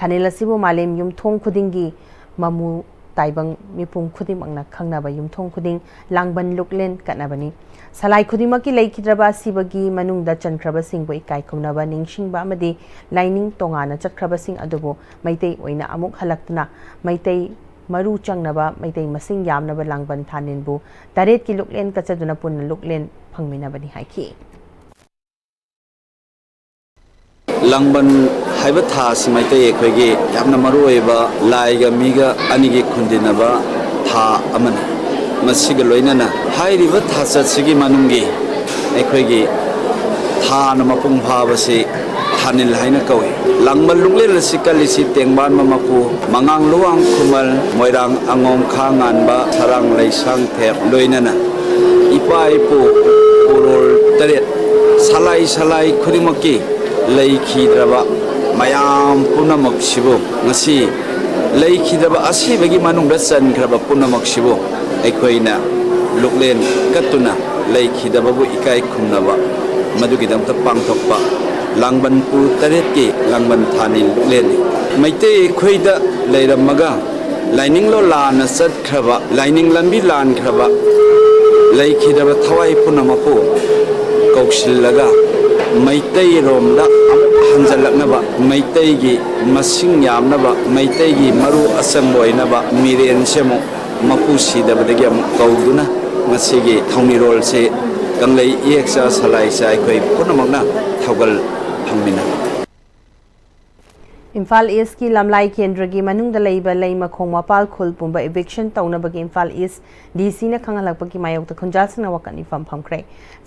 ꯊꯥꯅꯤꯜ ꯑꯁꯤꯕꯨ ꯃꯥꯂꯦꯝ ꯌꯨꯝꯊꯣꯡ ꯈꯨꯗꯤꯡꯒꯤ ꯃꯃꯨ ꯇꯥꯏꯕꯪ ꯃꯤꯄꯨꯝ ꯈꯨꯗꯤꯡꯃꯛꯅ ꯈꯪꯅꯕ ꯌꯨꯝꯊꯣꯡ ꯈꯨꯗꯤꯡ ꯂꯥꯡꯕꯟ ꯂꯨꯛꯂꯦꯟ ꯀꯠꯅꯕꯅꯤ꯫ ꯁꯂꯥꯏ ꯈꯨꯗꯤꯡꯃꯛꯀꯤ ꯂꯩꯈꯤꯗ꯭ꯔꯕ ꯑꯁꯤꯕꯒꯤ ꯃꯅꯨꯡꯗ ꯆꯟꯈ꯭ꯔꯕꯁꯤꯡꯕꯨ ꯏꯀꯥꯏ ꯈꯨꯝꯅꯕ ꯅꯤꯡꯁꯤꯡꯕ ꯑꯃꯗꯤ ꯂꯥꯏꯅꯤꯡ ꯇꯣꯉꯥꯟꯅ ꯆꯠꯈ꯭ꯔꯕꯁꯤꯡ ꯑꯗꯨꯕꯨ ꯃꯩꯇꯩ ꯑꯣꯏꯅ ꯑꯃꯨꯛ ꯍꯜꯂꯛꯇꯨꯅ ꯃꯩꯇꯩ ꯃꯔꯨ ꯆꯪꯅꯕ, ꯃꯩꯇꯩ ꯃꯁꯤꯡ ꯌꯥꯝꯅꯕ ꯂꯥꯡꯕꯟ ꯊꯥꯅꯤꯟꯕꯨ ꯇꯔꯦꯠꯀꯤ ꯂꯨꯛꯂꯦꯟ ꯀꯠꯆꯗꯨꯅ ꯄꯨꯟꯅ ꯂꯨꯛꯂꯦꯟ ꯐꯪꯃꯤꯟꯅꯕꯅꯤ ꯍꯥꯏꯈꯤ꯫ ꯂꯥꯡꯕꯟ ꯍꯥꯏꯕ ꯊꯥ ꯑꯁꯤ ꯃꯩꯇꯩ ꯑꯩꯈꯣꯏꯒꯤ ꯌꯥꯝꯅ ꯃꯔꯨ ꯑꯣꯏꯕ ꯂꯥꯏꯒ ꯃꯤꯒ ꯑꯅꯤꯒꯤ ꯈꯨꯟꯗꯤꯟꯅꯕ ꯊꯥ ꯑꯃꯅꯤ꯫ ꯃꯁꯤꯒ ꯂꯣꯏꯅꯅ ꯍꯥꯏꯔꯤꯕ ꯊꯥꯆꯠꯁꯤꯒꯤ ꯃꯅꯨꯡꯒꯤ ꯑꯩꯈꯣꯏꯒꯤ ꯊꯥꯅ ꯃꯄꯨꯡ ꯐꯥꯕꯁꯤ ꯊꯥꯅꯤꯜ ꯍꯥꯏꯅ ꯀꯧꯏ꯫ ꯂꯥꯡꯕꯟ ꯂꯨꯛꯂꯦꯟ ꯑꯁꯤ ꯀꯜꯂꯤꯁꯤ ꯇꯦꯡꯕꯥꯟꯕ ꯃꯄꯨ ꯃꯉꯥꯡ ꯂꯨꯋꯥꯡ ꯈꯨꯃꯜ ꯃꯣꯏꯔꯥꯡ ꯑꯉꯣꯝ ꯈꯥ ꯉꯥꯟꯕ ꯁꯔꯥꯡ ꯂꯩꯁꯥꯡ ꯊꯦꯞ ꯂꯣꯏꯅꯅ ꯏꯄꯥ ꯏꯄꯨ ꯎꯔꯣꯜ ꯇꯔꯦꯠ ꯁꯂꯥꯏ ꯁꯂꯥꯏ ꯈꯨꯗꯤꯡꯃꯛꯀꯤ ꯂꯩꯈꯤꯗ꯭ꯔꯕ ꯃꯌꯥꯝ ꯄꯨꯝꯅꯃꯛꯁꯤꯕꯨ ꯉꯁꯤ ꯂꯩꯈꯤꯗ꯭ꯔꯕ ꯑꯁꯤꯕꯒꯤ ꯃꯅꯨꯡꯗ ꯆꯟꯈ꯭ꯔꯕ ꯄꯨꯝꯅꯃꯛꯁꯤꯕꯨ ꯑꯩꯈꯣꯏꯅ ꯂꯨꯛꯂꯦꯟ ꯀꯠꯇꯨꯅ ꯂꯩꯈꯤꯗꯕꯕꯨ ꯏꯀꯥꯏ ꯈꯨꯝꯅꯕ ꯃꯗꯨꯒꯤꯗꯃꯛꯇ ꯄꯥꯡꯊꯣꯛꯄ ꯂꯥꯡꯕꯟ ꯄꯨ ꯇꯔꯦꯠꯀꯤ ꯂꯥꯡꯕꯟ ꯊꯥꯅꯤ ꯂꯨꯛꯂꯦꯟꯅꯤ꯫ ꯃꯩꯇꯩ ꯑꯩꯈꯣꯏꯗ ꯂꯩꯔꯝꯃꯒ ꯂꯥꯏꯅꯤꯡꯂꯣ ꯂꯥꯟꯅ ꯆꯠꯈ꯭ꯔꯕ, ꯂꯥꯏꯅꯤꯡ ꯂꯝꯕꯤ ꯂꯥꯟꯈ꯭ꯔꯕ, ꯂꯩꯈꯤꯗ꯭ꯔꯕ ꯊꯋꯥꯏ ꯄꯨꯝꯅꯃꯛꯄꯨ ꯀꯧꯁꯤꯜꯂꯒ ꯃꯩꯇꯩꯔꯣꯝꯗ ꯑꯃꯨꯛ ꯍꯟꯖꯜꯂꯛꯅꯕ, ꯃꯩꯇꯩꯒꯤ ꯃꯁꯤꯡ ꯌꯥꯝꯅꯕ, ꯃꯩꯇꯩꯒꯤ ꯃꯔꯨ ꯑꯆꯪꯕ ꯑꯣꯏꯅꯕ ꯃꯤꯔꯦꯟꯁꯦ ꯑꯃꯨꯛ ꯃꯄꯨ ꯁꯤꯗꯕꯗꯒꯤ ꯑꯃꯨꯛ ꯀꯧꯗꯨꯅ ꯉꯁꯤꯒꯤ ꯊꯧꯅꯤꯔꯣꯜꯁꯦ ꯀꯪꯂꯩ ꯏꯌꯦꯛꯆꯥ ꯁꯂꯥꯏꯆꯥ ꯑꯩꯈꯣꯏ ꯄꯨꯝꯅꯃꯛꯅ ꯊꯧꯒꯜ ꯐꯪꯃꯤꯟꯅꯕ꯫ ꯏꯝꯐꯥꯜ ꯏꯁꯀꯤ ꯂꯝꯂꯥꯏ ꯀꯦꯟꯗ꯭ꯔꯒꯤ ꯃꯅꯨꯡꯗ ꯂꯩꯕ ꯂꯩꯃꯈꯣꯡ ꯃꯄꯥꯜ ꯈꯨꯜ ꯄꯨꯝꯕ ꯏꯚꯤꯛꯁꯟ ꯇꯧꯅꯕꯒꯤ ꯏꯝꯐꯥꯜ ꯏꯁ ꯗꯤ ꯁꯤꯅ ꯈꯪꯍꯜꯂꯛꯄꯒꯤ ꯃꯥꯌꯣꯛꯇ ꯈꯨꯟꯖꯥꯁꯤꯡꯅ ꯋꯥꯀꯠ ꯃꯤꯐꯝ ꯐꯝꯈ꯭ꯔꯦ꯫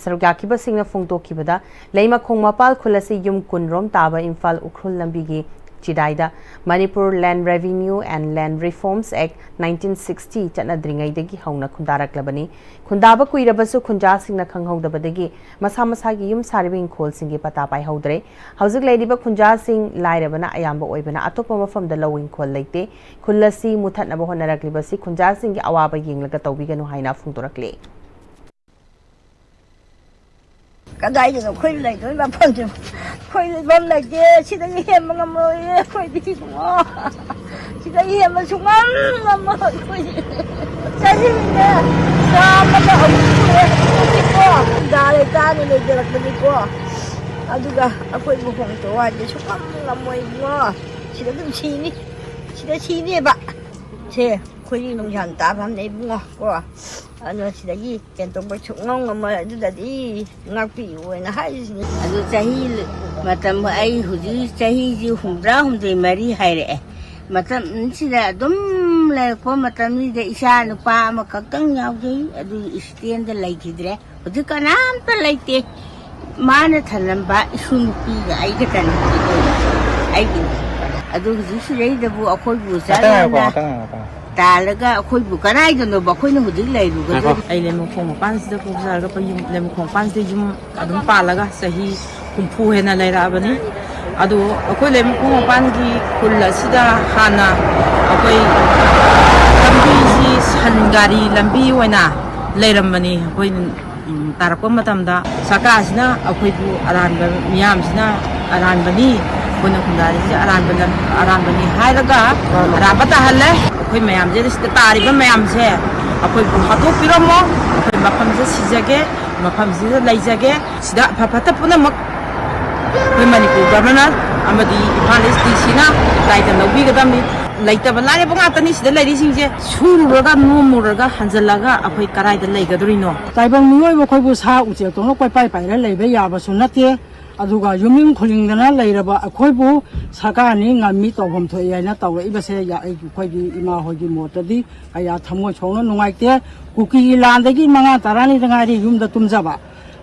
ꯁꯔꯨꯛ ꯌꯥꯈꯤꯕꯁꯤꯡꯅ ꯐꯣꯡꯗꯣꯛꯈꯤꯕꯗ, ꯂꯩꯃꯈꯣꯡ ꯃꯄꯥꯜ ꯈꯨꯜ ꯑꯁꯤ ꯌꯨꯝ ꯀꯨꯟ ꯔꯣꯝ ꯇꯥꯕ ꯏꯝꯐꯥꯜ ꯎꯈ꯭ꯔꯨꯜ ꯂꯝꯕꯤꯒꯤ ꯆꯤꯗꯥꯏꯗ Manipur Land Revenue and Land Reforms Act nineteen sixty ꯆꯠꯅꯗ꯭ꯔꯤꯉꯩꯗꯒꯤ ꯍꯧꯅ ꯈꯨꯟꯗꯥꯔꯛꯂꯕꯅꯤ꯫ ꯈꯨꯟꯗꯥꯕ ꯀꯨꯏꯔꯕꯁꯨ ꯈꯨꯟꯖꯥꯁꯤꯡꯅ ꯈꯪꯍꯧꯗꯕꯗꯒꯤ ꯃꯁꯥ ꯃꯁꯥꯒꯤ ꯌꯨꯝ ꯁꯥꯔꯤꯕ ꯏꯪꯈꯣꯜꯁꯤꯡꯒꯤ ꯄꯇꯥ ꯄꯥꯏꯍꯧꯗ꯭ꯔꯦ꯫ ꯍꯧꯖꯤꯛ ꯂꯩꯔꯤꯕ ꯈꯨꯟꯖꯥꯁꯤꯡ ꯂꯥꯏꯔꯕꯅ ꯑꯌꯥꯝꯕ ꯑꯣꯏꯕꯅ ꯑꯇꯣꯞꯄ ꯃꯐꯝꯗ ꯂꯧ ꯏꯪꯈꯣꯜ ꯂꯩꯇꯦ꯫ ꯈꯨꯜ ꯑꯁꯤ ꯃꯨꯊꯠꯅꯕ ꯍꯣꯠꯅꯔꯛꯂꯤꯕꯁꯤ ꯈꯨꯟꯖꯥꯁꯤꯡꯒꯤ ꯑꯋꯥꯕ ꯌꯦꯡꯂꯒ ꯇꯧꯕꯤꯒꯅꯨ ꯍꯥꯏꯅ ꯐꯣꯡꯗꯣꯔꯛꯂꯤ꯫ ꯀꯗꯥꯏꯗꯅꯣ ꯑꯩꯈꯣꯏ ꯂꯩꯗꯣꯏ ꯃꯐꯝꯁꯦ? ꯑꯩꯈꯣꯏ ꯂꯩꯐꯝ ꯂꯩꯇꯦ꯫ ꯁꯤꯗꯒꯤ ꯍꯦꯟꯕ ꯉꯝꯃꯔꯣꯏꯌꯦ ꯑꯩꯈꯣꯏꯗꯤ ꯏꯕꯨꯡꯉꯣ꯫ ꯁꯤꯗꯒꯤ ꯍꯦꯟꯕ ꯁꯨꯡꯉꯝ ꯉꯝꯃꯔꯣꯏ ꯑꯩꯈꯣꯏꯗꯤ꯫ ꯆꯍꯤꯅꯦ ꯆꯥꯝꯃꯒ ꯑꯍꯨꯝ ꯁꯨꯔꯦ꯫ ꯍꯧꯖꯤꯛꯀꯣ ꯈꯨꯟꯗꯥ ꯂꯩꯇꯥꯅ ꯂꯩꯖꯔꯛꯄꯅꯤꯀꯣ꯫ ꯑꯗꯨꯒ ꯑꯩꯈꯣꯏ ꯂꯨꯍꯣꯡ ꯆꯣꯡ ꯍꯥꯏꯁꯦ ꯁꯨꯡꯉꯝ ꯉꯝꯃꯣꯏ ꯏꯕꯨꯡꯉꯣ꯫ ꯁꯤꯗ ꯑꯗꯨꯝ ꯁꯤꯅꯤ꯫ ꯁꯤꯗ ꯁꯤꯅꯦꯕ꯫ ꯁꯦ ꯑꯩꯈꯣꯏꯒꯤ ꯅꯨꯡꯁꯥꯡ ꯇꯥꯕ ꯑꯃꯅꯦ ꯏꯕꯨꯡꯉꯣ ꯀꯣ꯫ ꯑꯗꯨꯅ ꯁꯤꯗꯒꯤ ꯀꯩꯅꯣ ꯇꯧꯕ ꯁꯨꯛꯉꯝ ꯉꯝꯃꯣꯏ꯫ ꯑꯗꯨꯗꯗꯤ ꯉꯥꯛꯄꯤꯌꯨꯅ ꯍꯥꯏꯔꯤꯁꯤꯅꯤ꯫ ꯑꯗꯨ ꯆꯍꯤ ꯃꯇꯝ, ꯑꯩ ꯍꯧꯖꯤꯛ ꯆꯍꯤꯁꯤ ꯍꯨꯝꯗ꯭ꯔꯥ ꯍꯨꯝꯗꯣꯏ ꯃꯔꯤ ꯍꯥꯏꯔꯛꯑꯦ꯫ ꯃꯇꯝꯁꯤꯗ ꯑꯗꯨꯝ ꯂꯩꯔꯛꯄ ꯃꯇꯝꯁꯤꯗ ꯏꯆꯥ ꯅꯨꯄꯥ ꯑꯃꯈꯛꯇꯪ ꯌꯥꯎꯖꯩ, ꯑꯗꯨ ꯏꯁꯇꯦꯟꯗ ꯂꯩꯈꯤꯗ꯭ꯔꯦ꯫ ꯍꯧꯖꯤꯛ ꯀꯅꯥꯝꯇ ꯂꯩꯇꯦ꯫ ꯃꯥꯅ ꯊꯅꯝꯕ ꯏꯁꯨ ꯅꯨꯄꯤꯒ ꯑꯩꯒꯇꯅꯤ ꯍꯧꯖꯤꯛ ꯂꯩꯔꯤꯁꯦ꯫ ꯑꯩꯒꯤꯅꯤ꯫ ꯑꯗꯨ ꯍꯧꯖꯤꯛ ꯁꯤꯗꯩꯗꯕꯨ ꯑꯩꯈꯣꯏꯕꯨ ꯉꯥꯛꯇꯪ ꯉꯥꯏꯈꯣ, ꯆꯠꯂꯣꯅ ꯉꯥꯛꯇꯪ ꯉꯥꯏꯈꯣ, ꯉꯥꯛꯇꯪ ꯉꯥꯏꯈꯣ꯫ ꯇꯥꯜꯂꯒ ꯑꯩꯈꯣꯏꯕꯨ ꯀꯗꯥꯏꯗꯅꯣꯕ ꯑꯩꯈꯣꯏꯅ ꯍꯧꯖꯤꯛ ꯂꯩꯔꯨꯒꯗꯣꯏ? ꯉꯥꯏꯈꯣ꯫ ꯑꯩ ꯂꯩꯃꯈꯣꯡ ꯃꯄꯥꯟꯁꯤꯗ ꯄꯣꯛꯆꯔꯒ ꯌꯨꯝ, ꯂꯩꯃꯈꯣꯡ ꯃꯄꯥꯟꯁꯤꯗ ꯌꯨꯝ ꯑꯗꯨꯝ ꯄꯥꯜꯂꯒ ꯆꯍꯤ ꯍꯨꯝꯐꯨ ꯍꯦꯟꯅ ꯂꯩꯔꯛꯑꯕꯅꯤ꯫ ꯑꯗꯨ ꯑꯩꯈꯣꯏ ꯂꯩꯃꯈꯣꯡ ꯃꯄꯥꯟꯒꯤ ꯈꯨꯜ ꯑꯁꯤꯗ ꯍꯥꯟꯅ ꯑꯩꯈꯣꯏ ꯂꯝꯕꯤꯁꯤ ꯁꯟ ꯒꯥꯔꯤ ꯂꯝꯕꯤ ꯑꯣꯏꯅ ꯂꯩꯔꯝꯕꯅꯤ꯫ ꯑꯩꯈꯣꯏ ꯎꯝ, ꯇꯥꯔꯛꯄ ꯃꯇꯝꯗ ꯁꯔꯀꯥꯔꯁꯤꯅ ꯑꯩꯈꯣꯏꯕꯨ ꯑꯔꯥꯟꯕ ꯃꯤꯌꯥꯝꯁꯤꯅ ꯑꯔꯥꯟꯕꯅꯤ, ꯑꯩꯈꯣꯏꯅ ꯈꯨꯟꯗꯥꯔꯤꯁꯦ ꯑꯔꯥꯟꯕ ꯂꯝ-, ꯑꯔꯥꯟꯕꯅꯤ ꯍꯥꯏꯔꯒ ꯑꯔꯥꯟꯕ ꯇꯥꯍꯜꯂꯦ꯫ ꯑꯩꯈꯣꯏ ꯃꯌꯥꯝꯁꯦ, ꯁꯤꯗ ꯇꯥꯔꯤꯕ ꯃꯌꯥꯝꯁꯦ ꯑꯩꯈꯣꯏꯕꯨ ꯍꯥꯠꯇꯣꯛꯄꯤꯔꯝꯃꯣ, ꯑꯩꯈꯣꯏ ꯃꯐꯝꯁꯤꯗ ꯁꯤꯖꯒꯦ, ꯃꯐꯝꯁꯤꯗ ꯂꯩꯖꯒꯦ꯫ ꯁꯤꯗ ꯑꯐ ꯐꯠꯇ ꯄꯨꯝꯅꯃꯛ ꯑꯩꯈꯣꯏ ꯃꯅꯤꯄꯨꯔ ꯒꯚꯔꯅꯔ ꯑꯃꯗꯤ ꯏꯝꯐꯥꯜ ꯏꯁ ꯗꯤ ꯁꯤꯅ ꯗꯥꯏꯇ ꯂꯧꯕꯤꯒꯗꯕꯅꯤ꯫ ꯂꯩꯇꯕ ꯂꯥꯏꯔꯕ ꯉꯥꯛꯇꯅꯤ ꯁꯤꯗ ꯂꯩꯔꯤꯁꯤꯡꯁꯦ꯫ ꯁꯨꯔꯨꯔꯒ ꯅꯣꯝꯃꯨꯔꯒ ꯍꯟꯖꯜꯂꯒ ꯑꯩꯈꯣꯏ ꯀꯗꯥꯏꯗ ꯂꯩꯒꯗꯣꯔꯤꯅꯣ? ꯇꯥꯏꯕꯪ ꯃꯤꯑꯣꯏꯕ ꯑꯩꯈꯣꯏꯕꯨ ꯁꯥ ꯎꯆꯦꯛꯇꯧꯅ ꯀꯣꯏꯄꯥꯏ ꯄꯥꯏꯔ ꯂꯩꯕ ꯌꯥꯕꯁꯨ ꯅꯠꯇꯦ꯫ ꯑꯗꯨꯒ ꯌꯨꯝꯅꯤꯡ ꯈꯨꯗꯤꯡꯗꯅ ꯂꯩꯔꯕ ꯑꯩꯈꯣꯏꯕꯨ ꯁꯔꯀꯥꯔꯅꯤ ꯉꯝꯃꯤ ꯇꯧꯐꯝ ꯊꯣꯛꯏ ꯍꯥꯏꯅ ꯇꯧꯔꯛꯏꯕꯁꯦ ꯌꯥ-, ꯑꯩꯈꯣꯏꯒꯤ ꯏꯃꯥ ꯍꯣꯏꯒꯤ ꯃꯣꯠꯇꯗꯤ ꯀꯌꯥ ꯊꯃꯣꯏ ꯁꯣꯛꯅ ꯅꯨꯡꯉꯥꯏꯇꯦ꯫ ꯀꯨꯀꯤꯒꯤ ꯂꯥꯟꯗꯒꯤ ꯃꯉꯥ ꯇꯔꯥꯅꯤꯗ ꯉꯥꯏꯔꯤ ꯌꯨꯝꯗ ꯇꯨꯝꯖꯕ꯫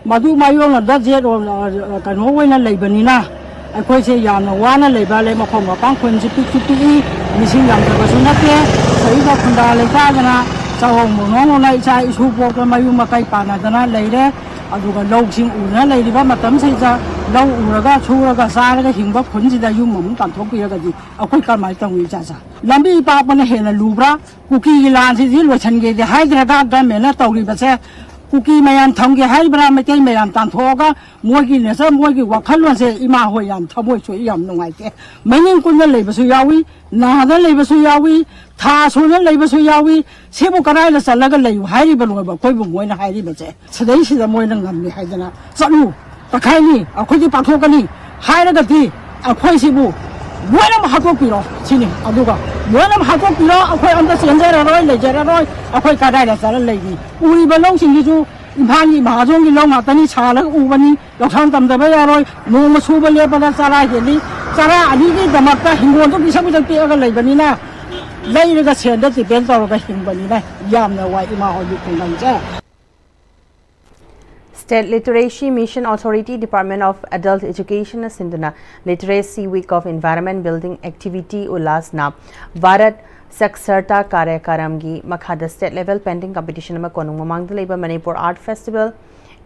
ꯃꯗꯨ ꯃꯥꯌꯣꯛꯅꯕꯗ ꯖꯦꯠ ꯑꯣ-, ꯀꯩꯅꯣ ꯑꯣꯏꯅ ꯂꯩꯕꯅꯤꯅ ꯑꯩꯈꯣꯏꯁꯦ ꯌꯥꯝꯅ ꯋꯥꯅ ꯂꯩꯕ, ꯂꯩꯃꯈꯣꯡ ꯃꯄꯥꯟ ꯈꯨꯟꯁꯤ ꯄꯤꯛꯁꯨ ꯄꯤꯛꯏ, ꯃꯤꯁꯤꯡ ꯌꯥꯝꯗꯕꯁꯨ ꯅꯠꯇꯦ꯫ ꯁꯤꯗꯩꯗ ꯈꯨꯟꯗꯥ ꯂꯩꯇꯥꯗꯅ ꯆꯥꯍꯧ ꯃꯨꯅꯣꯡꯅ ꯏꯆꯥ ꯏꯁꯨ ꯄꯣꯛꯇ ꯃꯌꯨꯝ ꯃꯀꯩ ꯄꯥꯟꯅꯗꯅ ꯂꯩꯔꯦ꯫ ꯑꯗꯨꯒ ꯂꯧꯁꯤꯡ ꯎꯗꯅ ꯂꯩꯔꯤꯕ ꯃꯇꯝꯁꯤꯗ ꯂꯧ ꯎꯔꯒ ꯁꯨꯔꯒ ꯆꯥꯔꯒ ꯍꯤꯡꯕ ꯈꯨꯟꯁꯤꯗ ꯌꯨꯝ ꯑꯃꯨꯛ ꯇꯥꯟꯊꯣꯛꯄꯤꯔꯒꯗꯤ ꯑꯩꯈꯣꯏ ꯀꯃꯥꯏꯅ ꯇꯧꯅꯤ? ꯏꯆꯥ ꯏꯆꯥ ꯂꯝꯕꯤ ꯄꯥꯛꯄꯅ ꯍꯦꯟꯅ ꯂꯨꯕ꯭ꯔꯥ? ꯀꯨꯀꯤꯒꯤ ꯂꯥꯟꯁꯤꯗꯤ ꯂꯣꯏꯁꯤꯟꯒꯦꯗꯤ ꯍꯥꯏꯗ꯭ꯔꯒ ꯒꯃꯦꯟꯅ ꯇꯧꯔꯤꯕꯁꯦ, ꯀꯨꯀꯤ ꯃꯌꯥꯝ ꯊꯝꯒꯦ ꯍꯥꯏꯔꯤꯕ꯭ꯔꯥ? ꯃꯩꯇꯩ ꯃꯌꯥꯝ ꯇꯥꯟꯊꯣꯛꯑꯒ ꯃꯣꯏꯒꯤ ꯅꯦꯆꯔ, ꯃꯣꯏꯒꯤ ꯋꯥꯈꯜꯂꯣꯟꯁꯦ ꯏꯃꯥ ꯍꯣꯏ ꯌꯥꯝ ꯊꯃꯣꯏ ꯁꯣꯛꯏ, ꯌꯥꯝ ꯅꯨꯡꯉꯥꯏꯇꯦ꯫ ꯃꯅꯤꯡ ꯀꯨꯟꯅ ꯂꯩꯕꯁꯨ ꯌꯥꯎꯏ, ꯅꯥꯗ ꯂꯩꯕꯁꯨ ꯌꯥꯎꯏ, ꯊꯥ ꯁꯨꯅ ꯂꯩꯕꯁꯨ ꯌꯥꯎꯏ꯫ ꯁꯤꯕꯨ ꯀꯗꯥꯏꯗ ꯆꯠꯂꯒ ꯂꯩꯌꯨ ꯍꯥꯏꯔꯤꯕꯅꯣꯕ? ꯑꯩꯈꯣꯏꯕꯨ ꯃꯣꯏꯅ ꯍꯥꯏꯔꯤꯕꯁꯦ, ꯁꯤꯗꯩꯁꯤꯗ ꯃꯣꯏꯅ ꯉꯝꯃꯤ ꯍꯥꯏꯗꯅ ꯆꯠꯂꯨ, ꯇꯛꯈꯥꯏꯅꯤ, ꯑꯩꯈꯣꯏꯗꯤ ꯄꯥꯛꯊꯣꯛꯀꯅꯤ ꯍꯥꯏꯔꯒꯗꯤ ꯑꯩꯈꯣꯏꯁꯤꯕꯨ ꯂꯣꯏꯅꯃꯛ ꯍꯥꯠꯇꯣꯛꯄꯤꯔꯣ ꯁꯤꯅꯤ꯫ ꯑꯗꯨꯒ ꯂꯣꯏꯅꯃꯛ ꯍꯥꯠꯇꯣꯛꯄꯤꯔꯣ, ꯑꯩꯈꯣꯏ ꯑꯝꯇ ꯆꯦꯟꯖꯔꯔꯣꯏ, ꯂꯩꯖꯔꯔꯣꯏ꯫ ꯑꯩꯈꯣꯏ ꯀꯗꯥꯏꯗ ꯆꯠꯂ ꯂꯩꯅꯤ? ꯎꯔꯤꯕ ꯂꯧꯁꯤꯡꯁꯤꯁꯨ ꯏꯝꯐꯥꯜꯒꯤ ꯃꯍꯥꯖꯣꯟꯒꯤ ꯂꯧ ꯉꯥꯛꯇꯅꯤ, ꯁꯥꯜꯂꯒ ꯎꯕꯅꯤ꯫ ꯂꯧꯁꯥꯟ ꯇꯝꯗꯕ ꯌꯥꯔꯣꯏ꯫ ꯅꯣꯡꯃ ꯁꯨꯕ ꯂꯦꯞꯄꯗ ꯆꯔꯥ ꯍꯦꯜꯂꯤ꯫ ꯆꯔꯥ ꯑꯅꯤꯒꯤꯗꯃꯛꯇ ꯍꯤꯡꯒꯣꯜꯗꯨ ꯄꯤꯁꯛ ꯄꯤꯁꯛ ꯄꯤꯛꯑꯒ ꯂꯩꯕꯅꯤꯅ, ꯂꯩꯔꯒ ꯁꯦꯟꯗ depend ꯇꯧꯔꯒ ꯍꯤꯡꯕꯅꯤꯅ ꯌꯥꯝꯅ ꯋꯥꯏ ꯏꯃꯥ ꯍꯣꯏꯒꯤ ꯈꯨꯡꯒꯪꯁꯦ꯫ State Literacy Mission Authority, Department of Adult Education ꯅ ꯁꯤꯟꯗꯨꯅ Literacy Week of Environment Building Activity Ullas ꯅ Bharat Saksharta Karyakram ꯒꯤ ꯃꯈꯥꯗ state level painting competition ꯑꯃ ꯀꯣꯅꯨꯡ ꯃꯃꯥꯡꯗ ꯂꯩꯕ Manipur Art Festival,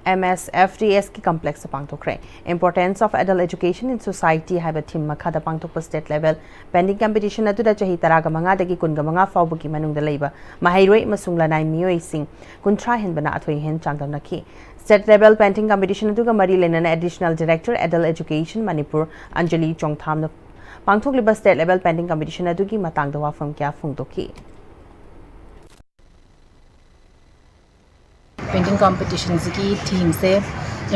M S F D S ꯀꯤ complex ꯇ ꯄꯥꯡꯊꯣꯛꯈ꯭ꯔꯦ꯫ Importance of Adult Education in Society ꯍꯥꯏꯕ theme ꯃꯈꯥꯗ ꯄꯥꯡꯊꯣꯛꯄ state level painting competition ꯑꯗꯨꯗ ꯆꯍꯤ ꯇꯔꯥꯒ ꯃꯉꯥꯗꯒꯤ ꯀꯨꯟꯒ ꯃꯉꯥ ꯐꯥꯎꯕꯒꯤ ꯃꯅꯨꯡꯗ ꯂꯩꯕ ꯃꯍꯩꯔꯣꯏ ꯑꯃꯁꯨꯡ ꯂꯅꯥꯏ ꯃꯤꯑꯣꯏꯁꯤꯡ ꯀꯨꯟꯊ꯭ꯔꯥ ꯍꯦꯟꯕꯅ ꯑꯊꯣꯏ ꯑꯍꯦꯟ ꯆꯥꯡꯗꯝꯅꯈꯤ꯫ State level painting competition ꯑꯗꯨꯒ ꯃꯔꯤ ꯂꯩꯅꯅ Additional Director, Adult Education, Manipur, Anjali Chongtham ꯅ ꯄꯥꯡꯊꯣꯛꯂꯤꯕ state level painting competition ꯑꯗꯨꯒꯤ ꯃꯇꯥꯡꯗ ꯋꯥꯐꯝ ꯀꯌꯥ ꯐꯣꯡꯗꯣꯛꯈꯤ꯫ Painting competition ꯁꯤꯒꯤ theme say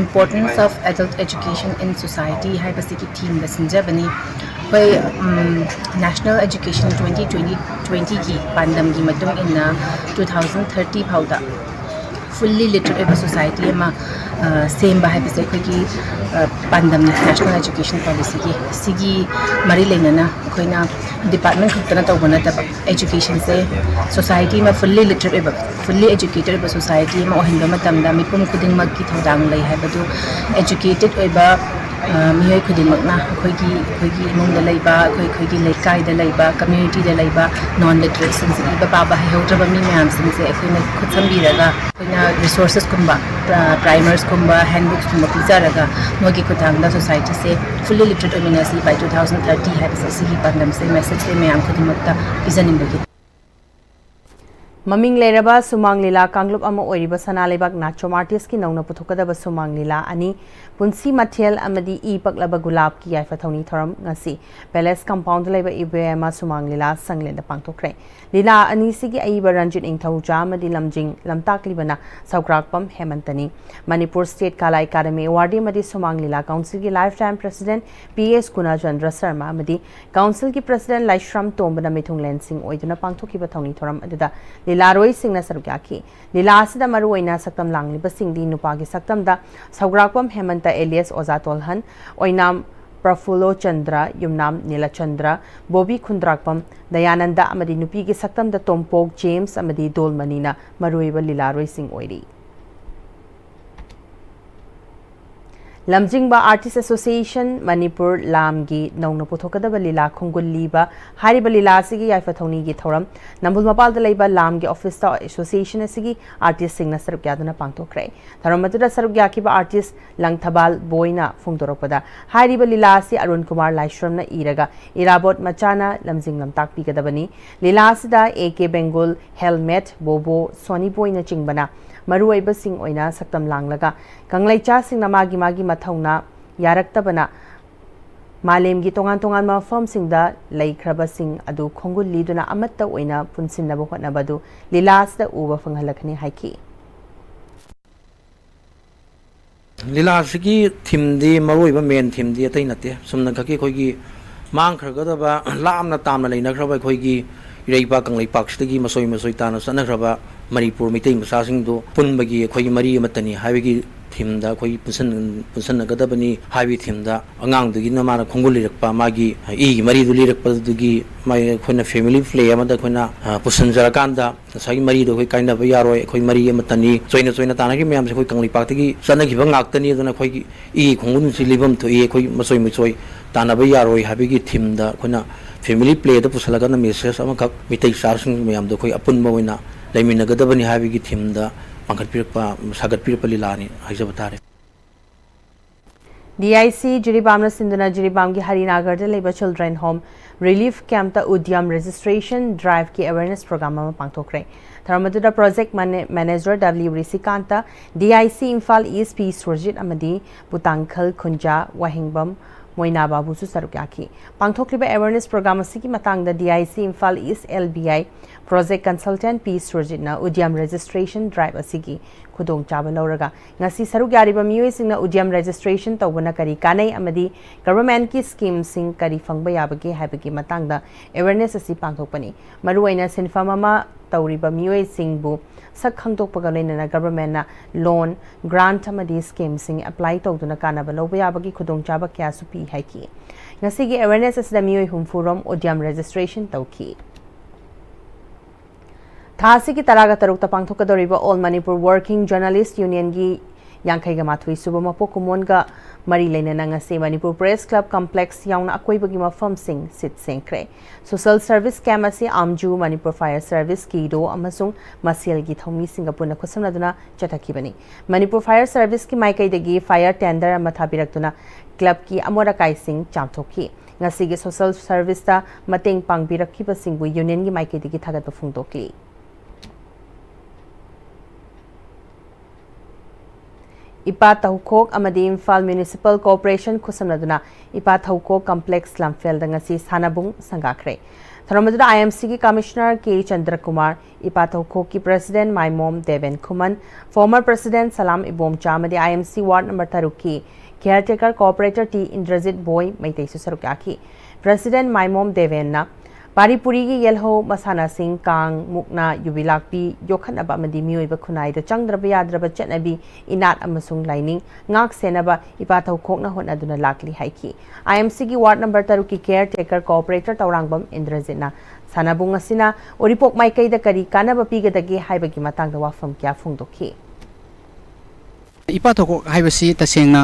Importance of Adult Education in Society ꯍꯥꯏꯕꯁꯤꯒꯤ theme ꯗ ꯁꯤꯟꯖꯕꯅꯤ꯫ ꯑꯩꯈꯣꯏ ꯎꯝ, National Education twenty twenty, twenty ꯒꯤ ꯄꯥꯟꯗꯝꯒꯤ ꯃꯇꯨꯡ ꯏꯟꯅ two thousand thirty ꯐꯥꯎꯗ fully literate ꯑꯣꯏꯕ society ꯑꯃ ꯑ, ꯁꯦꯝꯕ ꯍꯥꯏꯕꯁꯦ ꯑꯩꯈꯣꯏꯒꯤ ꯑ, ꯄꯥꯟꯗꯝꯅꯤ National Education Policy ꯒꯤ꯫ ꯁꯤꯒꯤ ꯃꯔꯤ ꯂꯩꯅꯅ ꯑꯩꯈꯣꯏꯅ department ꯈꯛꯇꯅ ꯇꯧꯕ ꯅꯠꯇꯕ, education ꯁꯦ society ꯑꯃ fully literate ꯑꯣꯏꯕ, fully educated ꯑꯣꯏꯕ society ꯑꯃ ꯑꯣꯏꯍꯟꯕ ꯃꯇꯝꯗ ꯃꯤꯄꯨꯝ ꯈꯨꯗꯤꯡꯃꯛꯀꯤ ꯊꯧꯗꯥꯡ ꯂꯩ ꯍꯥꯏꯕꯗꯨ, educated ꯑꯣꯏꯕ ꯑ, ꯃꯤꯑꯣꯏ ꯈꯨꯗꯤꯡꯃꯛꯅ ꯑꯩꯈꯣꯏꯒꯤ, ꯑꯩꯈꯣꯏꯒꯤ ꯏꯃꯨꯡꯗ ꯂꯩꯕ, ꯑꯩꯈꯣꯏ, ꯑꯩꯈꯣꯏꯒꯤ ꯂꯩꯀꯥꯏꯗ ꯂꯩꯕ, community ꯗ ꯂꯩꯕ non literate ꯁꯤꯡꯁꯦ, ꯏꯕ ꯄꯥꯕ ꯍꯩꯍꯧꯗ꯭ꯔꯕ ꯃꯤ ꯃꯌꯥꯝꯁꯤꯡꯁꯦ ꯑꯩꯈꯣꯏꯅ ꯈꯨꯠꯁꯝꯕꯤꯔꯒ ꯑꯩꯈꯣꯏꯅ resources ꯀꯨꯝꯕ, primers ꯀꯨꯝꯕ, handbooks ꯀꯨꯝꯕ ꯄꯤꯖꯔꯒ ꯃꯣꯏꯒꯤ ꯈꯨꯠꯊꯥꯡꯗ society say fully literate ꯑꯣꯏꯃꯤꯟꯅꯁꯤ by two thousand thirty ꯍꯥꯏꯕꯁꯦ, ꯁꯤꯒꯤ ꯄꯥꯟꯗꯝꯁꯦ, message ꯁꯦ ꯃꯌꯥꯝ ꯈꯨꯗꯤꯡꯃꯛꯇ ꯄꯤꯖꯅꯤꯡꯕꯒꯤ꯫ ꯃꯃꯤꯡ ꯂꯩꯔꯕ ꯁꯨꯃꯥꯡ ꯂꯤꯂꯥ ꯀꯥꯡꯂꯨꯞ ꯑꯃ ꯑꯣꯏꯔꯤꯕ ꯁꯅꯥ ꯂꯩꯕꯥꯛ ꯅꯥꯆꯣꯝ ꯑꯥꯔꯇꯤꯁꯀꯤ ꯅꯧꯅ ꯄꯨꯊꯣꯛꯀꯗꯕ ꯁꯨꯃꯥꯡ ꯂꯤꯂꯥ ꯑꯅꯤ, ꯄꯨꯟꯁꯤ ꯃꯊꯦꯜ ꯑꯃꯗꯤ ꯏ ꯄꯛꯂꯕ ꯒꯨꯂꯥꯞꯀꯤ ꯌꯥꯏꯐ ꯊꯧꯅꯤ ꯊꯧꯔꯝ ꯉꯁꯤ ꯄꯦꯂꯦꯁ ꯀꯝꯄꯥꯎꯟꯗ ꯂꯩꯕ ꯏꯕꯦꯝꯃ ꯁꯨꯃꯥꯡ ꯂꯤꯂꯥ ꯁꯪꯂꯦꯟꯗ ꯄꯥꯡꯊꯣꯛꯈ꯭ꯔꯦ꯫ ꯂꯤꯂꯥ ꯑꯅꯤꯁꯤꯒꯤ ꯑꯏꯕ ꯔꯟꯖꯤꯠ ꯏꯪꯊꯧꯖꯥ ꯑꯃꯗꯤ ꯂꯝꯖꯤꯡ ꯂꯝꯇꯥꯛꯂꯤꯕꯅ ꯁꯧꯒ꯭ꯔꯥꯛꯄꯝ ꯍꯦꯃꯟꯇꯅꯤ꯫ Manipur state Kala academy awardee ꯑꯃꯗꯤ ꯁꯨꯃꯥꯡ ꯂꯤꯂꯥ ꯀꯥꯎꯟꯁꯤꯜꯒꯤ lifetime president P S Gunachandra Sharma ꯑꯃꯗꯤ ꯀꯥꯎꯟꯁꯤꯜꯒꯤ ꯄ꯭ꯔꯦꯁꯤꯗꯦꯟꯠ ꯂꯥꯏꯁ꯭ꯔꯝ ꯇꯣꯝꯕꯅ ꯃꯤꯊꯨꯡꯂꯦꯟꯁꯤꯡ ꯑꯣꯏꯗꯨꯅ ꯄꯥꯡꯊꯣꯛꯈꯤꯕ ꯊꯧꯅꯤ ꯊꯧꯔꯝ ꯑꯗꯨꯗ ꯂꯤꯂꯥꯔꯣꯏꯁꯤꯡꯅ ꯁꯔꯨꯛ ꯌꯥꯈꯤ꯫ ꯂꯤꯂꯥ ꯑꯁꯤꯗ ꯃꯔꯨꯑꯣꯏꯅ ꯁꯛꯇꯝ ꯂꯥꯡꯂꯤꯕꯁꯤꯡꯗꯤ ꯅꯨꯄꯥꯒꯤ ꯁꯛꯇꯝꯗ ꯁꯧꯒ꯭ꯔꯥꯛꯄꯝ ꯍꯦꯃꯟꯇ ꯑꯦꯂꯤꯌꯥꯁ ꯑꯣꯖꯥ ꯇꯣꯜꯍꯟ, ꯑꯣꯏꯅꯥꯝ ꯄ꯭ꯔꯐꯨꯜꯂꯣ ꯆꯟꯗ꯭ꯔ, ꯌꯨꯝꯅꯥꯝ ꯅꯤꯂꯆꯟꯗ꯭ꯔ, ꯕꯣꯕꯤ ꯈꯨꯟꯗ꯭ꯔꯥꯛꯄꯝ, ꯗꯌꯥꯅꯟꯗ ꯑꯃꯗꯤ ꯅꯨꯄꯤꯒꯤ ꯁꯛꯇꯝꯗ ꯇꯣꯝꯄꯣꯛ ꯖꯦꯝꯁ ꯑꯃꯗꯤ ꯗꯣꯜꯃꯅꯤꯅ ꯃꯔꯨꯑꯣꯏꯕ ꯂꯤꯂꯥꯔꯣꯏꯁꯤꯡ ꯑꯣꯏꯔꯤ꯫ ꯂꯝꯖꯤꯡꯕ ꯑꯥꯔꯇꯤꯁ ꯑꯦꯁꯣꯁꯤꯌꯦꯁꯟ ꯃꯅꯤꯄꯨꯔ ꯂꯥꯝꯒꯤ ꯅꯧꯅ ꯄꯨꯊꯣꯛꯀꯗꯕ ꯂꯤꯂꯥ ꯈꯣꯡꯒꯨꯜ ꯂꯤꯕ ꯍꯥꯏꯔꯤꯕ ꯂꯤꯂꯥ ꯑꯁꯤꯒꯤ ꯌꯥꯏꯐ ꯊꯧꯅꯤꯒꯤ ꯊꯧꯔꯝ ꯅꯝꯕꯨꯜ ꯃꯄꯥꯜꯗ ꯂꯩꯕ ꯂꯥꯝꯒꯤ ꯑꯣꯐꯤꯁꯇ ꯑꯦꯁꯣꯁꯤꯌꯦꯁꯟ ꯑꯁꯤꯒꯤ ꯑꯥꯔꯇꯤꯁꯁꯤꯡꯅ ꯁꯔꯨꯛ ꯌꯥꯗꯨꯅ ꯄꯥꯡꯊꯣꯛꯈ꯭ꯔꯦ꯫ ꯊꯧꯔꯝ ꯑꯗꯨꯗ ꯁꯔꯨꯛ ꯌꯥꯈꯤꯕ ꯑꯥꯔꯇꯤꯁ ꯂꯪꯊꯕꯥꯜ ꯕꯣꯏꯅ ꯐꯣꯡꯗꯣꯔꯛꯄꯗ, ꯍꯥꯏꯔꯤꯕ ꯂꯤꯂꯥ ꯑꯁꯤ ꯑꯔꯨꯟ ꯀꯨꯃꯥꯔ ꯂꯥꯏꯁ꯭ꯔꯝꯅ ꯏꯔꯒ ꯏꯔꯥꯕꯣꯠ ꯃꯆꯥꯅ ꯂꯝꯖꯤꯡ ꯂꯝꯇꯥꯛꯄꯤꯒꯗꯕꯅꯤ꯫ ꯂꯤꯂꯥ ꯑꯁꯤꯗ ꯑꯦ ꯀꯦ ꯕꯦꯡꯒꯨꯜ, ꯍꯦꯜꯃꯦꯠ, ꯕꯣꯕꯣ, ꯁꯣꯅꯤꯕꯣꯏꯅꯆꯤꯡꯕꯅ ꯃꯔꯨꯑꯣꯏꯕꯁꯤꯡ ꯑꯣꯏꯅ ꯁꯛꯇꯝ ꯂꯥꯡꯂꯒ ꯀꯪꯂꯩꯆꯥꯁꯤꯡꯅ ꯃꯥꯒꯤ ꯃꯥꯒꯤ ꯃꯊꯧꯅꯥ ꯌꯥꯔꯛꯇꯕꯅ ꯃꯥꯂꯦꯝꯒꯤ ꯇꯣꯉꯥꯟ ꯇꯣꯉꯥꯟꯕ ꯃꯐꯝꯁꯤꯡꯗ ꯂꯩꯈ꯭ꯔꯕꯁꯤꯡ ꯑꯗꯨ ꯈꯣꯡꯒꯨꯜ ꯂꯤꯗꯨꯅ ꯑꯃꯠꯇ ꯑꯣꯏꯅ ꯄꯨꯟꯁꯤꯟꯅꯕ ꯍꯣꯠꯅꯕ ꯑꯗꯨ ꯂꯤꯂꯥ ꯑꯁꯤꯗ ꯎꯕ ꯐꯪꯍꯜꯂꯛꯀꯅꯤ ꯍꯥꯏꯈꯤ꯫ ꯂꯤꯂꯥꯁꯤꯒꯤ ꯊꯤꯝꯗꯤ, ꯃꯔꯨꯑꯣꯏꯕ ꯃꯦꯟ ꯊꯤꯝꯗꯤ ꯑꯇꯩ ꯅꯠꯇꯦ, ꯆꯨꯝꯅ ꯈꯛꯀꯤ ꯑꯩꯈꯣꯏꯒꯤ ꯃꯥꯡꯈ꯭ꯔꯒꯗꯕ, ꯂꯥꯞꯅ ꯇꯥꯝꯅ ꯂꯩꯅꯈ꯭ꯔꯕ ꯑꯩꯈꯣꯏꯒꯤ ꯏꯔꯩꯄꯥꯛ ꯀꯪꯂꯩꯄꯥꯛꯁꯤꯗꯒꯤ ꯃꯆꯣꯏ ꯃꯆꯣꯏ ꯇꯥꯅ ꯆꯠꯅꯈ꯭ꯔꯕ ꯃꯅꯤꯄꯨꯔ ꯃꯩꯇꯩ ꯃꯆꯥꯁꯤꯡꯗꯨ ꯄꯨꯟꯕꯒꯤ ꯑꯩꯈꯣꯏꯒꯤ ꯃꯔꯤ ꯑꯃꯠꯇꯅꯤ ꯍꯥꯏꯕꯒꯤ ꯊꯤꯝꯗ ꯑꯩꯈꯣꯏ ꯄꯨꯟꯁꯟ-, ꯄꯨꯟꯁꯟꯅꯒꯗꯕꯅꯤ ꯍꯥꯏꯕꯒꯤ ꯊꯤꯝꯗ ꯑꯉꯥꯡꯗꯨꯒꯤꯅ ꯃꯥꯅ ꯈꯣꯡꯒꯨꯜ ꯂꯤꯔꯛꯄ, ꯃꯥꯒꯤ ꯏꯒꯤ ꯃꯔꯤꯗꯨ ꯂꯤꯔꯛꯄꯗꯨꯒꯤ ꯃꯥꯒꯤ ꯑꯩꯈꯣꯏꯅ ꯐꯦꯃꯤꯂꯤ ꯄ꯭ꯂꯦ ꯑꯃꯗ ꯑꯩꯈꯣꯏꯅ, ꯑ, ꯄꯨꯁꯟꯖꯔꯀꯥꯟꯗ ꯉꯁꯥꯏꯒꯤ ꯃꯔꯤꯗꯣ ꯑꯩꯈꯣꯏ ꯀꯥꯏꯅꯕ ꯌꯥꯔꯣꯏ, ꯑꯩꯈꯣꯏ ꯃꯔꯤ ꯑꯃꯠꯇꯅꯤ, ꯆꯣꯏꯅ ꯆꯣꯏꯅ ꯇꯥꯟꯅꯈꯤꯕ ꯃꯌꯥꯝꯁꯦ ꯑꯩꯈꯣꯏ ꯀꯪꯂꯩꯄꯥꯛꯇꯒꯤ ꯆꯠꯅꯈꯤꯕ ꯉꯥꯛꯇꯅꯤ, ꯑꯗꯨꯅ ꯑꯩꯈꯣꯏꯒꯤ ꯏꯒꯤ ꯈꯣꯡꯒꯨꯜꯁꯤ ꯂꯤꯐꯝ ꯊꯣꯛꯏ, ꯑꯩꯈꯣꯏ ꯃꯆꯣꯏ ꯃꯆꯣꯏ ꯇꯥꯟꯅꯕ ꯌꯥꯔꯣꯏ ꯍꯥꯏꯕꯒꯤ ꯊꯤꯝꯗ ꯑꯩꯈꯣꯏꯅ ꯐꯦꯃꯤꯂꯤ ꯄ꯭ꯂꯦꯗ ꯄꯨꯁꯜꯂꯒꯅ ꯃꯦꯁꯦꯖ ꯑꯃꯈꯛ ꯃꯤꯇꯩ ꯆꯥꯁꯤꯡ ꯃꯌꯥꯝꯗꯣ ꯑꯩꯈꯣꯏ ꯑꯄꯨꯟꯕ ꯑꯣꯏꯅ ꯂꯩꯃꯤꯟꯅꯒꯗꯕꯅꯤ ꯍꯥꯏꯕꯒꯤ ꯊꯤꯝꯗ ꯄꯥꯡꯈꯠꯄꯤꯔꯛꯄ, ꯁꯥꯒꯠꯄꯤꯔꯛꯄ ꯂꯤꯂꯥꯅꯤ ꯍꯥꯏꯖꯕ ꯇꯥꯔꯦ꯫ DIC ꯖꯤꯔꯤꯕꯥꯝꯅ ꯁꯤꯟꯗꯨꯅ ꯖꯤꯔꯤꯕꯥꯝꯒꯤ ꯍꯔꯤꯅꯥꯒꯔꯗ ꯂꯩꯕ Children Home Relief Campꯇ Udyam Registration Driveꯀꯤ awareness program ꯑꯃ ꯄꯥꯡꯊꯣꯛꯈ꯭ꯔꯦ꯫ ꯊꯧꯔꯝ ꯑꯗꯨꯗ project manager W ꯔꯤꯁꯤꯀꯥꯟꯇ, DIC Imphal ꯏꯁ ꯄꯤ ꯁꯨꯔꯖꯤꯠ ꯑꯃꯗꯤ ꯄꯨꯇꯥꯡꯈꯜ ꯈꯨꯟꯖꯥ ꯋꯥꯍꯦꯡꯕꯝ ꯃꯣꯏꯅꯥ ꯕꯥꯕꯨꯁꯨ ꯁꯔꯨꯛ ꯌꯥꯈꯤ꯫ ꯄꯥꯡꯊꯣꯛꯂꯤꯕ awareness program ꯑꯁꯤꯒꯤ ꯃꯇꯥꯡꯗ DIC ꯏꯝꯐꯥꯜ ꯏꯁ LBI project consultant ꯄꯤ ꯁꯨꯔꯖꯤꯠꯅ Udyam Registration Drive ꯑꯁꯤꯒꯤ ꯈꯨꯗꯣꯡꯆꯥꯕ ꯂꯧꯔꯒ ꯉꯁꯤ ꯁꯔꯨꯛ ꯌꯥꯔꯤꯕ ꯃꯤꯑꯣꯏꯁꯤꯡꯅ Udyam registration ꯇꯧꯕꯅ ꯀꯔꯤ ꯀꯥꯟꯅꯩ ꯑꯃꯗꯤ governmentꯀꯤ schemeꯁꯤꯡ ꯀꯔꯤ ꯐꯪꯕ ꯌꯥꯕꯒꯦ ꯍꯥꯏꯕꯒꯤ ꯃꯇꯥꯡꯗ awareness ꯑꯁꯤ ꯄꯥꯡꯊꯣꯛꯄꯅꯤ꯫ ꯃꯔꯨꯑꯣꯏꯅ ꯁꯤꯟꯐꯝ ꯑꯃ ꯇꯧꯔꯤꯕ ꯃꯤꯑꯣꯏꯁꯤꯡꯕꯨ ꯁꯛ ꯈꯪꯗꯣꯛꯄꯒ ꯂꯣꯏꯅꯅ governmentꯅ loan, grant ꯑꯃꯗꯤ schemeꯁꯤꯡ apply ꯇꯧꯗꯨꯅ ꯀꯥꯟꯅꯕ ꯂꯧꯕ ꯌꯥꯕꯒꯤ ꯈꯨꯗꯣꯡꯆꯥꯕ ꯀꯌꯥꯁꯨ ꯄꯤ ꯍꯥꯏꯈꯤ꯫ ꯉꯁꯤꯒꯤ awareness ꯑꯁꯤꯗ ꯃꯤꯑꯣꯏ ꯍꯨꯝꯐꯨ ꯔꯣꯝ Udyam registration ꯇꯧꯈꯤ꯫ ꯊꯥ ꯑꯁꯤꯒꯤ ꯇꯔꯥꯒ ꯇꯔꯨꯛꯇ ꯄꯥꯡꯊꯣꯛꯀꯗꯧꯔꯤꯕ All Manipur Working Journalist Unionꯒꯤ ꯌꯥꯡꯈꯩꯒ ꯃꯥꯊꯣꯏ ꯁꯨꯕ ꯃꯄꯣꯛ ꯀꯨꯝꯑꯣꯟꯒ ꯃꯔꯤ ꯂꯩꯅꯅ ꯉꯁꯤ Manipur Press Club Complex ꯌꯥꯎꯅ ꯑꯀꯣꯏꯕꯒꯤ ꯃꯐꯝꯁꯤꯡ ꯁꯤꯠ ꯁꯦꯡꯈ꯭ꯔꯦ꯫ Social service camp ꯑꯁꯤ ꯑꯥꯝꯖꯨ, Manipur Fire Service, ꯀꯤꯗꯣ ꯑꯃꯁꯨꯡ ꯃꯁꯦꯜꯒꯤ ꯊꯧꯃꯤꯁꯤꯡꯒ ꯄꯨꯟꯅ ꯈꯨꯠꯁꯝꯅꯗꯨꯅ ꯆꯠꯊꯈꯤꯕꯅꯤ꯫ Manipur Fire Serviceꯀꯤ ꯃꯥꯏꯀꯩꯗꯒꯤ fire tender ꯑꯃ ꯊꯥꯕꯤꯔꯛꯇꯨꯅ clubꯀꯤ ꯑꯃꯣꯠ ꯑꯀꯥꯏꯁꯤꯡ ꯆꯥꯝꯊꯣꯛꯈꯤ꯫ ꯉꯁꯤꯒꯤ social serviceꯇ ꯃꯇꯦꯡ ꯄꯥꯡꯕꯤꯔꯛꯈꯤꯕꯁꯤꯡꯕꯨ unionꯒꯤ ꯃꯥꯏꯀꯩꯗꯒꯤ ꯊꯥꯒꯠꯄ ꯐꯣꯡꯗꯣꯛꯂꯤ꯫ ꯏꯄꯥ ꯇꯧꯈꯣꯛ ꯑꯃꯗꯤ ꯏꯝꯐꯥꯜ Municipal Corporation ꯈꯨꯠꯁꯝꯅꯗꯨꯅ ꯏꯄꯥ ꯊꯧꯈꯣꯛ complex ꯂꯝꯐꯦꯜꯗ ꯉꯁꯤ ꯁꯥꯟꯅꯕꯨꯡ ꯁꯪꯒꯥꯈ꯭ꯔꯦ꯫ ꯊꯧꯔꯝ ꯑꯗꯨꯗ IMCꯒꯤ Commissioner ꯀꯦ ꯆꯟꯗ꯭ꯔꯀꯨꯃꯥꯔ, ꯏꯄꯥ ꯊꯧꯈꯣꯛꯀꯤ President ꯃꯥꯏꯃꯣꯝ ꯗꯦꯕꯦꯟ ꯈꯨꯃꯟ, former President ꯁꯂꯥꯝ ꯏꯕꯣꯝꯆꯥ ꯑꯃꯗꯤ IMC Ward number ꯇꯔꯨꯛꯀꯤ caretaker corporator ꯇꯤ ꯏꯟꯗ꯭ꯔꯖꯤꯠ ꯕꯣꯏ ꯃꯩꯇꯩꯁꯨ ꯁꯔꯨꯛ ꯌꯥꯈꯤ꯫ President ꯃꯥꯏꯃꯣꯝ ꯗꯦꯕꯦꯟꯅ ꯄꯥꯔꯤꯄꯨꯔꯤꯒꯤ ꯌꯦꯜꯍꯧ ꯃꯁꯥꯟꯅꯁꯤꯡ, ꯀꯥꯡ, ꯃꯨꯛꯅꯥ, ꯌꯨꯕꯤ ꯂꯥꯛꯄꯤ ꯌꯣꯛꯈꯠꯅꯕ ꯑꯃꯗꯤ ꯃꯤꯑꯣꯏꯕ ꯈꯨꯟꯅꯥꯏꯗ ꯆꯪꯗ꯭ꯔꯕ ꯌꯥꯗ꯭ꯔꯕ ꯆꯠꯅꯕꯤ, ꯏꯅꯥꯠ ꯑꯃꯁꯨꯡ ꯂꯥꯏꯅꯤꯡ ꯉꯥꯛ ꯁꯦꯟꯅꯕ ꯏꯄꯥ ꯊꯧꯈꯣꯛꯅ ꯍꯣꯠꯅꯗꯨꯅ ꯂꯥꯛꯂꯤ ꯍꯥꯏꯈꯤ꯫ IMCꯒꯤ Ward number ꯇꯔꯨꯛꯀꯤ caretaker corporator ꯇꯧꯔꯥꯡꯕꯝ ꯏꯟꯗ꯭ꯔꯖꯤꯠꯅ ꯁꯥꯟꯅꯕꯨꯡ ꯑꯁꯤꯅ ꯎꯔꯤꯄꯣꯛ ꯃꯥꯏꯀꯩꯗ ꯀꯔꯤ ꯀꯥꯟꯅꯕ ꯄꯤꯒꯗꯒꯦ ꯍꯥꯏꯕꯒꯤ ꯃꯇꯥꯡꯗ ꯋꯥꯐꯝ ꯀꯌꯥ ꯐꯣꯡꯗꯣꯛꯈꯤ꯫ ꯏꯄꯥ ꯊꯧꯈꯣꯛ ꯍꯥꯏꯕꯁꯤ ꯇꯁꯦꯡꯅ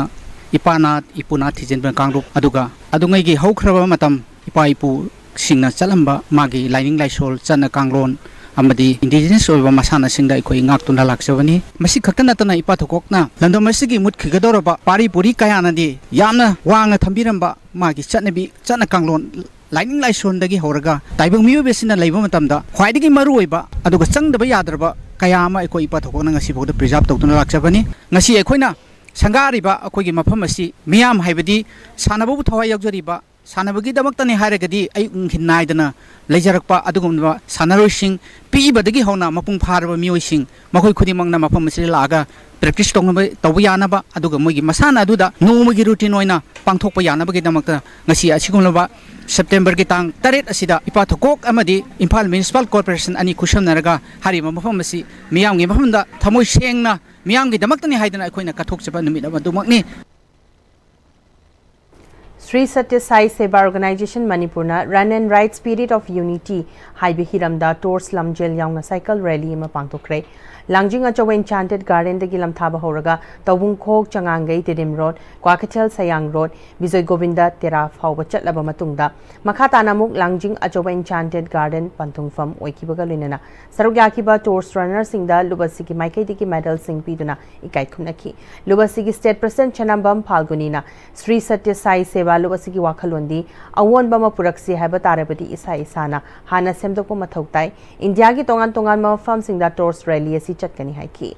ꯏꯄꯥꯅ ꯏꯄꯨꯅ ꯊꯤꯖꯤꯟꯕ ꯀꯥꯡꯂꯨꯞ ꯑꯗꯨꯒ ꯑꯗꯨꯉꯩꯒꯤ ꯍꯧꯈ꯭ꯔꯕ ꯃꯇꯝ ꯏꯄꯥ ꯏꯄꯨꯁꯤꯡꯅ ꯆꯠꯂꯝꯕ ꯃꯥꯒꯤ ꯂꯥꯏꯅꯤꯡ ꯂꯥꯏꯁꯣꯜ ꯆꯠꯅ ꯀꯥꯡꯂꯣꯟ ꯑꯃꯗꯤ ꯏꯟꯗꯤꯖꯤꯅꯁ ꯑꯣꯏꯕ ꯃꯁꯥꯟꯅꯁꯤꯡꯗ ꯑꯩꯈꯣꯏ ꯉꯥꯛꯇꯨꯅ ꯂꯥꯛꯆꯕꯅꯤ꯫ ꯃꯁꯤ ꯈꯛꯇ ꯅꯠꯇꯅ ꯏꯄꯥ ꯊꯧꯀꯣꯛꯅ ꯂꯝꯗꯝ ꯑꯁꯤꯒꯤ ꯃꯨꯠꯈꯤꯒꯗꯧꯔꯕ ꯄꯥꯔꯤ ꯄꯨꯔꯤ ꯀꯌꯥꯅꯗꯤ ꯌꯥꯝꯅ ꯋꯥꯡꯅ ꯊꯝꯕꯤꯔꯝꯕ ꯃꯥꯒꯤ ꯆꯠꯅꯕꯤ, ꯆꯠꯅ ꯀꯥꯡꯂꯣꯟ, ꯂꯥꯏꯅꯤꯡ ꯂꯥꯏꯁꯣꯟꯗꯒꯤ ꯍꯧꯔꯒ ꯇꯥꯏꯕꯪ ꯃꯤꯑꯣꯏꯕꯁꯤꯅ ꯂꯩꯕ ꯃꯇꯝꯗ ꯈ꯭ꯋꯥꯏꯗꯒꯤ ꯃꯔꯨꯑꯣꯏꯕ ꯑꯗꯨꯒ ꯆꯪꯗꯕ ꯌꯥꯗ꯭ꯔꯕ ꯀꯌꯥ ꯑꯃ ꯑꯩꯈꯣꯏ ꯏꯄꯥ ꯊꯧꯀꯣꯛꯅ ꯉꯁꯤꯐꯥꯎꯗ ꯄ꯭ꯔꯤꯖꯥꯕ ꯇꯧꯗꯨꯅ ꯂꯥꯛꯆꯕꯅꯤ꯫ ꯉꯁꯤ ꯑꯩꯈꯣꯏꯅ ꯁꯪꯒꯥꯔꯤꯕ ꯑꯩꯈꯣꯏꯒꯤ ꯃꯐꯝ ꯑꯁꯤ ꯃꯤꯌꯥꯝ, ꯍꯥꯏꯕꯗꯤ ꯁꯥꯟꯅꯕꯕꯨ ꯊꯋꯥꯏ ꯌꯥꯎꯖꯔꯤꯕ, ꯁꯥꯟꯅꯕꯒꯤꯗꯃꯛꯇꯅꯤ ꯍꯥꯏꯔꯒꯗꯤ ꯑꯌꯨꯛ ꯅꯨꯡꯊꯤꯜ ꯅꯥꯏꯗꯅ ꯂꯩꯖꯔꯛꯄ ꯑꯗꯨꯒꯨꯝꯂꯕ ꯁꯥꯟꯅꯔꯣꯏꯁꯤꯡ, ꯄꯤꯛꯏꯕꯗꯒꯤ ꯍꯧꯅ ꯃꯄꯨꯡ ꯐꯥꯔꯕ ꯃꯤꯑꯣꯏꯁꯤꯡ, ꯃꯈꯣꯏ ꯈꯨꯗꯤꯡꯃꯛꯅ ꯃꯐꯝ ꯑꯁꯤꯗ ꯂꯥꯛꯑꯒ ꯄ꯭ꯔꯦꯛꯇꯤꯁ ꯇꯧꯅꯕ, ꯇꯧꯕ ꯌꯥꯅꯕ, ꯑꯗꯨꯒ ꯃꯣꯏꯒꯤ ꯃꯁꯥꯟꯅ ꯑꯗꯨꯗ ꯅꯣꯡꯃꯒꯤ ꯔꯨꯇꯤꯟ ꯑꯣꯏꯅ ꯄꯥꯡꯊꯣꯛꯄ ꯌꯥꯅꯕꯒꯤꯗꯃꯛꯇ ꯉꯁꯤ ꯑꯁꯤꯒꯨꯝꯂꯕ ꯁꯦꯞꯇꯦꯝꯕꯔꯒꯤ ꯇꯥꯡ ꯇꯔꯦꯠ ꯑꯁꯤꯗ ꯏꯄꯥ ꯊꯧꯀꯣꯛ ꯑꯃꯗꯤ ꯏꯝꯐꯥꯜ ꯃ꯭ꯌꯨꯅꯤꯁꯤꯄꯥꯜ ꯀꯣꯔꯄꯣꯔꯦꯁꯟ ꯑꯅꯤ ꯈꯨꯠꯁꯝꯅꯔꯒ ꯍꯥꯏꯔꯤꯕ ꯃꯐꯝ ꯑꯁꯤ ꯃꯤꯌꯥꯝꯒꯤ ꯃꯐꯝꯗ ꯊꯃꯣꯏ ꯁꯦꯡꯅ ꯃꯤꯌꯥꯝꯒꯤꯗꯃꯛꯇꯅꯤ ꯍꯥꯏꯗꯨꯅ ꯑꯩꯈꯣꯏꯅ ꯀꯠꯊꯣꯛꯆꯕ ꯅꯨꯃꯤꯠ ꯑꯃ ꯑꯗꯨꯃꯛꯅꯤ꯫ ꯁ꯭ꯔꯤ ꯁꯇ꯭ꯌ ꯁꯥꯏ ꯁꯦꯕꯥ ꯑꯣꯔꯒꯅꯥꯏꯖꯦꯁꯟ ꯃꯅꯤꯄꯨꯔꯅ Run and Ride Spirit of Unity ꯍꯥꯏꯕ ꯍꯤꯔꯝꯗ ꯇꯣꯔꯆ ꯂꯝꯖꯦꯜ ꯌꯥꯎꯅ ꯁꯥꯏꯀꯜ ꯔꯦꯂꯤ ꯑꯃ ꯄꯥꯡꯊꯣꯛꯈ꯭ꯔꯦ꯫ ꯂꯥꯡꯖꯤꯡ ꯑꯆꯧꯕ ꯏꯟꯆꯥꯟꯇꯦꯗ ꯒꯥꯔꯗꯦꯟꯗꯒꯤ ꯂꯝꯊꯥꯕ ꯍꯧꯔꯒ ꯇꯧꯕꯨꯡꯈꯣꯛ, ꯆꯉꯥꯡꯒꯩ, ꯇꯤꯗꯤꯝ ꯔꯣꯗ, ꯀ꯭ꯋꯥꯀꯩꯊꯦꯜ ꯁꯌꯥꯡ ꯔꯣꯗ, ꯕꯤꯖꯣꯏ ꯒꯣꯕꯤꯟꯗ ꯇꯦꯔꯥ ꯐꯥꯎꯕ ꯆꯠꯂꯕ ꯃꯇꯨꯡꯗ ꯃꯈꯥ ꯇꯥꯅ ꯑꯃꯨꯛ ꯂꯥꯡꯖꯤꯡ ꯑꯆꯧꯕ ꯏꯟꯆꯥꯟꯇꯦꯗ ꯒꯥꯔꯗꯦꯟ ꯄꯟꯊꯨꯡꯐꯝ ꯑꯣꯏꯈꯤꯕꯒ ꯂꯣꯏꯅꯅ ꯁꯔꯨꯛ ꯌꯥꯈꯤꯕ ꯇꯣꯔꯆ ꯔꯟꯅꯔꯁꯤꯡꯗ ꯂꯨꯞ ꯑꯁꯤꯒꯤ ꯃꯥꯏꯀꯩꯗꯒꯤ ꯃꯦꯗꯜꯁꯤꯡ ꯄꯤꯗꯨꯅ ꯏꯀꯥꯏ ꯈꯨꯝꯅꯈꯤ꯫ ꯂꯨꯞ ꯑꯁꯤꯒꯤ ꯁ꯭ꯇꯦꯠ ꯄ꯭ꯔꯁꯤꯗꯦꯟꯠ ꯁꯅꯥꯝꯕꯝ ꯐꯥꯜꯒꯨꯅꯤꯅ ꯁ꯭ꯔꯤ ꯁꯇ꯭ꯌ ꯁꯥꯏ ꯁꯦꯕꯥ ꯂꯨꯞ ꯑꯁꯤꯒꯤ ꯋꯥꯈꯜꯂꯣꯟꯗꯤ ꯑꯑꯣꯟꯕ ꯑꯃ ꯄꯨꯔꯛꯁꯤ ꯍꯥꯏꯕ ꯇꯥꯔꯕꯗꯤ ꯏꯁꯥ ꯏꯁꯥꯅ ꯍꯥꯟꯅ ꯁꯦꯝꯗꯣꯛꯄ ꯃꯊꯧ ꯇꯥꯏ꯫ ꯏꯟꯗꯤꯌꯥꯒꯤ ꯇꯣꯉꯥꯟ ꯇꯣꯉꯥꯟꯕ ꯃꯐꯝꯁꯤꯡꯗ ꯇꯣꯔꯆ ꯔꯦꯂꯤ ꯑꯁꯤ ꯆꯠꯀꯅꯤ ꯍꯥꯏꯈꯤ꯫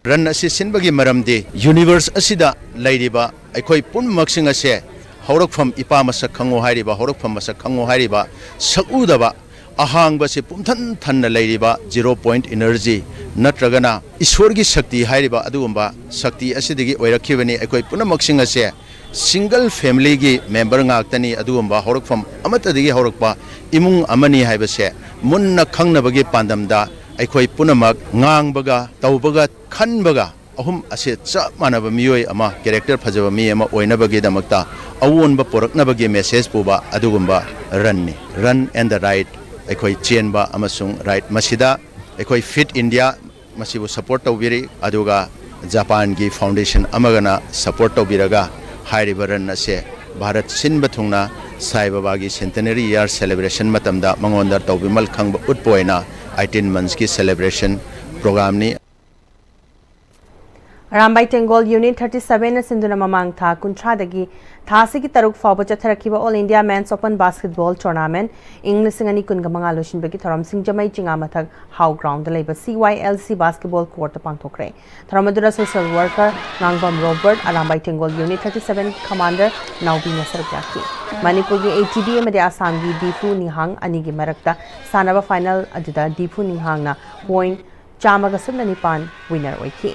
ꯔꯟ ꯑꯁꯤ ꯁꯤꯟꯕꯒꯤ ꯃꯔꯝꯗꯤ ꯌꯨꯅꯤꯚꯔꯁ ꯑꯁꯤꯗ ꯂꯩꯔꯤꯕ ꯑꯩꯈꯣꯏ ꯄꯨꯝꯅꯃꯛꯁꯤꯡ ꯑꯁꯦ ꯍꯧꯔꯛꯐꯝ ꯏꯄꯥ ꯃꯁꯛ ꯈꯪꯉꯨ ꯍꯥꯏꯔꯤꯕ, ꯍꯧꯔꯛꯐꯝ ꯃꯁꯛ ꯈꯪꯉꯨ ꯍꯥꯏꯔꯤꯕ ꯁꯛꯎꯗꯕ ꯑꯍꯥꯡꯕꯁꯤ ꯄꯨꯝꯊꯟ ꯊꯟꯅ ꯂꯩꯔꯤꯕ zero point energy ꯅꯠꯇ꯭ꯔꯒꯅ ꯏꯁꯣꯔꯒꯤ ꯁꯛꯇꯤ ꯍꯥꯏꯔꯤꯕ ꯑꯗꯨꯒꯨꯝꯕ ꯁꯛꯇꯤ ꯑꯁꯤꯗꯒꯤ ꯑꯣꯏꯔꯛꯈꯤꯕꯅꯤ꯫ ꯑꯩꯈꯣꯏ ꯄꯨꯝꯅꯃꯛꯁꯤꯡ ꯑꯁꯦ ꯁꯤꯡꯒꯜ ꯐꯦꯃꯤꯂꯤꯒꯤ ꯃꯦꯝꯕꯔ ꯉꯥꯛꯇꯅꯤ, ꯑꯗꯨꯒꯨꯝꯕ ꯍꯧꯔꯛꯐꯝ ꯑꯃꯠꯇꯗꯒꯤ ꯍꯧꯔꯛꯄ ꯏꯃꯨꯡ ꯑꯃꯅꯤ ꯍꯥꯏꯕꯁꯦ ꯃꯨꯟꯅ ꯈꯪꯅꯕꯒꯤ ꯄꯥꯟꯗꯝꯗ ꯑꯩꯈꯣꯏ ꯄꯨꯝꯅꯃꯛ ꯉꯥꯡꯕꯒ, ꯇꯧꯕꯒ, ꯈꯟꯕꯒ ꯑꯍꯨꯝ ꯑꯁꯦ ꯆꯞ ꯃꯥꯟꯅꯕ ꯃꯤꯑꯣꯏ ꯑꯃ, ꯀꯦꯔꯦꯛꯇꯔ ꯐꯖꯕ ꯃꯤ ꯑꯃ ꯑꯣꯏꯅꯕꯒꯤꯗꯃꯛꯇ ꯑꯑꯣꯟꯕ ꯄꯨꯔꯛꯅꯕꯒꯤ ꯃꯦꯁꯦꯖ ꯄꯨꯕ ꯑꯗꯨꯒꯨꯝꯕ ꯔꯟꯅꯤ꯫ Run and the Ride, ꯑꯩꯈꯣꯏ ꯆꯦꯟꯕ ꯑꯃꯁꯨꯡ ꯔꯥꯏꯗ꯫ ꯃꯁꯤꯗ ꯑꯩꯈꯣꯏ ꯐꯤꯠ ꯏꯟꯗꯤꯌꯥ ꯃꯁꯤꯕꯨ ꯁꯄꯣꯔꯠ ꯇꯧꯕꯤꯔꯤ, ꯑꯗꯨꯒ ꯖꯄꯥꯟꯒꯤ ꯐꯥꯎꯟꯗꯦꯁꯟ ꯑꯃꯒꯅ ꯁꯄꯣꯔꯠ ꯇꯧꯕꯤꯔꯒ ꯍꯥꯏꯔꯤꯕ ꯔꯟ ꯑꯁꯦ ꯚꯥꯔꯠ ꯁꯤꯟꯕ ꯊꯨꯡꯅ ꯁꯥꯏ ꯕꯕꯥꯒꯤ ꯁꯦꯟꯇꯅꯔꯤ ꯏꯌꯥꯔ ꯁꯦꯂꯦꯕ꯭ꯔꯦꯁꯟ ꯃꯇꯝꯗ ꯃꯉꯣꯟꯗ ꯇꯧꯕꯤꯃꯜ ꯈꯪꯕ ꯎꯠꯄ ꯑꯣꯏꯅ ꯑꯩꯇꯤꯟ ꯃꯟꯁꯀꯤ ꯁꯦꯂꯦꯕ꯭ꯔꯦꯁꯟ ꯄ꯭ꯔꯣꯒ꯭ꯔꯥꯝꯅꯤ꯫ ꯑꯔꯥꯝꯕꯥꯏ ꯇꯦꯡꯒꯣꯜ ꯌꯨꯅꯤꯠ ꯊꯥꯔꯇꯤ ꯁꯚꯦꯟꯅ ꯁꯤꯟꯗꯨꯅ ꯃꯃꯥꯡ ꯊꯥ ꯀꯨꯟꯊ꯭ꯔꯥꯗꯒꯤ ꯊꯥ ꯑꯁꯤꯒꯤ ꯇꯔꯨꯛ ꯐꯥꯎꯕ ꯆꯠꯊꯔꯛꯈꯤꯕ all India men's open basketball tournament ꯏꯪ ꯂꯤꯁꯤꯡ ꯑꯅꯤ ꯀꯨꯟꯒ ꯃꯉꯥ ꯂꯣꯏꯁꯤꯟꯕꯒꯤ ꯊꯧꯔꯝ ꯁꯤꯡꯖꯃꯩ ꯆꯤꯉꯥ ꯃꯊꯛ ꯍꯥꯎ ꯒ꯭ꯔꯥꯎꯟꯗ ꯂꯩꯕ ꯁꯤ ꯋꯥꯏ ꯑꯦꯜ ꯁꯤ ꯕꯥꯁꯀꯦꯠꯕꯣꯜ ꯀꯣꯔꯠꯇ ꯄꯥꯡꯊꯣꯛꯈ꯭ꯔꯦ꯫ ꯊꯧꯔꯝ ꯑꯗꯨꯗ social worker Ngangbam Robert, Arambai Tenggol unit thirty seven commander ꯅꯥꯎꯕꯤꯅ ꯁꯔꯨꯛ ꯌꯥꯈꯤ꯫ ꯃꯅꯤꯄꯨꯔꯒꯤ ꯑꯦ ꯇꯤ ꯕꯤ ꯑꯃꯗꯤ ꯑꯁꯥꯝꯒꯤ ꯗꯤꯐꯨ ꯅꯤꯍꯥꯡ ꯑꯅꯤꯒꯤ ꯃꯔꯛꯇ ꯁꯥꯟꯅꯕ ꯐꯥꯏꯅꯦꯜ ꯑꯗꯨꯗ ꯗꯤꯐꯨ ꯅꯤꯍꯥꯡꯅ ꯄꯣꯏꯟꯠ ꯆꯥꯝꯃꯒ ꯁꯨꯞꯅ ꯅꯤꯄꯥꯟ ꯋꯤꯟꯅꯔ ꯑꯣꯏꯈꯤ꯫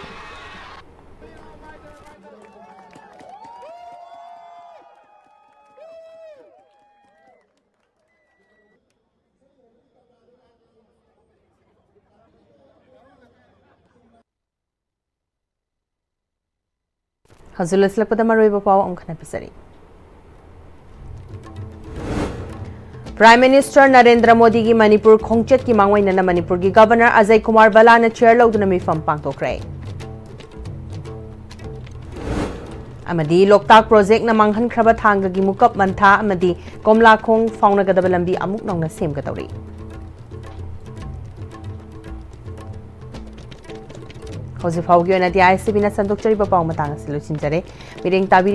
ꯍꯧꯖꯤꯛ ꯂꯣꯏꯁꯤꯜꯂꯛꯄꯗ ꯃꯔꯨꯑꯣꯏꯕ ꯄꯥꯎ ꯑꯃꯨꯛ ꯍꯟꯅ ꯄꯤꯖꯔꯤ꯫ ꯄ꯭ꯔꯥꯏꯝ ꯃꯤꯅꯤꯁꯇꯔ ꯅꯔꯦꯟꯗ꯭ꯔ ꯃꯣꯗꯤꯒꯤ ꯃꯅꯤꯄꯨꯔ ꯈꯣꯡꯆꯠꯀꯤ ꯃꯥꯡꯑꯣꯏꯅꯅ ꯃꯅꯤꯄꯨꯔꯒꯤ ꯒꯕꯔꯅꯔ ꯑꯖꯌ ꯀꯨꯃꯥꯔ ꯚꯜꯂꯥꯅ ꯆꯤꯌꯔ ꯂꯧꯗꯨꯅ ꯃꯤꯐꯝ ꯄꯥꯡꯊꯣꯛꯈ꯭ꯔꯦ꯫ ꯑꯃꯗꯤ ꯂꯣꯛꯇꯥꯛ ꯄ꯭ꯔꯣꯖꯦꯛꯅ ꯃꯥꯡꯍꯟꯈ꯭ꯔꯕ ꯊꯥꯡꯒꯒꯤ ꯃꯨꯀꯞ ꯃꯟꯊꯥ ꯑꯃꯗꯤ ꯀꯣꯝꯂꯥꯈꯣꯡ ꯐꯥꯎꯅꯒꯗꯕ ꯂꯝꯕꯤ ꯑꯃꯨꯛ ꯅꯧꯅ ꯁꯦꯝꯒꯗꯧꯔꯤ꯫ ꯍꯧꯖꯤꯛ ꯐꯥꯎꯒꯤ ꯑꯣꯏꯅꯗꯤ ꯑꯥꯏ ꯑꯦꯁ ꯁꯤ ꯕꯤꯅ ꯁꯟꯗꯣꯛꯆꯔꯤꯕ ꯄꯥꯎ ꯃꯇꯥꯡ ꯑꯁꯤ ꯂꯣꯏꯁꯤꯟꯖꯔꯦ꯫ ꯃꯤꯠꯌꯦꯡ ꯇꯥꯕꯤꯔꯤ